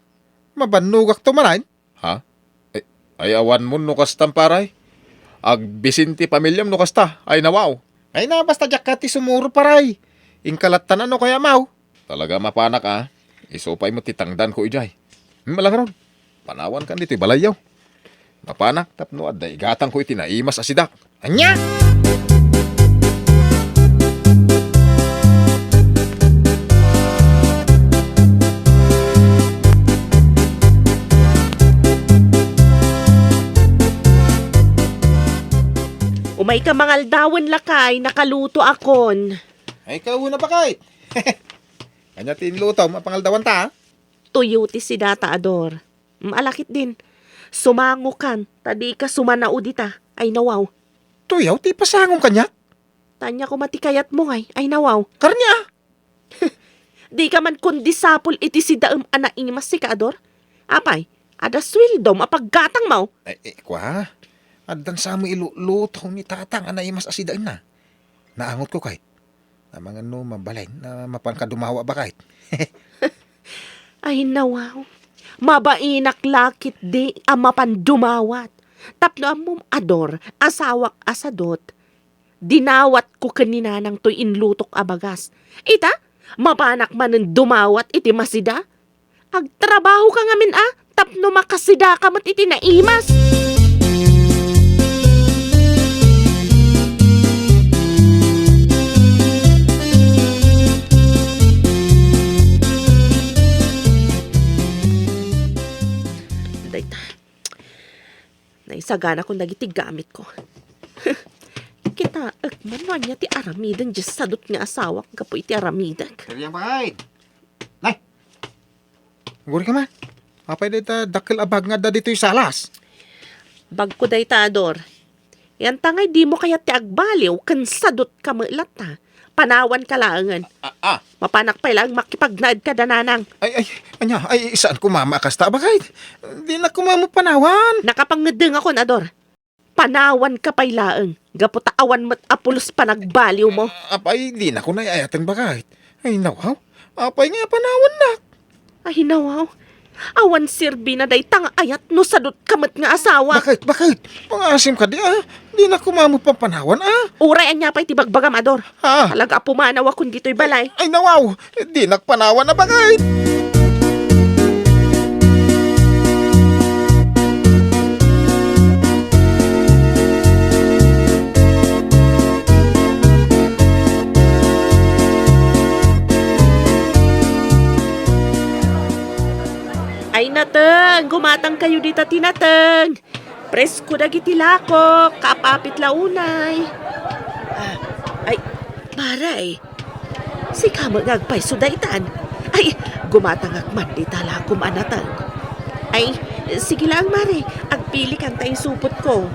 Mabannogakto manen. Ha? Ay, ay, awanmon no kastan, pare. Agbisin ti pamilyam no kasta. Ay, nawaw. Ay na, basta diak kayat ti sumuro, pare. Inka lattan a no kayat, maw. Talaga mapanak, a. Isu pay met ti tangdanko idiay. Hmm, ala ngarud. Panawankan ditoy balayyo. Mapanak tapno adda igatangko iti naimas a sidak. Ania? Umayka mangaldawen, lakay, nakalutoakon. Ay, kauna, bakit? Ania ti inlutom a pangaldawanta, a? Tuyo ti sidata, Ador. Mm, ala ketdin. Sumangokan, ta dika sumanao dita. Ay, nawaw. Daytoy ti ipasangom kaniak? Ania koma ti kayatmo ngay, ay nawaw. Karnia? Dika man kondisapul iti sidaem a naimas, sika, Ador? Apay, adda sueldom a paggatangmo? Ay, eh, kua. Addan sa met iluluto ni Tatang a naimas a sidaenna. Naangotko kay. Amangan no mabalin a mapanka dumawa, baket. Ay, nawaw. Mabainak la ketdi a mapan dumawat. Tapno ammom, Ador, asawak a sadut, dinawatko ken ni Nanang toy inlutok a bagas. Ita, mapanak manen dumawat iti masida. Agtrabahoka ngamin a, tapno makasidaka met iti naimas. Dayta. Naisaganakon dagiti gamitko. Kitaek man no ania ti aramiden diay sadut nga asawak gapu iti aramidek. Teriang, baket. Nay! Agurayka man. Apay dayta dakkel a bag nga adda ditoy salas? Bagko dayta, Ador. Ania ngay dimo kayat ti agbaliw ken sadutka met latta. Panawanka laengen. A, a. Mapanak pay laeng makipagnaed kada Nanang. Ay, ay, ania, ay, saan koma a kasta, baket? Dinak koma panawan. Nakapangngeddengakon, Ador. Panawanka pay laeng, gapu ta awan met a pulos panagbaliwmo. Apay, dinak koma ay-ayaten, baket. Ay, nawaw. Apay nga panawannak? Ay, nawaw. Awan serbina dayta nga ayat no sadutka met nga asawa. Baket, baket? Pangaasim kadi, a? Dinak koma panawan, a? Uray ania pay ti bagbagam, Ador. Ha? Talaga a pumanawakon ditoy balay. Ay, nawaw. Dinak panawan a, baket. Ay, nateng, gumatangkayo dita ti nateng. Presko dagiti lakok, kaapapit la unay. A, ay, pare, sika met nga agpayso daytan. Ay, gumatangak man dita lakom a nateng. Ay, sige laeng, mare, agpilikan ta isupotko.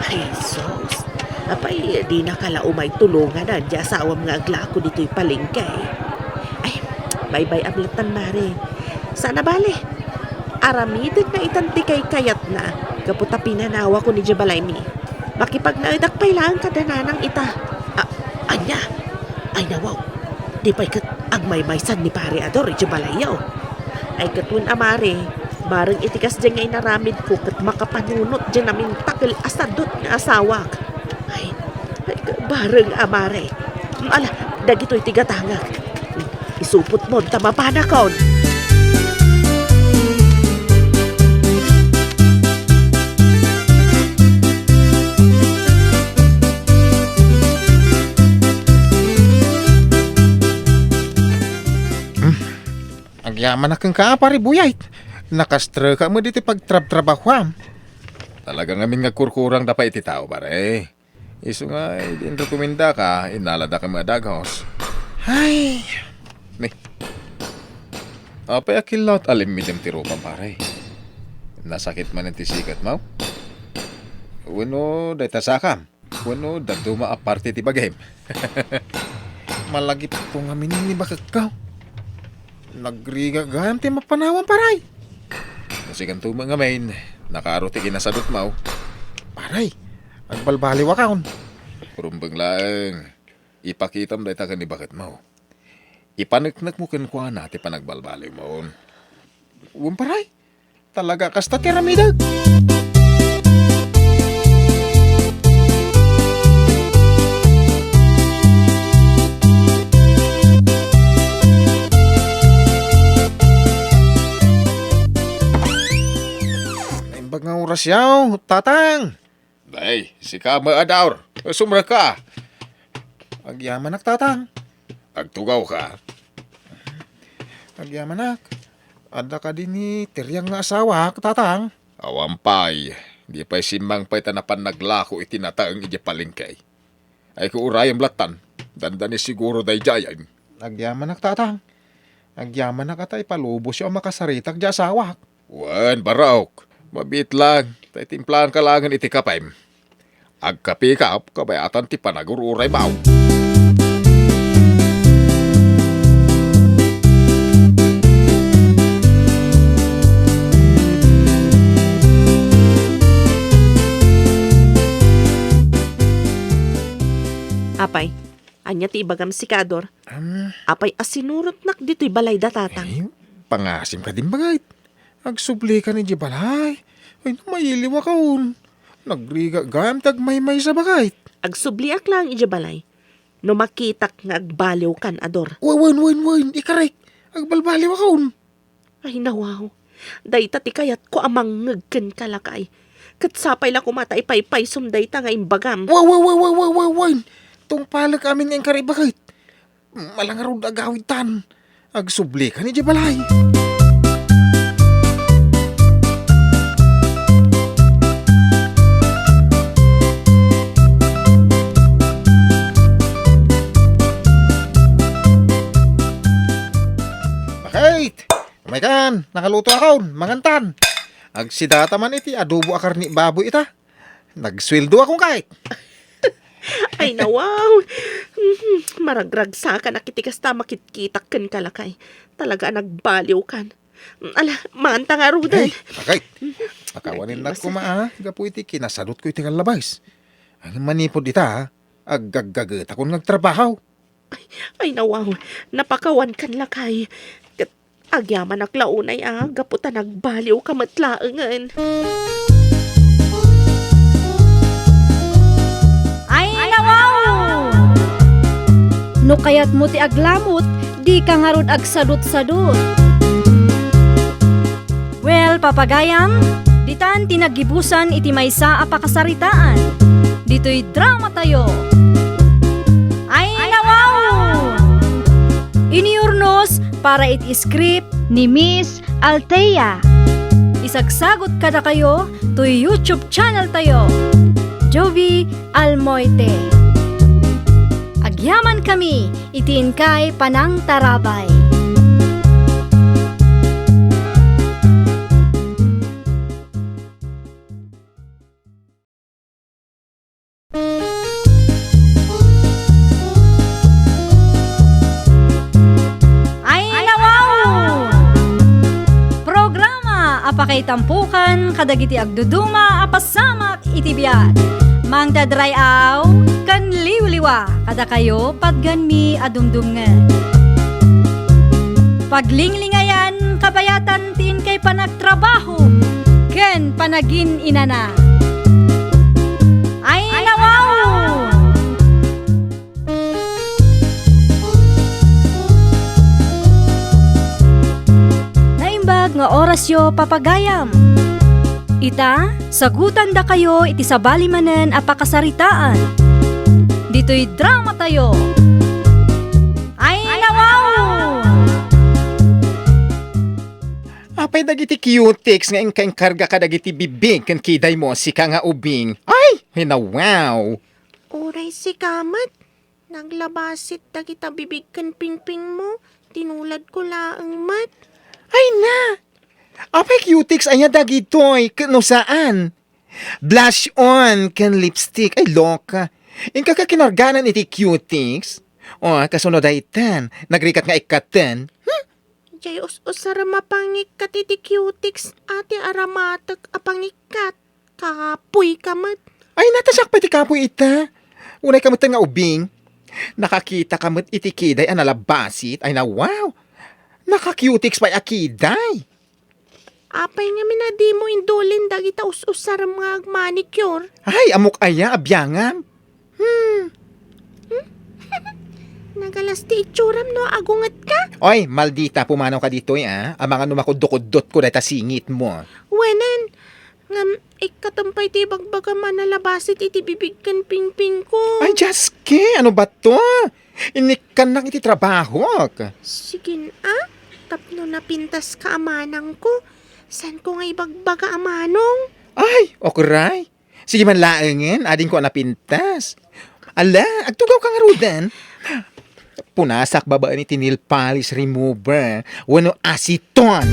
Ay, sus. Apay, dinaka la umay tulongan diay asawam nga aglako ditoy palengke. Ay, baybay-am lattan, mare. Saan a bale. Aramidek na itan ti kaykayatna, gapu ta pinanawakon idiay balaymi. Makipagnaedak pay laeng kada Nanang ita. A, ania? Ay, nawaw. Di pay ket agmaymaysan ni Pare Ador idiay balayyo. Ay, ket wen a, mare, bareng iti kasdiay nga inaramidko ket makapanunot diay namintakel a sadut nga asawak. Ay, ay, bareng a, mare. Ala, dagitoy ti gatangak. Isupotmon ta mapanakon. Hmm. Agyamanak kenka, Pare Buyay. Nakastreka met iti pagtrabtrabahuam. Talaga ngamin nga agkurkurangda pay iti tao, pare. Isu nga, idi inrekomendaka, innaladaka met a dagus. Ay! Ni, apay a killaw ta alimmidem ti rupam, pare? Nasakit manen ti sikatmo? Wenno dayta sakam? Wenno dadduma a parte ti bagim? Malagipko ngamin ni bakekko. Nagrigat gayam ti mapanawam, pare. No sikanto met ngamin, nakaaro ti kinasadutmo. Pare, agbalbaliwakon. Rumbeng laeng. Ipakitam dayta ken ni baketmo. Ipaneknekmo kenkuana ti panagbalbaliwmo. Wen, pare. Talaga kasta ti aramidek. Naimbag nga orasyo, Tatang. Ay, sika met, Ador. Sumrekka. Agyamanak, Tatang. Agtugawka. Agyamanak. Adda kadi ni Teriang nga asawak, Tatang? Awan pay. Di pay simmangpet ta napan naglako iti nateng idiay palengke. Ay, ket urayem lattan. Dandani siguro daydiay. Agyamanak, Tatang. Agyamanak a ta ipalubosyo a makasaritak diay asawak. Wen, barok. Mabiit lang. Ta itimplaanka laengen iti kapem. Agkapika, kabayatan ti panagur-uray baw. Apay, ania ti ibagam, Sikador? Am. Apay a sinurotnak ditoy balay da tatang? Ay, pangasim ka din, bagayt. Agsublikan idiay balay. Ay, no, mailiwakon. Nagrigat gayam ti agmaymaysa, bagayt. Agsubliak laeng idiay balay. No makitak nga agbaliwkan, Ador. Wen, wen, wen, wen, ikarek. Agbalbaliwakon. Ay, nawaw. Dayta ti kayatko a mangngeg kenka, lakay. Ket sapay la koma ta ipaypaysom dayta nga imbagam. Wen, wen, wen, wen, wen, wen, wen. Tungpalek amin nga inkari, bagayt. Ala ngarud agawidtan. Agsublikan idiay balay. Bakit? Umaykan, nakalutoakon, mangantan. Agsidata man iti adobo a karni baboy ita. Nagsueldoakon kayat. Ay, nawaw. Mhm, maragragsakan a kiti kasta makitkitak kenka, lakay. Talaga a nagbaliwkan. Ala, manta ngaruden. Hey, agayt. Akawanin na koma, ah, gapu iti kinasadutko iti kallabas. Ay, manipud ita, ah, aggaggagetakon nga agtrabaho. Ay, nawaw, napakawankan, lakay. Ket agyamanak la unay a gapu ta nagbaliwka met laengen. Ay, nawaw! No kayatmo ti aglamut, dika ngarud agsadutsadut. Well, papagayam, ditan ti naggibusan iti maysa a pakasaritaan. Ditoy dramatayo. Ay, nawaw! Iniurnos para iti script ni Miss Althea. Isagsagot kadakayo toy YouTube channel tayo, Jovie Almoite. Agyamankami iti inkay panangtarabay. Ay, nawaw! Programa a pakaitampokan kadagiti agduduma a pasamak iti biag. Mangted ray-aw ken liwliwa kadakayo patgenmi a dumdumngeg. Paglinglingayan kabayatan ti inkay panagtrabaho ken panagin-inana. Ay, nawaw! Naimbag nga orasyo, papagayam. Ita, sagutandakayo iti sabali manen a pakasaritaan. Ditoy dramatayo. Ay, nawaw! Apay dagiti cutex nga inka-inkarga kadagiti bibig ken kidaymo, sika nga ubing? Ay, hinawaw! Uray sika met, naglabasit dagita bibig ken pingpingmo, tinuladko laeng met. Ay na! Apay cutex aya dagitoy, ket no saan? Blush on ken lipstick. Ay, loka. Inka ka kinarganan iti cutex? O, kasano daytan? Nagrigat nga ikkaten? Hmm? Jay us-usar a pangikkat iti cutex, ati aramatek a pangikkat. Kapuy ka met. Ay, natasak pay ti kapuy ita. Unay ka met nga ubing. Nakakita ka met iti kiday a nalabasit. Ay na, wow! Naka-cutex pay a kiday. Apay ngamin a dimo indulin dagita us-usarem nga agmanicure? Ay, ammok aya a biangam. Hmm. Hmm? Nagalas ti itsuram no agungetka? Oy, maldita, pumanaw ka ditoy, ah. Amangan no makuddokuddotko dayta singitmo. Wenen, ngem ikkatem pay ti ibagbagam a nalabasit iti bibig ken pingpingko. Ay, Dios ke, ano ba to? Inikkannak iti trabahok. Sige, a, tapno napintaska a manangko, saanko nga ibagbaga a manong? Ay, okray. Sige man laengen, adingko a napintas. Ala, agtugaw ka ngaruden. Punasak babaen iti nail polish remover wenno acetone.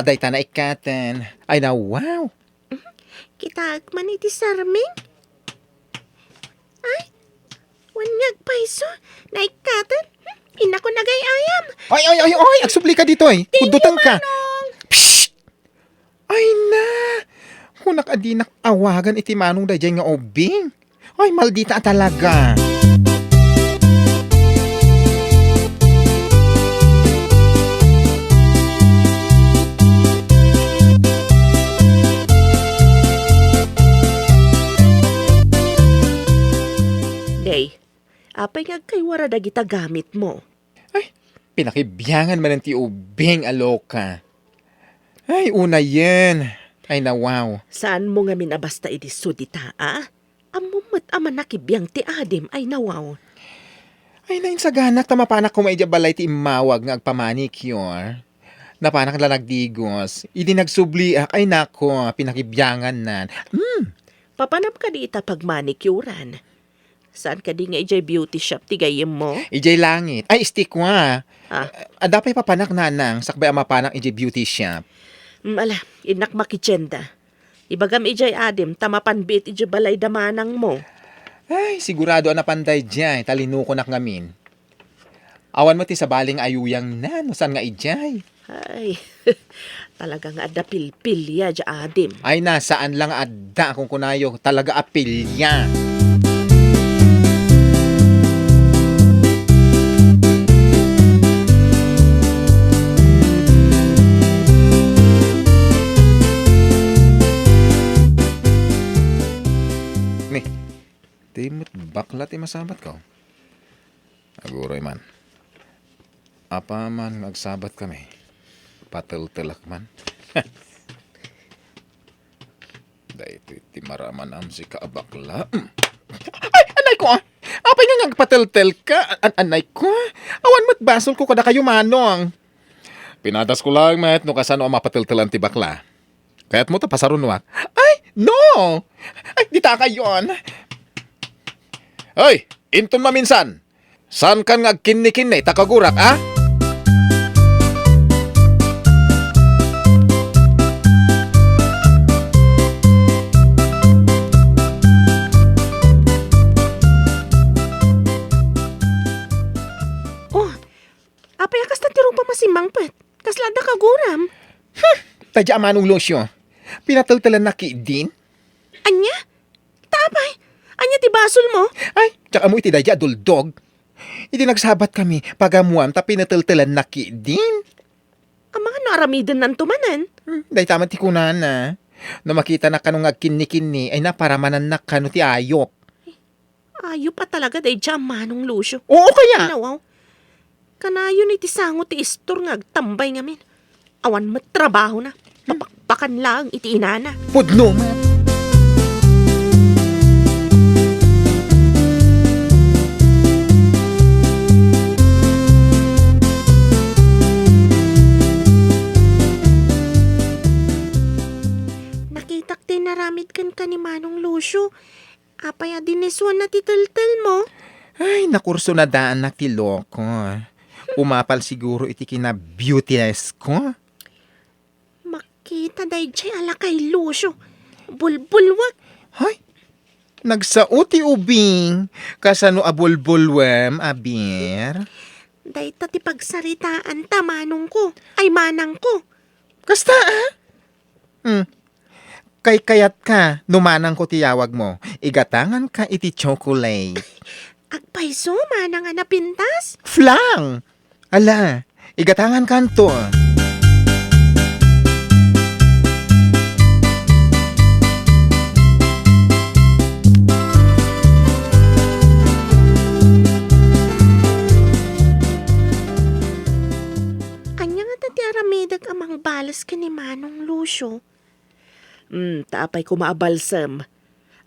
Dayta naikkaten. Ay na, wow! Kitaek man iti sarming. Ay, wen nga agpayso. Naikkaten. Hmm, innakon agay-ayam. Ay, ay, ay, ay! Agsublika ditoy. Thank you, Kuddutengka. Manong. Psst! Ay na! Kunak a dinak awagan iti Manong daydiay nga ubing. Ay, maldita talaga. Day, apay nga agkaywara dagita gamitmo? Ay, pinakibiangan manen ti ubing a loka. Ay, unayen. Ay, nawaw. Saanmo ngamin a basta idi sudita, a? Ammom met a manakibiang ti adim, ay, nawaw. Ay, nainsaganak ta mapanak koma idiay balay ti immawag nga agpamanicure. Napanak la nagdigos. Idi nagsubliak, ay, nako, pinakibiangannan. Hmm. Papanam kadi ita pagmanicurean? Saan kadi nga idiay beauty shop ti gayyemmo? Idiay langit. Ay, isti kua. Ah. Adda pay papanak, nanang, sakbay a mapanak idiay beauty shop. Mm, ala, innak makitienda. Ibagam idiay adim ta mapan biit idiay balay da manangmo. Ay, sigurado a napan daydiay, ta linukonak ngamin. Awan met ti sabali nga ayuyangna no saan nga idiay. Ay, talaga nga adda pilpilia diay adim. Ay na, saan la nga adda, kunkunayo, talaga a pilia. Ni, di met bakla ti masabatko. Aguray man. Apaman nga agsabatkami, pateltelak man. Daytoy ti maramanam sika a bakla. Mm. Ay, anay ko, ah! Apay nga agpateltelka? An-, anay ko, ah! Awan met basolko kadakayo, manong. Pinadasko laeng met no kasano a mapateltelan ti bakla. Kayatmo ta pasarunoak? Ay, no! Ay, dita kayon. Hoy, inton maminsan, saankan nga agkinnikinni ta kagurak, a? Oh, apay a kasta ti rupam a simmangpet? Kasla adda kaguram? Hmm, tadya a Manong Lucio. Pinateltelannak ketdin? Ania? Ta apay, ania ti basolmo? Ay, diak ammo iti daydiay a duldog. Idi nagsabatkami, pagammoam ta pinateltelannak ketdin. Amangan no aramidennanto manen? Hmm, dayta met ti kunana. No makitanak kano nga agkinnikinni, ay na paramanannak kano ti ayop. Ayop a talaga daydiay a Manong Lucio. Oo, kaya? Nawaw. Kanayon iti sango ti istor nga agtambay ngamin. Awan met trabahona. Papakpakan laeng iti inana. Pudno met. Nakitak ti inaramid kenka ni Manong Lucio. Apay a dinisuanna ti teltelmo? Ay, nakursonadaannak ti loko. Umapal siguro iti kina-beautiness ko. Makita daydiay a lakay Lucio. Bulbulwek. Hay, nagsao ti ubing. Kasano a bulbulwem, aber? Dayta ti pagsaritaan ta, manong ko. Ay, manang ko. Kasta, ah? Hmm. Kaykayatka no manangko ti yawagmo, igatanganka iti chocolate. Agpayso, manang a napintas? Flang! Ala, igatangankanto. Ania ngata ti aramidek a mangbales ken ni Manong Lucio? Hmm, ta apay koma a balsem?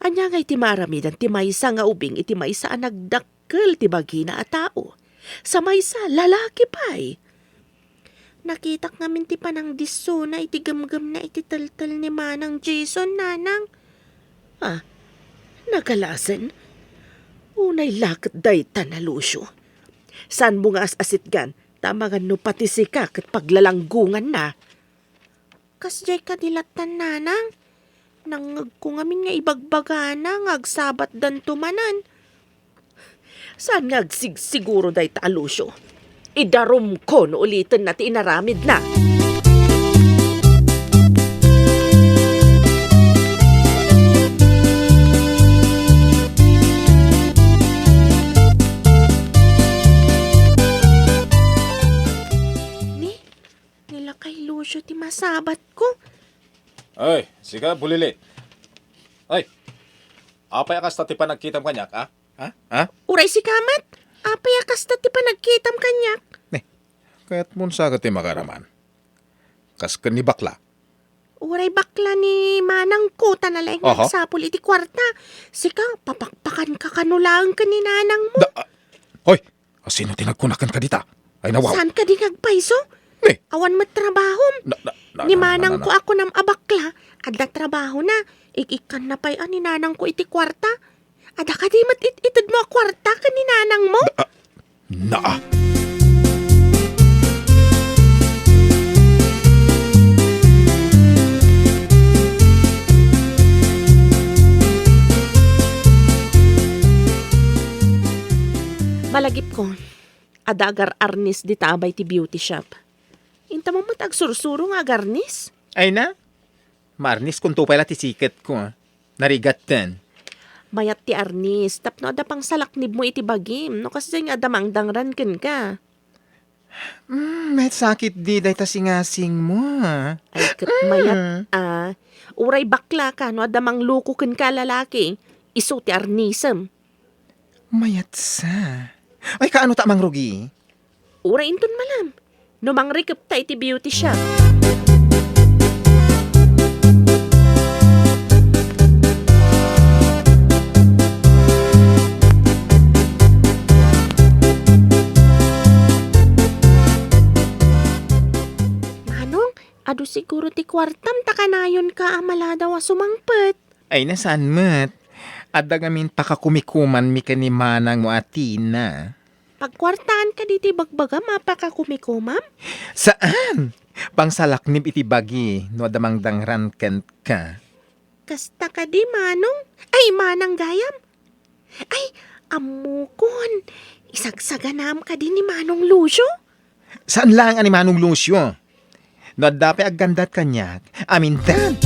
Ania ngay ti maaramidan ti maysa nga ubing iti maysa a nagdakkel ti bagina a tao? Sa maysa, lalaki pay. Nakitak ngamin ti panangdissona iti gemgemna iti teltel ni Manang Jason, nanang. Ah, nagalasen? Unay la ket dayta, Lucio. Saanmo nga as-asitgan, ta amangan no pati sika ket paglalanggonganna. Kasdiay kadi lattan, nanang. Nangngegko ngamin nga ibagbagana nga agsabatdanto manen. Saan nga agsigsiguro dayta a Lucio? Idarumko no ulitenna ti inaramidna. Ni, ni lakay Lucio ti masabatko. Ay, sika, bulilit. Ay, apay a kasta ti panagkitam kaniak, a? Ha? Ha? Uray sika met, apay a kasta ti panagkitam kaniak? Ni, kayatmon sa ket ti makaraman. Kas ken ni bakla. Uray bakla ni manangko, ta nalaing nga Aha. agsapul iti kuarta. Sika, papakpakanka kano laeng ken ni nanangmo. Da, ah, hoy, asino ti nagkunakan kadita? Ay, nawaw. Saan kadi nga agpayso? Ni. Awan met trabahom. Na, na, na, Ni na, na, manangko na. a kunam a bakla, adda trabahona. Ik-ikkanna pay a ni nanangko iti kuarta. Adda kadi met it-itedmo a kuarta ken ni nanangmo? Da, ah, naa. Malagipko, adda agar-arnis dita abay ti beauty shop. Inta met agsursuro nga agarnis? Ay na, maarniskonto pay la ti siketko. Narigatten. Mayat ti arnis, tapno adda pangsalaknibmo iti bagim, no kasdiay nga adda mangdangran kenka. Mm, met sakit di dayta singasingmo, a. Ay, ket Mm. mayat, a. Uray bakla ka, no adda mangluko kenka a lalaki, isu ti arnisem. Mayat sa. Ay, kaano ta mangrugi? Uray inton malam, no mangrikepta iti beauty shop. Manong, adu siguro ti kuartam ta kanayonka a maladaw a sumangpet. Ay, na saan met? Adda ngamin pakakumikumanmi ken ni manangmo a Tina. Pagkuartaan kadi ti bagbagam a pakakumikomam? Saan! Pangsalaknib iti bagi no adda mangdangran kenka. Kasta kadi, Manong? Ay, Manang gayam! Ay, ammokon! Isagsaganaam kadi ni Manong Lucio? Saan laeng a ni Manong Lucio? No adda pay aggandat kaniak, amindan.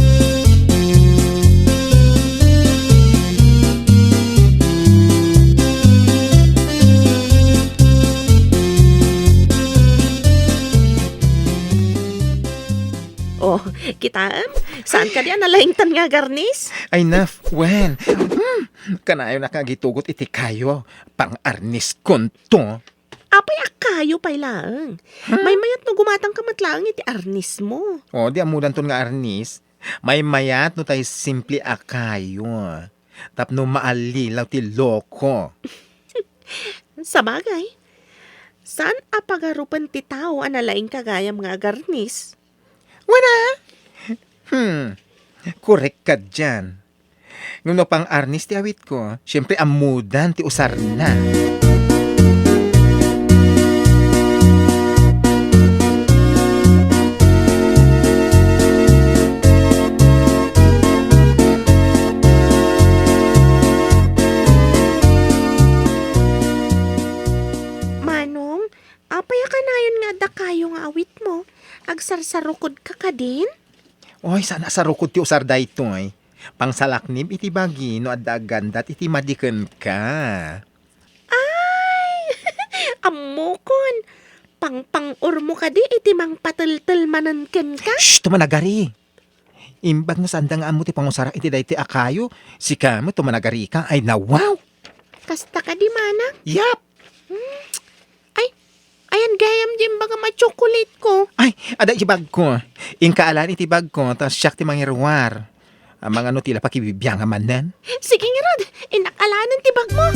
Oh, kitaem? Saan kadi a nalaingtan nga agarnis? Ay, naf, wen. Hmm, kanayon a kagitugot iti kayo. Pang-arniskonto. Apay a kayo pay laeng? Hmm? Maymayat no gumatangka met laeng iti arnismo. Oh, di ammodanton nga arnis. Maymayat no tay simple a kayo. Tapno maallilaw ti loko. Sabagay, saan a pagarupen ti tao a nalaingka gayam nga agarnis? Wen a? Hmm, korek ka dian. Ngem no pang-arnis ti awitko, siempre ammodan ti usarna. Manong, apay a kanayon nga adda kayo nga awitmo? Agsarsarukodka kadin? Oy, saan a sarukod ti usar daytoy. Pangsalaknib iti bagi no adda aggandat iti madi kenka. Ay! Ammokon! Pangpang-ormo kadi iti mangpateltel manen kenka? Shh! Tumanagari! Imbag no saanda nga ammo ti pangusarak iti daytoy a kayo, sika met tumanagarika. Ay, nawaw! Kasta kadi, manang? Yap! Hmm. Ay, ayan gayam di imbagam a chocolate ko. Ay, adda iti bagko. Inka alan iti bagko, ta siak ti mangiruar. Amangan no ti la pakibibiangam manen. Sige ngarud, innak alanen ti bagmo.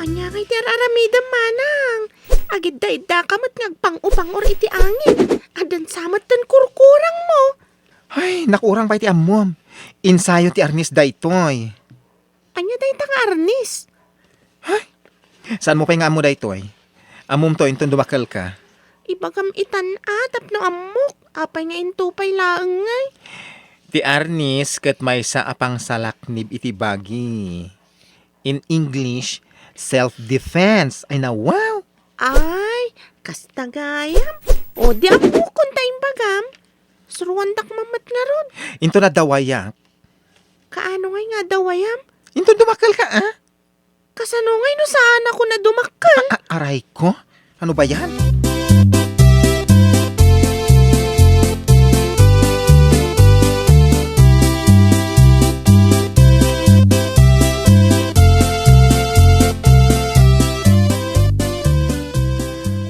Ania ngay ti ar-aramidem, manang? Agidda-iddaka met nga agpang-upangor iti angin. Addan sa met ten kurkurangmo. Ay, Nakurang pay ti ammom. Ensayo ti arnis daytoy. Ania dayta nga arnis? Hay! Saanmo pay nga ammo daytoy? Ammom to, inton dumakkelka. Ibagam itan a, tapno ammok. Apay nga into pay laeng ngay? Ti arnis ket maysa a pangsalaknib iti bagi. In English, self-defense. Ay, na, wow! Ay, kasta gayam. O, di ammok kunta imbagam. Suruandak man met ngarud. Inton adda wayak. Kaano ngay nga adda wayam? Inton dumakkelka, a? Kasano ngay no saan ako nadumakkel? A-, a-, aray ko? Ano ba yan?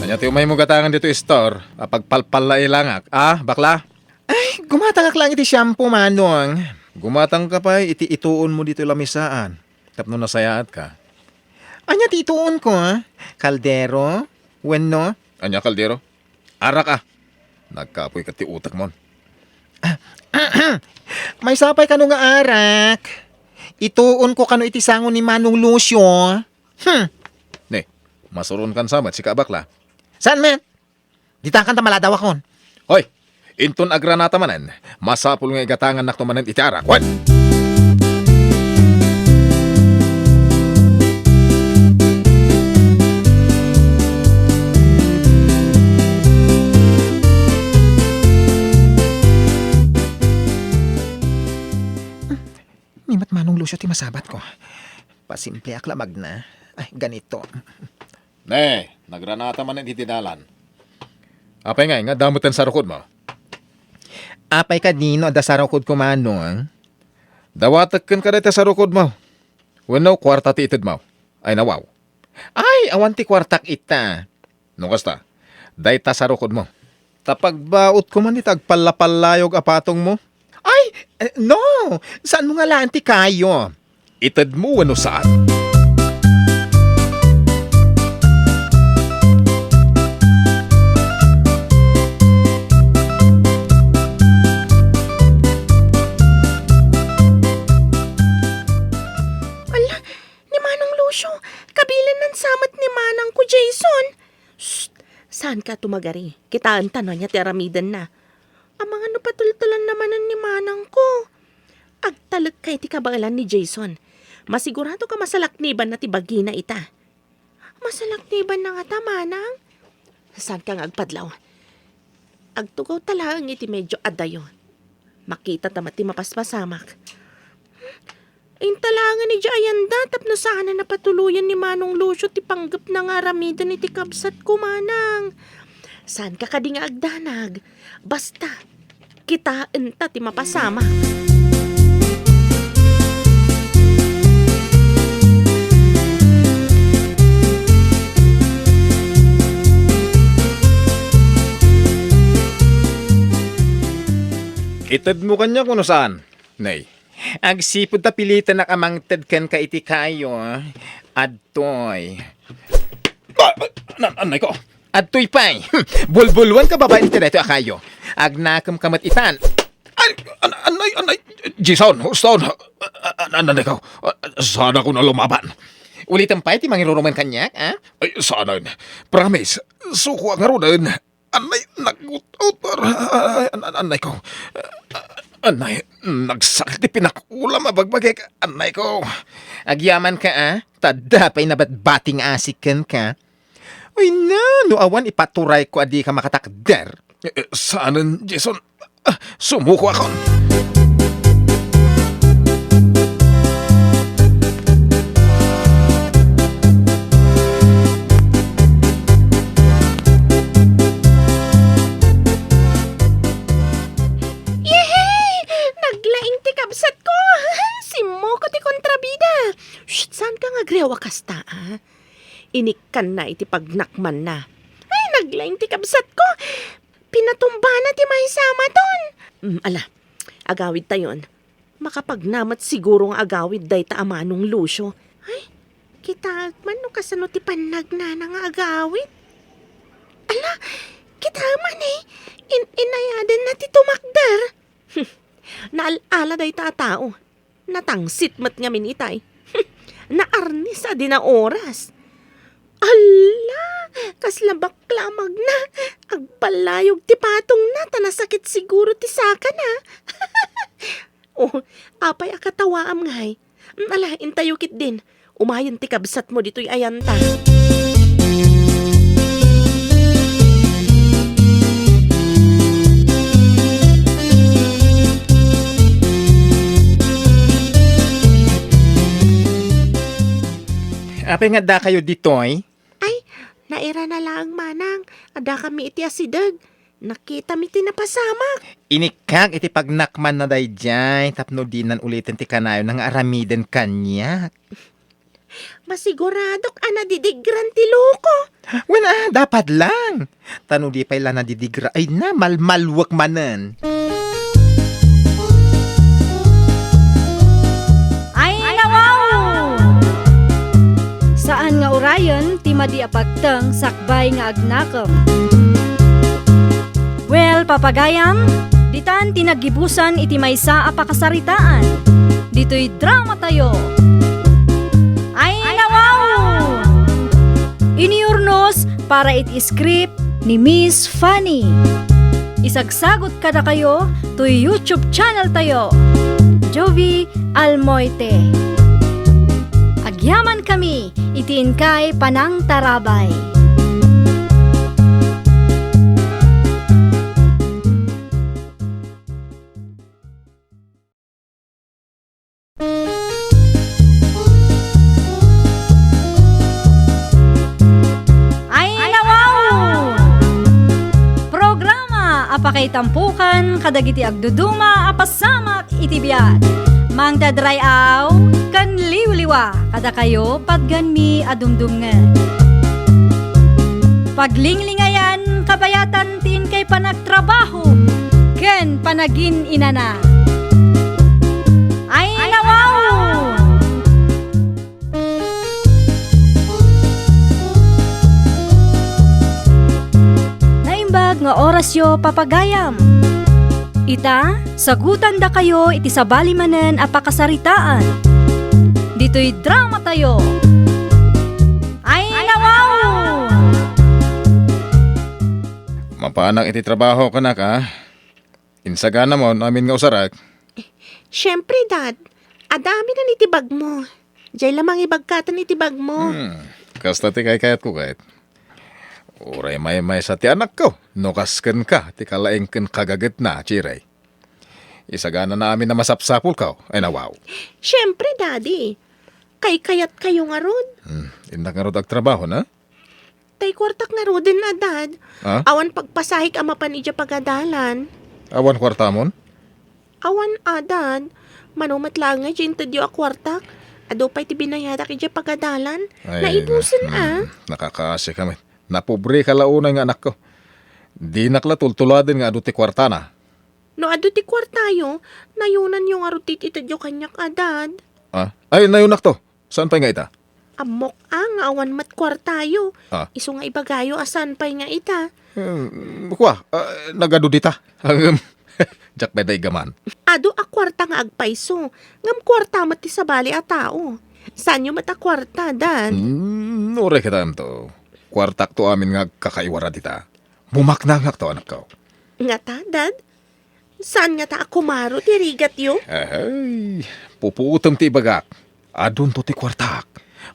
Ania ti umaymo gatangen ditoy store? Apagpalpalla ilangak, a, bakla? Ay, gumatangak lang iti shampoo, Manong. Gumatangka pay iti ituonmo ditoy lamisaan. Tapno nasayaatka. Ania ti ituonko, a? Kaldero? Wenno? Ania kaldero? Arak, a. Nagkapoy ket ti utekmon. Maysa pay kano nga arak. Ituonko kano iti sango ni Manong Lucio. Hmm. Ne, masuronkan sa met, sika a bakla. Saan met? Ditakan ta maladawakon. Hoy, inton agranata manen, masapul nga igatangannakto manen iti arak. Wen! Ni met Manong Lucio ti masabatko. Pasimpleak la magna. Ay, ganito. Ne, nagranata manen iti dalan. Apay ngay, nga adda met ti sarukodmo? Apay kadi no adda sarukodko, Manong? Dawatek kenka dayta sarukodmo. Wenno kuarta ti itedmo? Ay, nawaw. Ay, awan ti kuartak ita. No kasta, dayta sarukodmo. Ta pagbautko man ita agpallapallayog a patongmo. Ay, eh, no! Saanmo nga laeng ti kayo? Itedmo wenno saan? Ala, ni Manong Lucio, kabilan nan sa met ni manangko Jason. Shh! Saanka tumagari. Kitaenta no ania ti aramidenna. Amangan no patultulanna manen ni manangko. Agtalekka iti kabaelan ni Jason. Masigurado ka masalaknibanna ti bagina ita. Masalaknibanna ngata, manang? Saanka nga agpadlaw. Agtugawta laeng iti medyo adayo. Makitata met ti mapaspasamak. Inta laengen idiay ayanda tapno saanen a patuloyen ni Manong Lucio ti panggepna nga aramiden iti kabsatko, manang. Saanka kadi nga agdanag? Basta, kitaenta ti mapasamak. Itedmo kaniak wenno saan? Nay. Agsipud ta pilitenak a mangted kenka iti kayo, adtoy. Ah, ah, na-, anay ko. Adtoy pay. Bulbuluan ka babaen iti daytoy a kayo. Agnakem ka met itan. Ay, an-, anay, anay. Jason, Houston. An-, an-, anay ko. Saan ako na lumaban. Ulitem pay ti mangirurumen kaniak, a? Ay, saanen. Promise. Suko a ngaruden. Anay, nagut-ut. Ay, an-, an-, anay ko. Anay, nagsakit ti pinakulam a bagbagik. Anay ko. Agyaman ka, a? Ta adda pay nabatbati nga asik kenka. Ay na, no awan ipaturayko a dika makatakder. Eh, eh, saanen, Jason? Ah, sumuko akon. Yehey! Naglaing ti kabsatko! Simmuko ti kontrabida! Shh, saanka nga agriaw a kasta, a? Inikkanna iti pagnakmanna. Ay, naglaing ti kabsatko! Pinatumbana ti maysa a maton! Mm, ala, agawidtayon. Makapagna met siguro nga agawid dayta a Manong Lucio. Ay, kitaek man no kasano ti pannagnana nga agawid. Ala, kitaem man, eh. In-, inayadenna ti tumakder. Hmm, Naal-ala dayta a tao. Natangsit met ngamin itay. Naarnis a di naoras. Alla! Kasla bakla a magna! Agpalayog ti patongna ta nasakit siguro ti sakana. Oh, apay a katawaam ngay? Ala, intayo ketdin. Umayen ti kabsatmo ditoy ayanta. Apay nga addakayo ditoy? Ay, nairana laeng manang, addakami iti asideg. Nakitami ti napasamak. Inikkak iti pagnakmanna daydiay tapno dinan uliten ti kanayonna nga aramiden kaniak. Masiguradok a nadidigran ti loko. Wen a, dapat lang. Ta no di pay la nadidigra, ay na, malmaluek manen. Ay, nawaw! Saan nga urayen ti madi a pagteng sakbay nga agnakem. Well, papagayam, ditan ti naggibusan iti maysa a pakasaritaan. Ditoy dramatayo. Ay, nawaw! Inurnos para iti script ni Miss Fanny. Isagsagot kadakayo toy YouTube channel tayo, Jovie Almoite. Agyamankami iti inkay panangtarabay. Ay, nawaw! Programa a pakaitampukan kadagiti agduduma a pasamak iti biag. Mangdadray-aw ken liwliwa kadakayo patgenmi a dumdumngeg. Paglinglingayan kabayatan ti inkay panagtrabaho ken panagin-inana. Ay, nawaw! Naimbag nga orasyo, papagayam. Ita, sagutandakayo iti sabali manen a pakasaritaan. Ditoy dramatayo. Ay, nawaw! Mapanak iti trabaho, kanak, a? Insaganamon amin nga usarak? Siempre, Dad. Adda amin iti bagmo. Diay la mangibagkatan iti bagmo. Hmm, kasta ti kaykayatko, ket. Uray maymaysa ti anakko, no kas kenka ti kalaing ken kagagetna, Chiray. Isaganana amin a masapsapulko, ay nawaw. Siempre, Daddy. Kaykayatkayo ngarud. Hmm, innak ngarud agtrabaho, na? Tay kuartak ngaruden a, Dad. Ah? Awan pagpasahek a mapan idiay pagadalan. Awan kuartamon? Awan a, Dad. Mano met laeng nga idiay intedyo a kuartak. Adu pay ti binayadak idiay pagadalan. Ay, naibusen, hmm, a. Nakakaasi kami. Napobre ka la unay nga anakko. Dinak la tultuladen nga adu ti kuartana. No adu ti kuartayo, nayonanyo ngarud ti itedyo kaniak a, Dad. Ah? Ay, nayonakto. Saan pay nga ita? Ammok a nga awan met kuartayo. Ah. Isu nga ibagayo a saan pay nga ita. Hmm, kua, ah, nagadu dita. Ngem, diak pay dayta gaman. Adu a kuarta nga agpayso, ngem kuarta met ti sabali a tao. Saanyo met a kuarta, Dad? Hmm, uray kitaem to. Kuartakto amin nga agkakaiwara dita. Bumaknangakto, anakko. Ngata, Dad? Saan ngata a kumaro ti rigatyo? Ay, pupuotem ti ibagak. Adunto ti kuartak.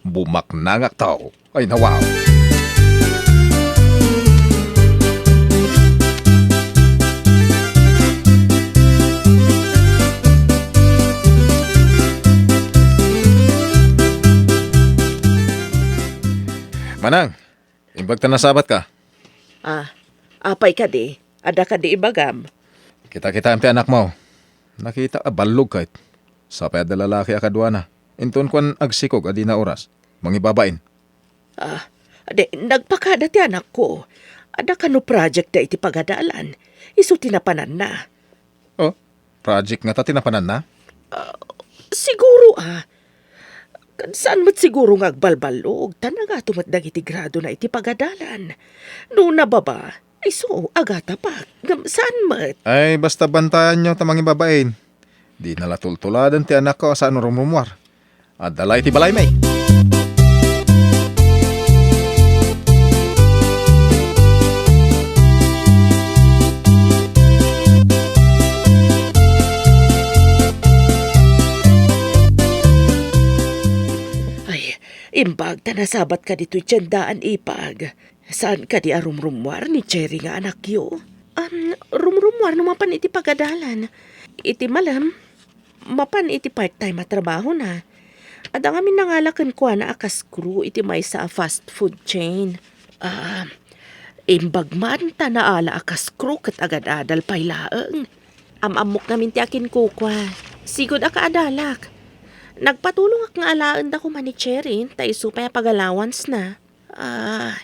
Bumaknangakto. Ay, nawaw. Manang, imbag ta nasabatka. Ah, apay kadi? Adda kadi ibagam? Kita-kitaem ti anakmo. Nakita a ballog ket. Sapay adda lalaki a kaduana. Inton kuan agsikog a dina oras. Mangibabain. Ah, di, nagpakada ti anakko. Adda kano project da iti pagadalan. Isu ti napananna. Oh, project ngata ti napananna? Ah, siguro, ah. Kan saan met siguro nga agbalballog, ta nagato met dagiti gradona iti pagadalan. No nababa, isu, agatapak. Ngem saan met. Ay, basta bantayanyo ta mangibabain. Dina la tultuladen ti anakko a saan rumrummuar. Adda la iti balaymi. Ay, imbag ta nasabatka ditoy tiendaan, ipag. Saan kadi a rumrummuar ni Cherry nga anakyo? Um, rumrummuar no mapan iti pagadalan. Iti malem, mapan iti part-time a trabahona. Adda ngamin nangala kenkuana a kas-crew iti maysa a fast food chain. Ah, imbag man ta naala a kas-crew ket agad-adal pay laeng. Am-ammok ngamin ti akinkukua. Sigud a kaadalak. Nagpatulongak nga alaenda koma ni Cherry, ta isu pay a pag-allowance na. Ah,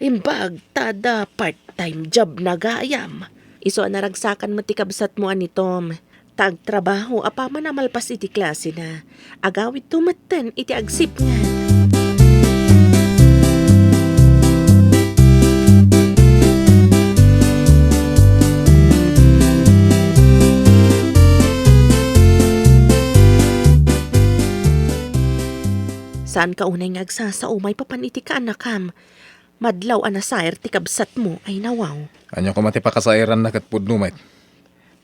imbag ta adda part-time job na gayam. Isu a naragsakan met ti kabsatmo a ni Tom. Ta agtrabaho apaman a malpas iti klasena. Agawidto metten iti agsipnget. Saanka unay nga agsasao maipapan iti kaanakam? Madlaw a nasair ti kabsatmo, ay nawaw. Ania koma ti pakasairanna ket pudno met?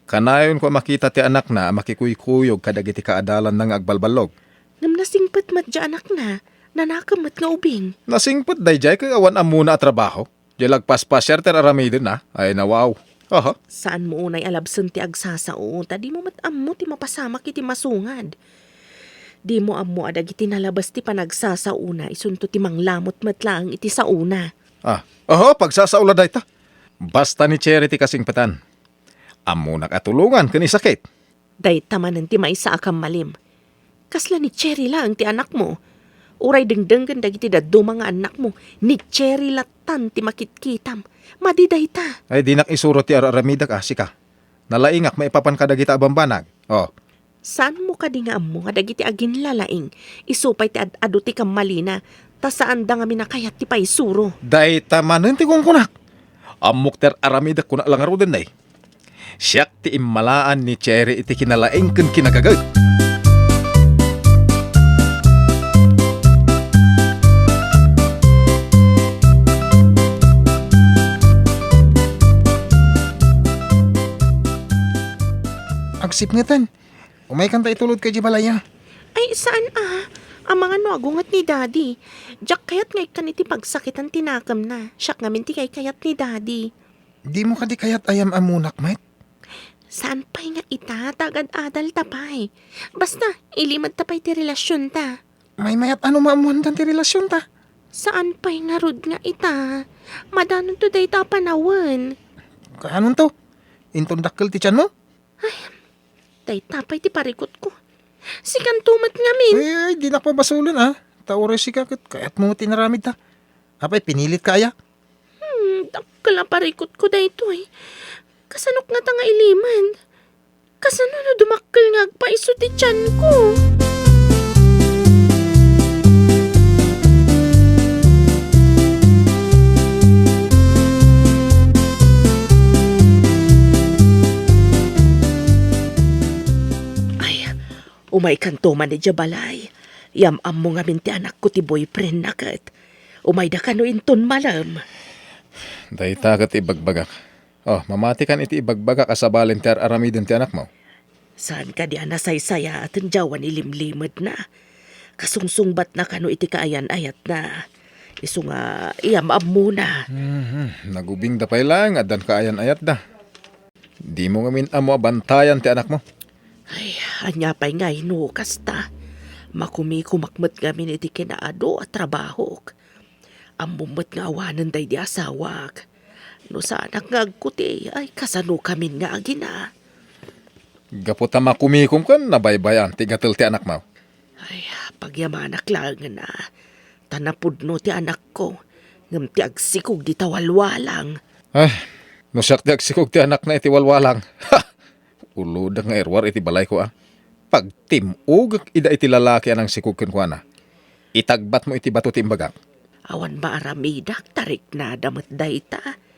Kanayonko a makita ti anakna a makikuykuyog kadagiti kaadalanna nga agbalballog. Ngem nasingpet met diay anakna, nanakem met nga ubing. Nasingpet daydiay ket awan ammona a trabaho. Diay la agpaspasiar ti ar-aramidenna, ay nawaw. Aha. Saanmo unay a labsen ti agsasao, ta dimo met ammo ti mapasamak iti masungad. Dimo ammo a dagiti nalabes ti panagsasaona isunto ti manglamut met laeng iti saona. Ah, oho, pagsasao la dayta. Basta ni Cherry ti kasingpetan. Ammonak a tulongan ken isakit. Dayta manen ti maysa a kammalim. Kasla ni Cherry laeng ti anakmo. Uray dengdenggen dagiti dadduma nga annakmo, ni Cherry lattan ti makitkitam. Madi dayta. Ay, dinak isuro ti ar-aramidek a, sika. Nalaingak maipapan kadagita a bambanag. Oh. Saanmo kadi nga ammo nga dagiti aginlalaing isu pay ti ad-adu ti kammalina, ta saanda ngamin a kayat ti paisuro? Dayta manen ti kunkunak. Ammok ti ar-aramidek, kuna la ngaruden, day. Siak ti immalaan ni Cherry iti kinalaing ken kinagaget. Agsipngeten. Umaykanta itulodka idiay balay a. Ay, saan a? Amangan no agunget ni Daddy. Diak kayat nga ikkan iti pagsakitan ti nakemna. Siak ngamin ti kaykayat ni Daddy. Dimo kadi kayat a yam-ammonak met? Saan pay nga ita, ta agad-adalta pay. Basta, ilimedta pay ti relasionta. Maymayat a no maammoandan ti relasionta. Saan pay ngarud nga ita? Madanonto dayta a panawen. Kaanonto? Inton dakkel ti tianmo? Ay, dayta pay ti parikutko. Sikanto met ngamin. Ay, ay, dinak pabasolen, a. Ta uray sika ket kayatmo met ti inaramidta. Apay, pinilitka aya? Hmm, dakkel a parikutko daytoy. Kasanok ngata nga ilimed? Kasano no dumakkel nga agpaiso ti tianko? Ay, umaykanto man idiay balay. Yam-ammo ngamin ti anakko ti boyfriendna ket. Umayda kano inton malem. Dayta ket ibagbagak. Oh, mamatikan iti ibagbagak a sabalen ti ar-aramiden ti anakmo. Saan kadi a nasaysayaaten diay awan ilimlimedna? Kasungsungbatna kano iti kaayan-ayatna. Isu nga, iyam-ammona. Mhm. Nagubingda pay laeng, addan kaayan-ayatda. Dimo ngamin ammo a bantayan ti anakmo. Ay, ania pay ngay no kasta? Makumikomak met ngamin iti kinaadu a trabahok. Ammom met nga awanen daydi asawak. No saanak nga agkuti, ay kasano kamin nga agina? Gapu ta makumikom ken nabaybay-an ti gatel ti anakmo. Ay, pagyamanak laengen a. Ta napudno ti anakko, ngem ti agsikog dita walwalang. Ay, no siak ti agsikog ti anakna iti walwalang. Ha! Ulodek nga iruar iti balayko a. Pagtim-ogek ida iti lalaki a nangsikog kenkuana. Itagbatmo iti bato ti imbagak. Awan maaramidak, ta riknada met dayta.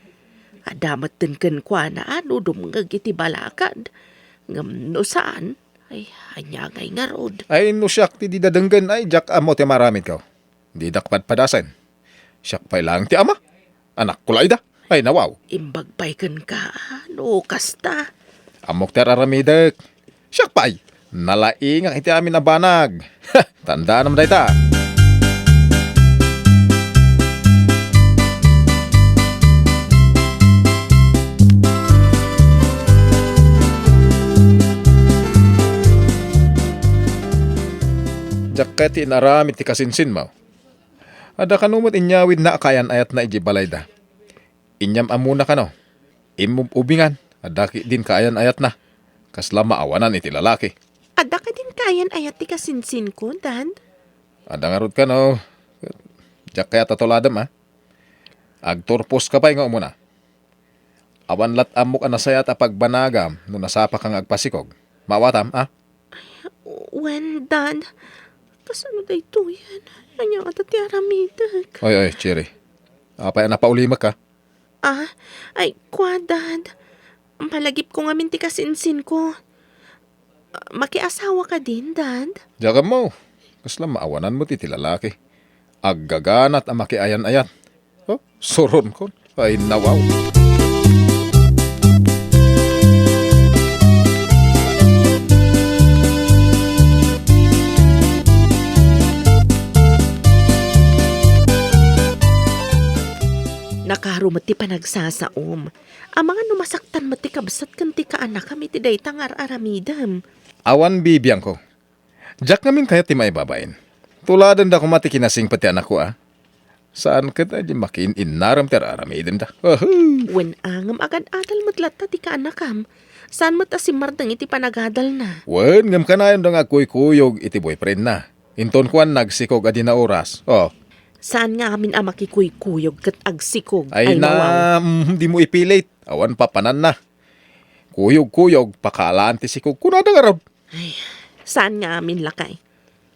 Adda metten kenkuana a no dumngeg iti balakad. Ngem no saan, Ay, ania ngay ngarud? Ay, no siak ti dida denggen, ay, diak ammo ti maaramidko. Didak padpadasen. Siak pay laeng ti ama. Anakko la ida. Ay, nawaw. Imbag pay kenka, no kasta. Ammok ti ar-aramidek. Siak pay, nalaingak iti amin a banag. Tandaanam dayta. Diak kayat ti inaramid ti kasinsinmo. Adda kano met inyawidna a kaayan-ayatna idiay balayda. Inyam-ammona kano. Immub-ubingan, adda ketdin kaayan-ayatna. Kasla maawanan iti lalaki. Adda ketdin kaayan-ayat ti kasinsinko, Dad? Adda ngarud kano. Diak kayat a tuladem, a. Agturposka pay nga umuna. Awan lat ammok a nasayaat a pagbanagam no nasapaka nga agpasikog. Maawatam, a? Wen, Dad. Kasano daytoyen? Ania ngata ti aramidek? Oy, oy, Cherry. Apay a napaulimek, a? Ah, ay, kua, Dad. Malagipko ngamin ti kasinsinko. Makiasawa kadin, Dad? Diak ammo. Kasla maawanan met iti lalaki. Aggaganat a makiayan-ayat. Oh, suronkon. Ay, nawaw. Nakaro met ti panagsasaom. Amangan no masaktan met ti kabsat ken ti kaanakam iti dayta nga ar-aramidem. Awan bibiangko. Diak ngamin kayat ti maibabain. Tuladenda koma ti kinasingpet ti anakko, a. Saan ket a di makiin-innarem ti ar-aramidenda. Ahem. Wen a ngem agad-adal met latta ti kaanakam. Saan met a simmardeng iti panagadalna. Wen, ngem kanayonda nga agkuykuyog iti boyfriendna. Inton kuan, nagsikog a dina oras. Oh. Saan nga amin a makikuykuyog ket agsikog? Ay, ay, na, nawaw. Mm, dimo ipilit. Awan papananna. Kuyog-kuyog, pakaalaan ti sikog. Kunada ngarud. Ay, saan nga amin, lakay?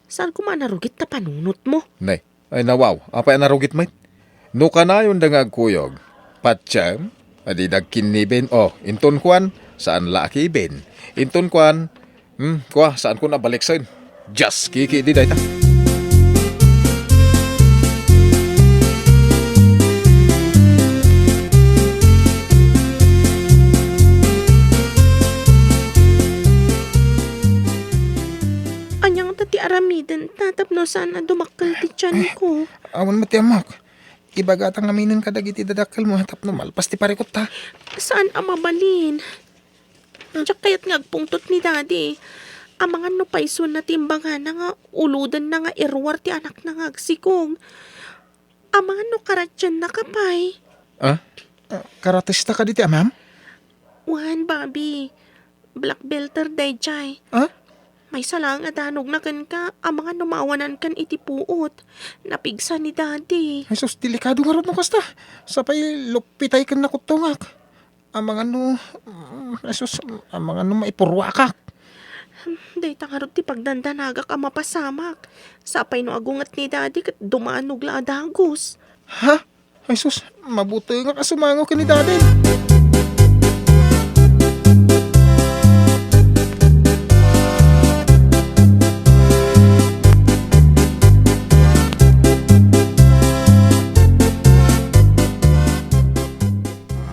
Saan koma a narugit ta panunotmo? Nay, ay nawaw, apay a narugit met? No kanayonda nga agkuyog, patiem, a di dagkinniben, oh, inton kuan, saan la a kiben. Inton kuan, hmm, kua, saan ko nabaliksen. Just kiki di dayta. Ania ngata ti aramiden ta tapno saan a dumakkel ti tianko? Awan met ti ammok. Ibagata ngaminen kadagiti dadakkelmo tapno malpas ti parikutta. Saan a mabalin? Diak kayat nga agpungtot ni Daddy. Amangan no paysuenna ti imbagana nga ulodenna nga iruar ti anakna nga agsikog. Amangan no karatiennaka pay. Ah? Ah, karatesta kadi ti amam? Wen, Bobby. Black belter daydiay. Ah? Maysa laeng a danogna kenka, amangan no maawanankan iti puot. Napigsa ni Daddy. Ay sus, delikado ngarud no kasta. Sapay luppitay ken nakuttongak. Amangan no, mm, ay sus, amangan no maipurruakak. Dayta ngarud ti pagdandanagak a mapasamak. Sapay no agunget ni Daddy ket dumanog la a dagus. Ha? Ay sus, mabutengak a sumango ken ni Daddy.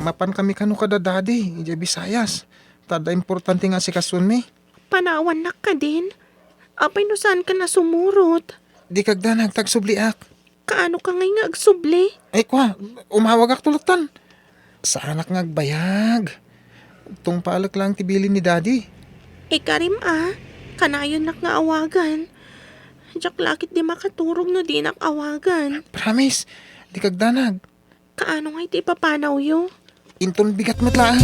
Mapan kami kano kada Daddy, idiay Visayas. Ta adda importante nga asikasuenmi. Panawannak kadin? Apay no saankan a sumurot? Dika agdanag ta agsubliak. Kaano ka ngay nga agsubli? Ay, kua, umawagak tulatan. Saanak nga agbayag. Tungpalek lang ti bilin ni Daddy. Ikarim a, kanayonnak nga awagan. Diak la ket di makaturog no dinak awagan. Promise, dika agdanag. Kaano nga iti ipapanawyo? Inton bigat met laeng.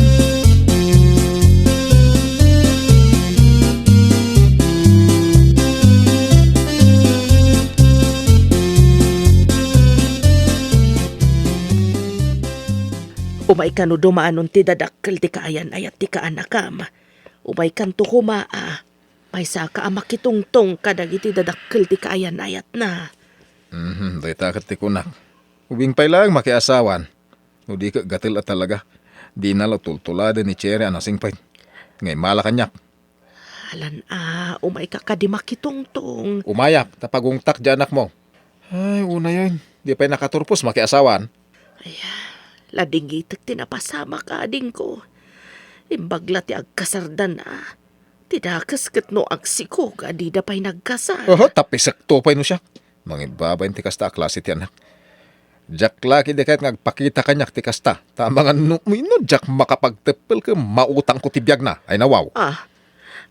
Umay kano dumanon ti dadakkel ti kaayan-ayat ti kaanakam. Umay kanto koma a Maysaka a makitungtong kadagiti dadakkel ti kaayan-ayatna. Mhm, dayta ket ti kunak. Ubing pay laeng makiasawan. No di ket gatel a talaga, dina la tultuladen ni Cherry a nasingpet. Nga immala kaniak. Alan a, umayka kadi makitungtong. Umayak, ta pagungtak ti anakmo. Ay, unayen, di pay nakaturpos makiasawaan. Ay, ladingitek ti napasamak, adingko. Imbag la ti agkasardan a. Ti dakes ket no agsikog a dida pay nagkasar. Oho, tapisekto pay no siak. Mangibabain ti kasta a klase ti anak. Diak la ketdi kayat nga agpakita kaniak ti kasta. Ta amangan no, no diak makapagteppel ket mautangko ti biagna. Ay nawaw. Ah,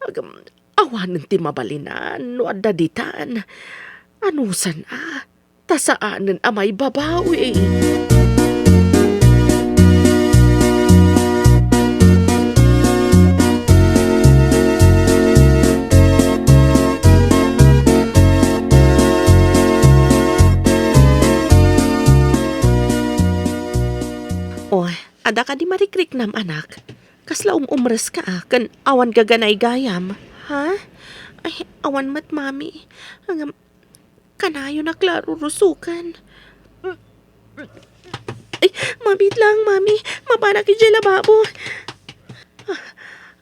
agam, awanen ti mabalinan no adda ditan. Anusan a, ta saanen a maibabawi. Oh, adda kadi marikriknam, anak? Kasla um-umreska a, ken awan gaganay gayam, ha? Ay, awan met, Mami. Ngem, kanayon a klaro rusuken. Ay, mabit lang, Mami. Mapanak idiay lababo. Ah,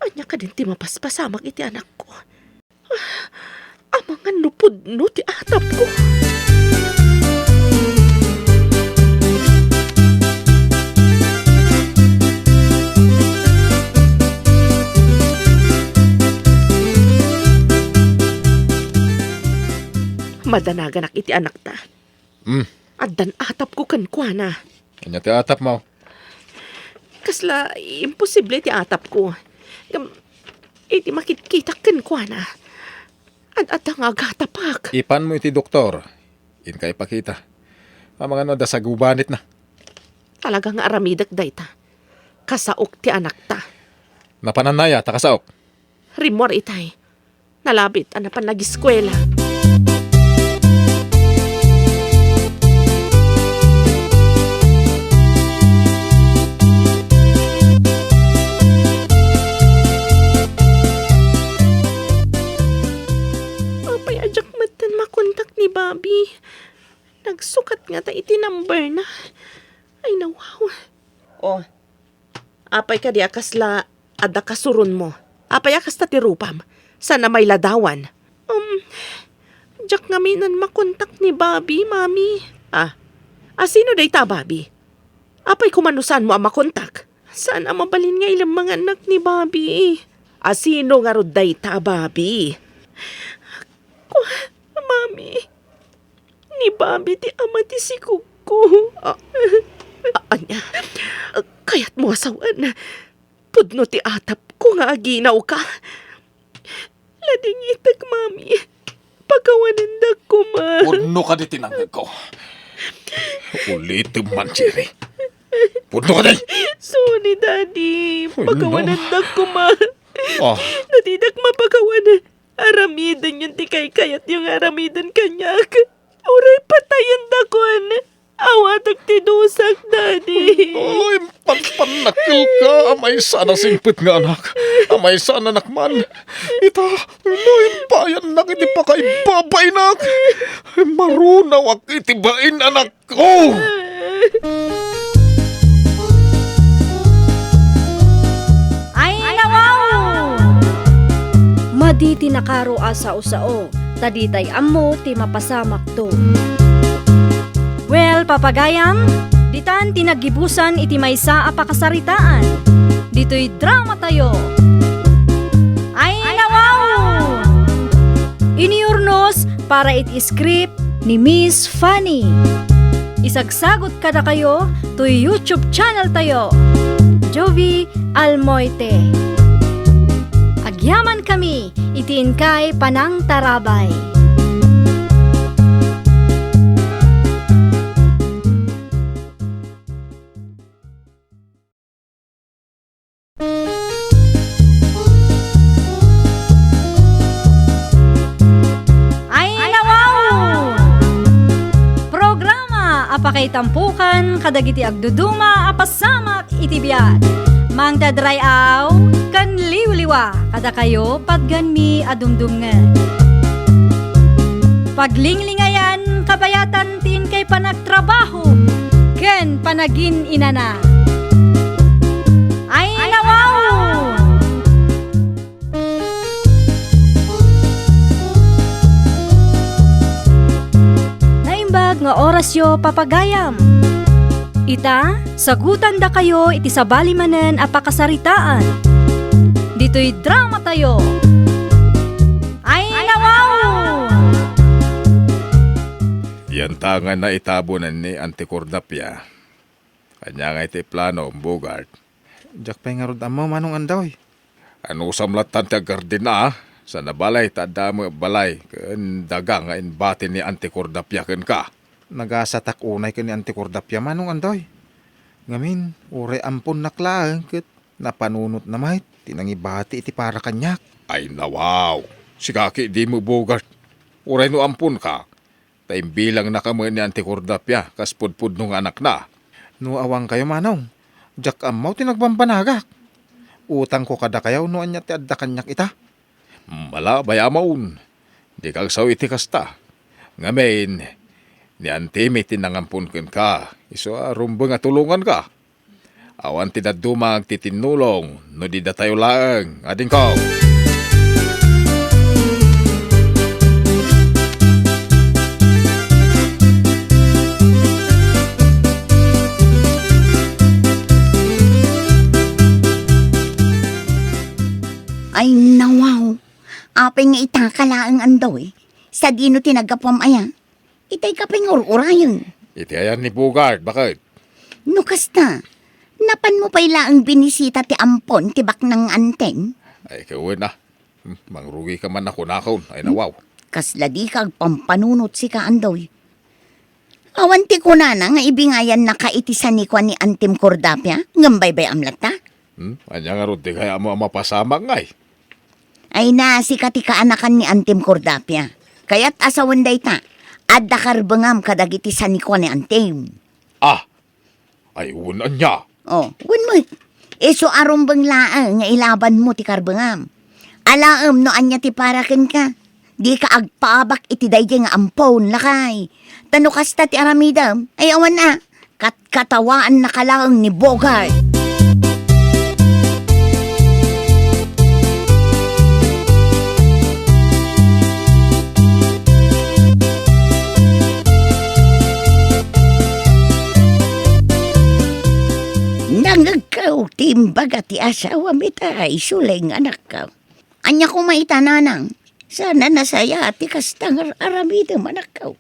ania kadin ti mapaspasamak iti anakko? Ah, amangan no pudno ti atapko. Madanaganak iti anakta. Hmm. Addan atapko kenkuana. Ania ti atapmo? Kasla imposible ti atapko. Ngem, iti makitkitak kenkuana, ad-adda nga agatapak. Ipanmo iti doktor. Inka ipakita. Amangan no adda sagubanitna. Talaga nga aramidek dayta. Kasaok ti anakta. Napananna aya ta kasaok? Rimmuar itay. Nalabit a napan nagiskuela. Apay a diak metten makontak ni Bobby? Nagsukat ngata iti number na. Ay, nawaw. Oh, apay kadi a kasla adda kasuronmo? Apay a kasta ti rupam? Saan a mailadawan? Um, diak ngamin a makontak ni Bobby, Mami. Ah, a sino dayta a Bobby? Apay koma no saanmo a makontak? Saan a mabalin nga ilemmangannak ni Bobby? A sino ngarud dayta a Bobby? Kua, Mami. Ni Bobby ti ama ti sikogko. Ah, a-, ania? Kayatmo a sawen? Pudno ti atapko nga aginawka. Ladingitek, Mami. Pakawanendak koma. Pudno kadi ti nangngegko. Ulitem man, Jerry. Pudno kadi. Sorry, Daddy. Pudno. Pakawanendak koma. Ah. No didak mapakawan, aramidenyon ti kaykayatyo nga aramiden kaniak. Uray patayendakon. Awatek ti dusak, Daddy. Ay, panpannakkelka, a maysa a nasingpet nga anak. A maysa a nanak man. Ita, no impayannak iti pakaibabainak, marunawak iti bain, anakko. Ay, nawaw! Madi ti nakaro a sao-sao, ta ditay ammo ti mapasamakto. Well, papagayam, ditan ti naggibusan iti maysa a pakasaritaan. Ditoy dramatayo. Ay, nawaw! Inurnos para iti script ni Miss Fanny. Isagsagut kadakayo toy YouTube channel tayo, Jovie Almoite. Agyamankami iti inkay panangtarabay. Ay, nawaw! Programa a pakaitampokan kadagiti agduduma a pasamak iti biag. Mangted ray-aw ken liwliwa kadakayo patganmi a dumdumngeg. Paglinglingayan kabayatan ti inkay panagtrabaho ken panagin-inana. Ay, nawaw! nga orasyo, papagayam. Ita, sagutandakayo iti sabali manen a pakasaritaan. Ditoy dramatayo. Ay, nawaw! Yanta nga naitabonan ni Auntie Cordapia. Ania nga iti plano, Bogart? Diak pay ngarud ammo, Manong Andoy. Anusam lattan ti aggardina, a? Sana balay, ta adda met balay ken daga nga imbati ni Auntie Cordapia kenka. Nagasatak unay ken ni Auntie Cordapia, Manong Andoy. Ngamin, uray amponnak laeng ket napanunotna met ti nangibati iti para kaniak. Ay, nawaw! Sika ketdi met, Bogart. Uray no amponka, ta imbilangnaka met ni Auntie Cordapia kas pudpudno nga anakna. No awankayo, Manong, diak ammo ti nagbambanagak. Utangko kadakayo no ania ti adda kaniak ita. Malabay a maun. Dika agsao iti kasta. Ngamin, ni Auntie mi ti nangampon kenka, isu a rumbeng a tulonganka. Awan ti dadduma nga agtitinnulong no di datayo laeng. Adingko. Ay, nawaw. Apay nga ita ka laeng, Andoy? Sadino ti naggapuam aya? Itay ka pay nga ur-urayen. Iti ayan ni Bogart, baket? No kasta, napanmo pay laeng binisita ti ampon ti baknang nga antim? Ay, kawen a. Hmm, mangrugika man a kunakon. Ay, nawaw. Kasla dika agpampanunot sika, Andoy. Awan ti kunana nga ibingayannaka iti sanikua ni Antim Cordapia, ngem baybay-am latta? Hmm? Ania ngarud ti kayatmo a mapasamak ngay? Ay na, sika ti kaanakan ni Antim Cordapia. Kayat a sawen dayta, adda karbengam kadagiti sanikua ni Antim. Ah! Ay, wen ania? Oh, wen met. Isu a rumbeng laeng nga ilabanmo ti karbengam. Alaem no ania ti para kenka. Dika agpaabak iti daydiay nga ampon, lakay. Ta no kasta ti aramidem, ay awan a, katkatawaannaka laeng ni Bogart. Nangegko ti imbaga ti asawam ita, isu laeng nga anakko. Ania koma ita, nanang? Sana nasayaat ti kasta nga ar-aramidem, anakko.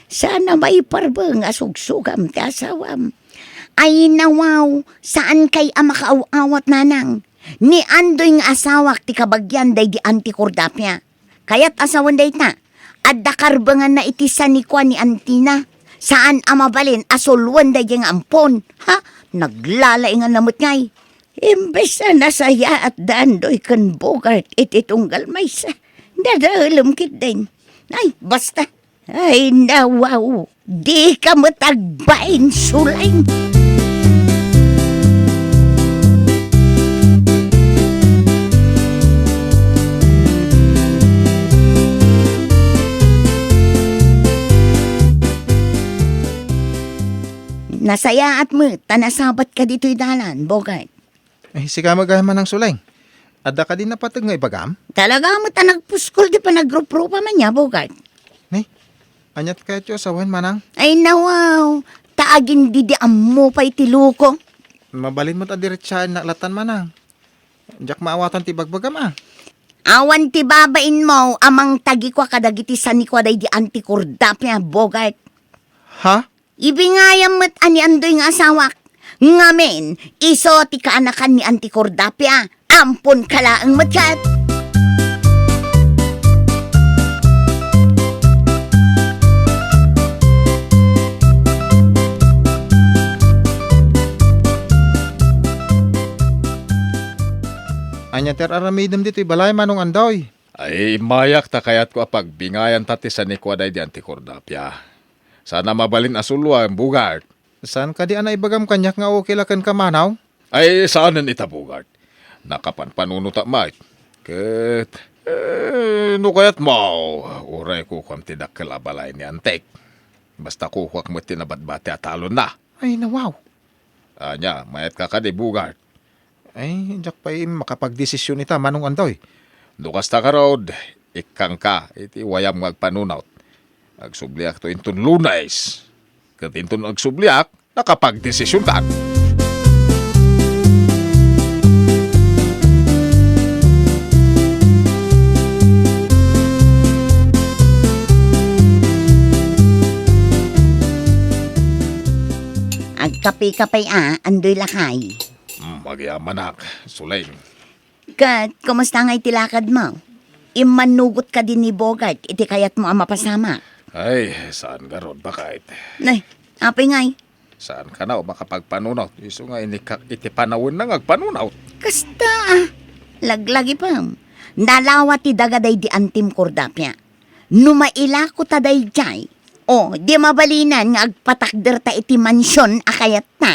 Sana maiparbeng a sugsugam ti asawam. Ay, nawaw, saankay a makaaw-awat, nanang. Ni Andoy nga asawak ti kabagian daydi Anti Cordapia. Kayat a sawen dayta, adda karbenganna iti sanikua ni antina. Saan a mabalin a suloen daydi nga ampon. Ha? Naglalainganna met ngay. Imbes a nasayaat da Andoy ken Bogart iti tunggal maysa, nadaelem ketdin. Ay, basta. Ay, nawaw, dika met agbain, Suleng. Nasayaat met ta nasabatka ditoy dalan, Bogart. Eh, sika met gayam, Manang Suleng. Adda kadi napateg nga ibagam? Talaga met a nagpuskol ti panagruprupa man ya, Bogart. Ni, aniat kayatyo a sawen, Manang? Ay, nawaw. Ta agin didi ammo pay ti loko. Mabalin met a diretsaennak lattan, Manang. Diak maawatan ti bagbagam, a. Awan ti babainmo a mangtagikua kadagiti sanikua daydi Anti Cordapia, Bogart. Ha? Ibingayam met a ni Andoy nga asawak. Ngamin, isu ti kaanakan ni Anti Cordapia. Amponka laeng met ket. Ania ti ar-aramidem ditoy balay, Manong Andoy? Ay, immayak ta kayatko a pagbingayanta ti sanikua daydi Anti Cordapia. Saan a mabalin a suloen, Bogart. Saan kadi a naibagam kaniak nga okay la kenka, Manong? Ay, saanen ita, Bogart. Nakapanpanunotak met. Ket, eh, no kayatmo, uray kukuam ti dakkel a balay ni Antik. Basta kukuak met ti nabatbati a talonna. Ay, nawaw. Ania, mayatka kadi, Bogart? Ay, diak pay makapagdesisyon ita, Manong Andoy. No kasta ngarud, ikkangka iti wayam nga agpanunot. Agsubliakto inton Lunes. Ket inton agsubliak, nakapagdesisionkan. Agkape-kape a, Andoy lakay. Hmm, agyamanak, Suling. Ket, kumusta ngay ti lakadmo? Immannugot kadi ni Bogart iti kayatmo a mapasamak? Ay, saan ngarud, baket. Nay, apay ngay? Saan kano makapagpanunot? Isu nga inikak iti panawenna nga agpanunot. Kasta, ah. Laglagipem. Nalawa ti daga daydi antim, Cordapia. No mailako ta daydiay, o, di mabalinen nga agpatakder ta iti mansion a kayatta.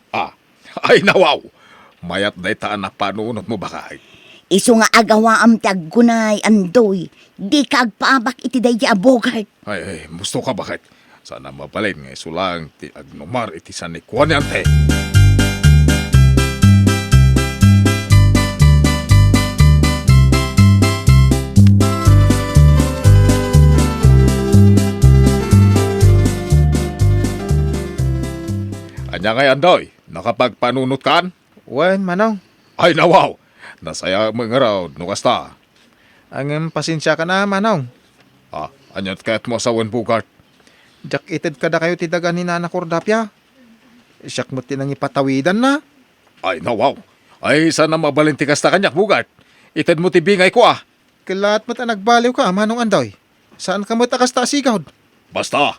Ah, ay nawaw! Mayat dayta a napanunotmo, baket. Isu nga agawaam ti agkunay, Andoy, dika agpaabak iti daydi a Bogart. Ay, ay, musto ka, baket. Saan a mabalin nga isu laeng ti agnumar iti sanikuan ni Ante. Ania ngay, Andoy? Nakapagpanunotkan? Wen, Manong. Ay, nawaw! Nasayaat met ngarud no kasta. Ngem pasensiakan a, Manong. Ah, ania ti kayatmo a sawen, Bogart? Diak ited kadakayo ti daga ni Nana Cordapia. Siak met ti nangipatawidanna. Ay, nawaw. Ay, saan a mabalin ti kasta kaniak, Bogart. Itedmo ti bingayko, ah. Kellaat met a nagbaliwka, Manong Andoy. Saanka met a kasta a sigud. Basta,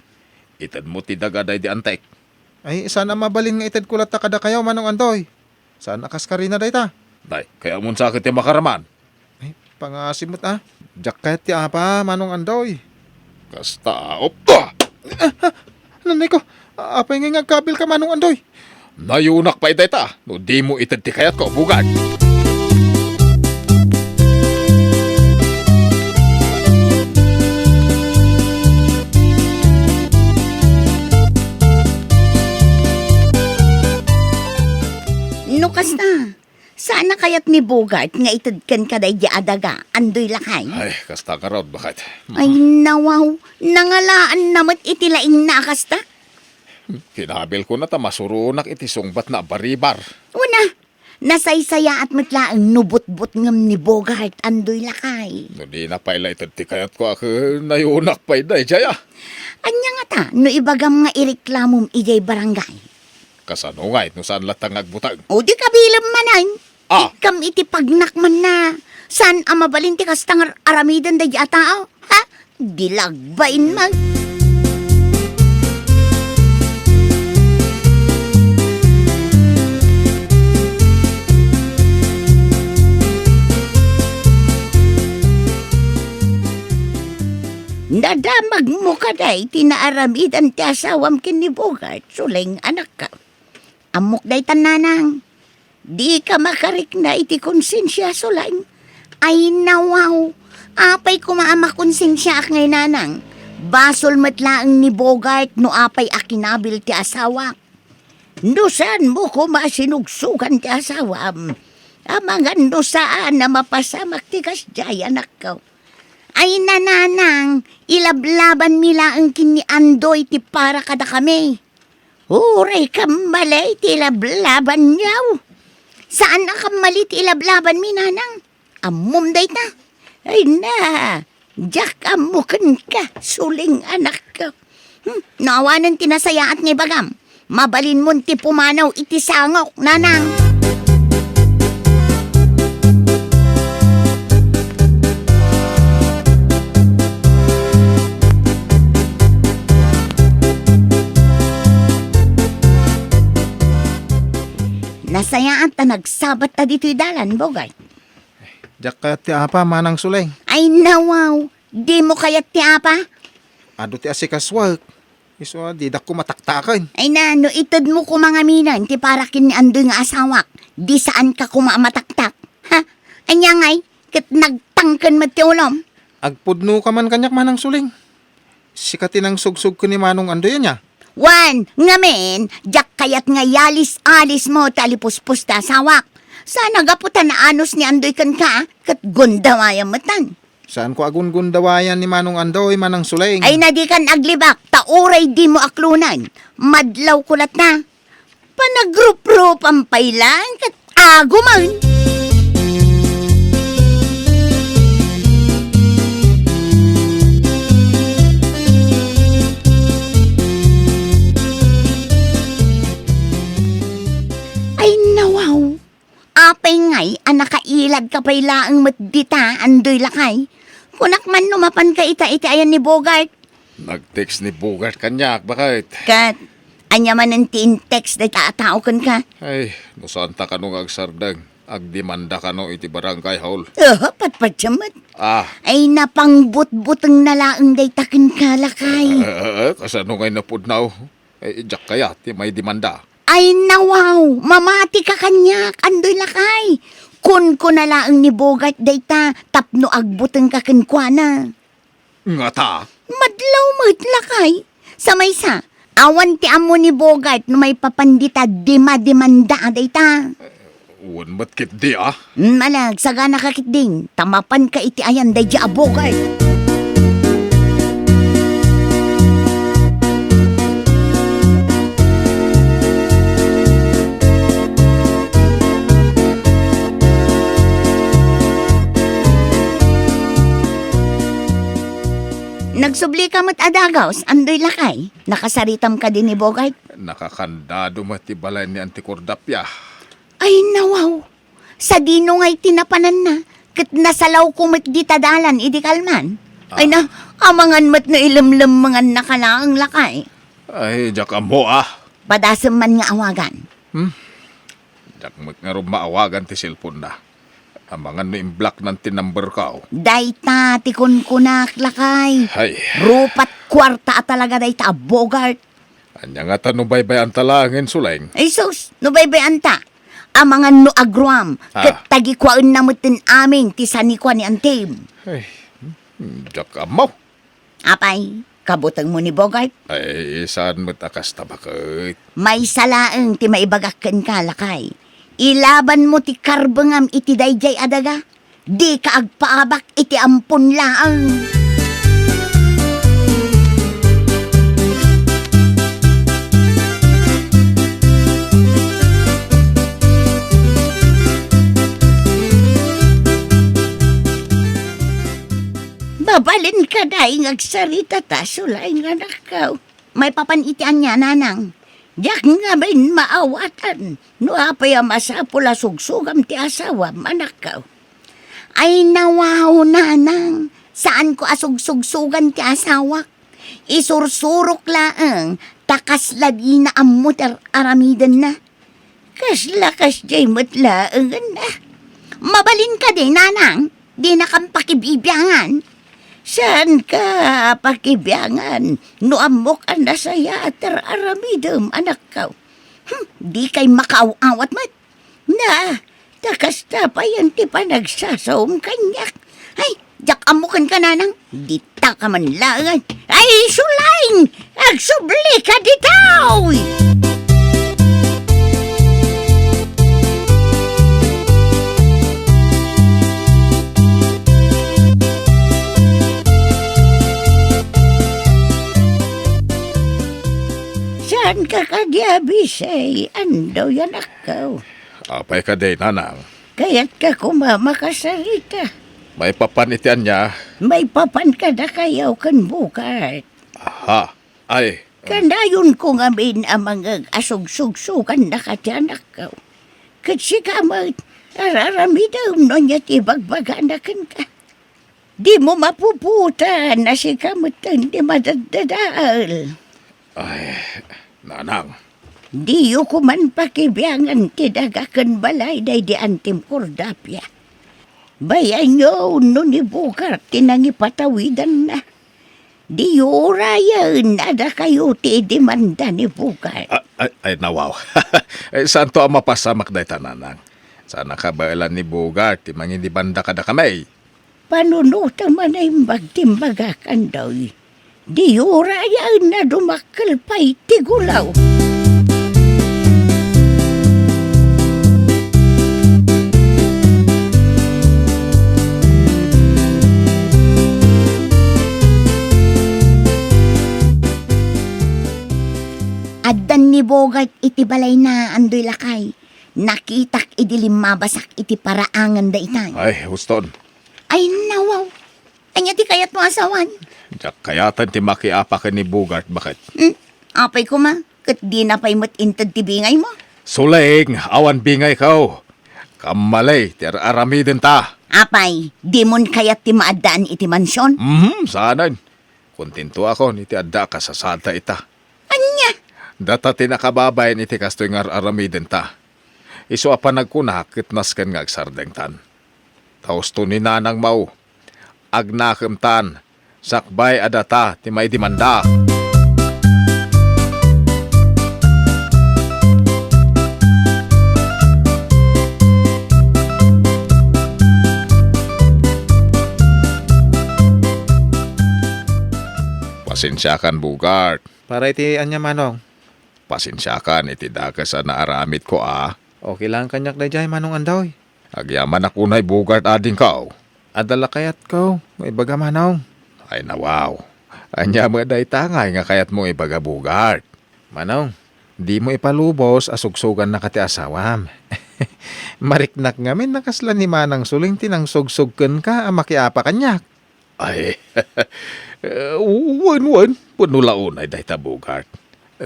itedmo ti daga daydi antek. Ay, saan a mabalin nga itedko latta kadakayo, Manong Andoy. Saan a kaskarina dayta. Nay, kayatmon sa ket ti makaraman. Ay, pangasim met, ah. Diak kayat ti apa, Manong Andoy. Kasta, op-, ah! Ah, ah, nanay ko, apay ngay nga agkabilka, Manong Andoy? Nayonak pay dayta, no dimo ited ti kayatko, Bogart. No kasta, saan a kayat ni Bogart nga ited kenka daydi a daga, Andoy lakay? Ay, kasta ngarud, baket. Ay, nawaw, nangalaanna met iti laingna a kasta. Kinabilkona ta masuronak iti sungbatna a baribar. Una, nasaysayaat met laeng no butbutngem ni Bogart, Andoy lakay. No dina pay la ited ti kayatko, a ket nayonak pay daydiay, ah. Ania ngata no ibagam nga ireklamom idiay barangay? Kasano ngay no saan latta nga agbuteng? O di kabilem manen. Ah. Ikkam iti pagnakmanna. Saan a mabalin ti kasta nga aramiden daydi a tao? Ha? Di lagbain man. Nadamagmo kadi ti naaramidan ti asawam ken ni Bogart, Suling, anakko. Ammok dayta, nanang. Dika makarikna iti konsensia, Suling. Ay, nawaw. Apay koma a makonsensiaak ngay, nanang? Basol met laeng ni Bogart no apay a kinabil ti asawak. No saanmo koma sinugsugan ti asawam, amangan no saan a mapasamak ti kasdiay, anakko. Ay, nanang, ilablabanmi laeng ken ni Andoy ti para kadakami. Uray kammali ti lablabanyo. Saan a kammali ti lablabanmi, nanang. Ammom dayta. Ay na, diak ammo kenka, Suling, anakko. Hmm, no awanen ti nasayaat nga ibagam, mabalinmon ti pumanaw iti sangok, nanang. Nasayaat ta nagsabat ta ditoy dalan, Bogart. Diak kayat ti apa, Manang Suling. Ay, nawaw. Dimo kayat ti apa? Adu ti asikasuak. Isu a didak koma taktaken. Ay na, no itedmo koma ngaminen ti para ken ni Andoy nga asawak, di saanka koma a mataktak. Ha? Ania ngay? Ket nagtangken met ti ulom? Agpudnoka man kaniak, Manang Suling. Sika ti nangsugsug ken ni Manong Andoy, ania? Wen, ngamin, diak kayat nga ialis-alismo ti alipuspos ti asawak. Saan a gapu ta naanus ni Andoy kenka, ket gundawayam metten. Saanko a gungundawayan ni Manong Andoy, Manang Suleng. Ay, nadikan aglibak, ta uray dimo aklonan. Madlawko latta. Panagruprupan pay laeng ket aguman. Ay, nawaw. Apay ngay a nakailadka pay laeng met dita, Andoy lakay? Kunak man no mapanka ita iti ayan ni Bogart. Nag-text ni Bogart kaniak, baket. Ket, ania manen ti in-text dayta a tao kenka? Ay, no saanta kano nga agsardeng, agdemanda kano iti barangay hall. Aha, patpatiem met. Ah. Ay, napangbutbutengna laeng dayta kenka, lakay. Eh, eh, eh, kasano ngay napudno? Eh, diak kayat ti maidemanda. Ay, nawaw, mamatika kaniak, Andoy lakay. Kunkuna laeng ni Bogart dayta tapno agbutengka kenkuana. Ngata? Madlaw met, lakay. Sa maysa, awan ti ammo ni Bogart no maipapan dita dimademanda dayta. Wen met ketdi, a. Mm, ala, agsaganaka ketdin, ta mapanka iti ayan daydi a Bogart. Nagsublika met a dagus, Andoy lakay. Nakasaritam kadi ni Bogart? Nakakandado met ti balay ni Auntie Cordapia. Ay, nawaw. Sadino ngay ti napananna? Ket nasalawko met dita dalan idi kalman. Ay na, amangan met no ilemlemmengannaka laeng, lakay. Ay, diak ammo, a. Padasem man nga awagan. Hmm? Diak met ngarud maawagan ti cellphone-na. Amangan no imblocknan ti number-ko. Dayta ti kunkunak, lakay. Ay. Rupat kuarta a talaga dayta a Bogart. Ania ngata no baybay-anta laengen, Suleng? Ay sus, no baybay-anta, amangan no agruam, ket tagikuaenna metten amin ti sanikua ni antim. Ay, hmm, diak ammo. Apay, kabutengmo ni Bogart? Ay, saan met a kasta, baket. Maysa laeng ti maibagak kenka, lakay. Ilabanmo ti karbengam iti daydiay a daga. Dika agpaabak iti ampon laeng. Mabalin kadi nga agsarita ta, Suleng, anakko. Maipapan iti ania, nanang? Diak ngamin maawatan no apay a masapul a sugsugam ti asawam, anakko. Ay, nawaw, nanang. Saanko a sugsugsugan ti asawak. Isursurok laeng ta kasla dina ammo ti ar-, aramidenna. Kasla kasdiay met laengen, a. Mabalin kadi, nanang, dinakam pakibibiangan? Saanka a pakibiangan no ammok a nasayaat ti ar-aramidem, anakko. Hmm, dikay makaaw-awat met. Na, ta kasta payen ti panagsasaom kaniak. Ay, diak ammo kenka, nanang. Dita ka man laeng. Ay, Suleng! Agsublika ditoy! Saanka kadi a bisay, Andoy, anakko? Apay kadi, nanang? Kayatka koma makasarita. Maipapan iti ania? Maipapan kadakayo ken Bogart. Aha. Ay. Kanayonko ngamin a mangeg a sugsugsuganna kadi, anakko. Ket sika met, ar-aramidem no ania ti ibagbagana kenka. Dimo mapupuotan a sika metten ti madaddadael. Ay, nanang. Diyo koman pakibiangan ti daga ken balay daydi antim Cordapia. Bayanyo no ni Bogart ti nangipatawidanna. Diyo urayen a dakayo ti idemanda ni Bogart. A-, ay, ay, nawaw. Ay, saanto a mapasamak dayta, nanang. Saan a kabaelan ni Bogart ti mangidemanda kadakami. Panunotem a naimbag ti imbagak, Andoy. Diyo urayen a dumakkel pay ti gulaw. ni Bogart iti balayna, Andoy, lakay. Nakitak idi limmabasak iti paraangan daytay. Ay, uston. Ay, nawaw. Ania ti kayatmo a sawen? Diak kayaten ti makiapa ken ni Bogart, baket. Hmm? Apay koma, ket dina pay met inted ti bingaymo? Suling, awan bingayko. Kammalay ti ar-aramidenta. Apay, dimon kayat ti maaddaan iti mansion? Mhm, saanen. Kontentoakon iti adda a kasasada ita. Ania? Data ti nakababain iti kastoy nga ar-aramidenta. Isu a panagkunak ket nasken nga agsardengtan. Ta usto ni Nanang Mao, agnakemtan, sakbay a data ti maidimanda. Pasensiakan, Bogart. Para iti ania, Manong? Pasensiakan iti dakes a naaramidko a. Okay lang kaniak daydiay, Manong Andoy. Agyamanak unay, Bogart, adingko. Adda la kayatko nga ibaga, Manong. Ay, nawaw. Ania met dayta ngay nga kayatmo ibaga, Bogart? Manong, dimo ipalubos a sugsugannaka ti asawam. Mariknak ngamin a kasla ni Manang Suling ti nangsugsug kenka a makiapa kaniak. Ay, eh, wen, wen, wenno la unay dayta, Bogart.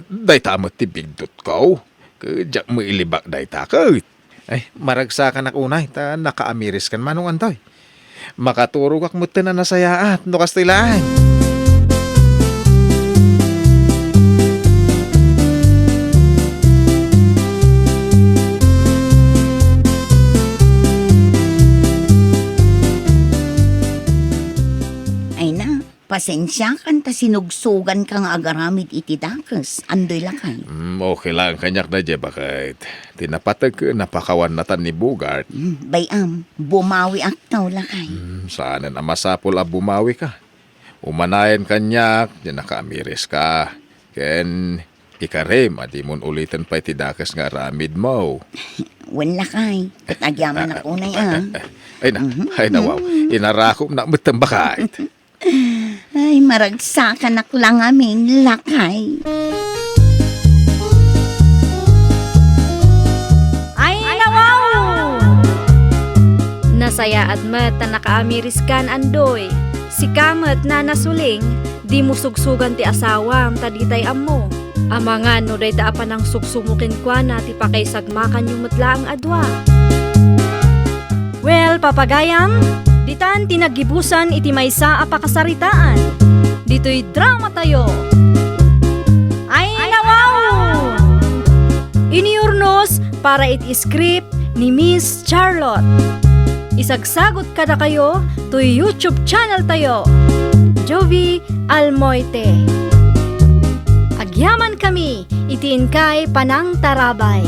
Dayta met ti bigdutko. Ket diak mailibak dayta ket. Ay, maragsakanak unay, ta nakaamiriskan, Manong Andoy. Makaturogak metten a nasayaat, no kastoy laeng. Ay na, pasensiakan ta sinugsuganka nga agaramid iti dakes, Andoy, lakay. Mm, okay lang kaniak daydiay, baket. Ti napateg, napakawan natan ni Bogart. Mm, bay-am, bumawiakto, lakay. Mm, saanen a masapul a bumawika. Umanayen kaniak, diay nakaamiriska. Ken ikarim a dimon uliten pay ti dakes nga aramidmo. Wen, lakay, ket agyamanak unay a. Ay na, mhm, ay na, wow. Inarakomnak metten, baket. Ay, maragsakanak la ngamin, lakay. Ay, nawaw! Nasayaat met ta nakaamiriskan, Andoy. Sika met, Nana Suling, dimo sugsugan ti asawam ta ditay ammo. Amangan no dayta a panangsugsumo kenkuana ti pakaisagmakanyo met laeng a dua. Well, papagayam, ditan ti naggibusan iti maysa a pakasaritaan. Ditoy dramatayo. Ay, nawaw! Iniurnos para iti script ni Miss Charlotte. Isagsagot kadakayo toy YouTube channel tayo, Jovie Almoite. Agyaman kami iti inkay panangtarabay.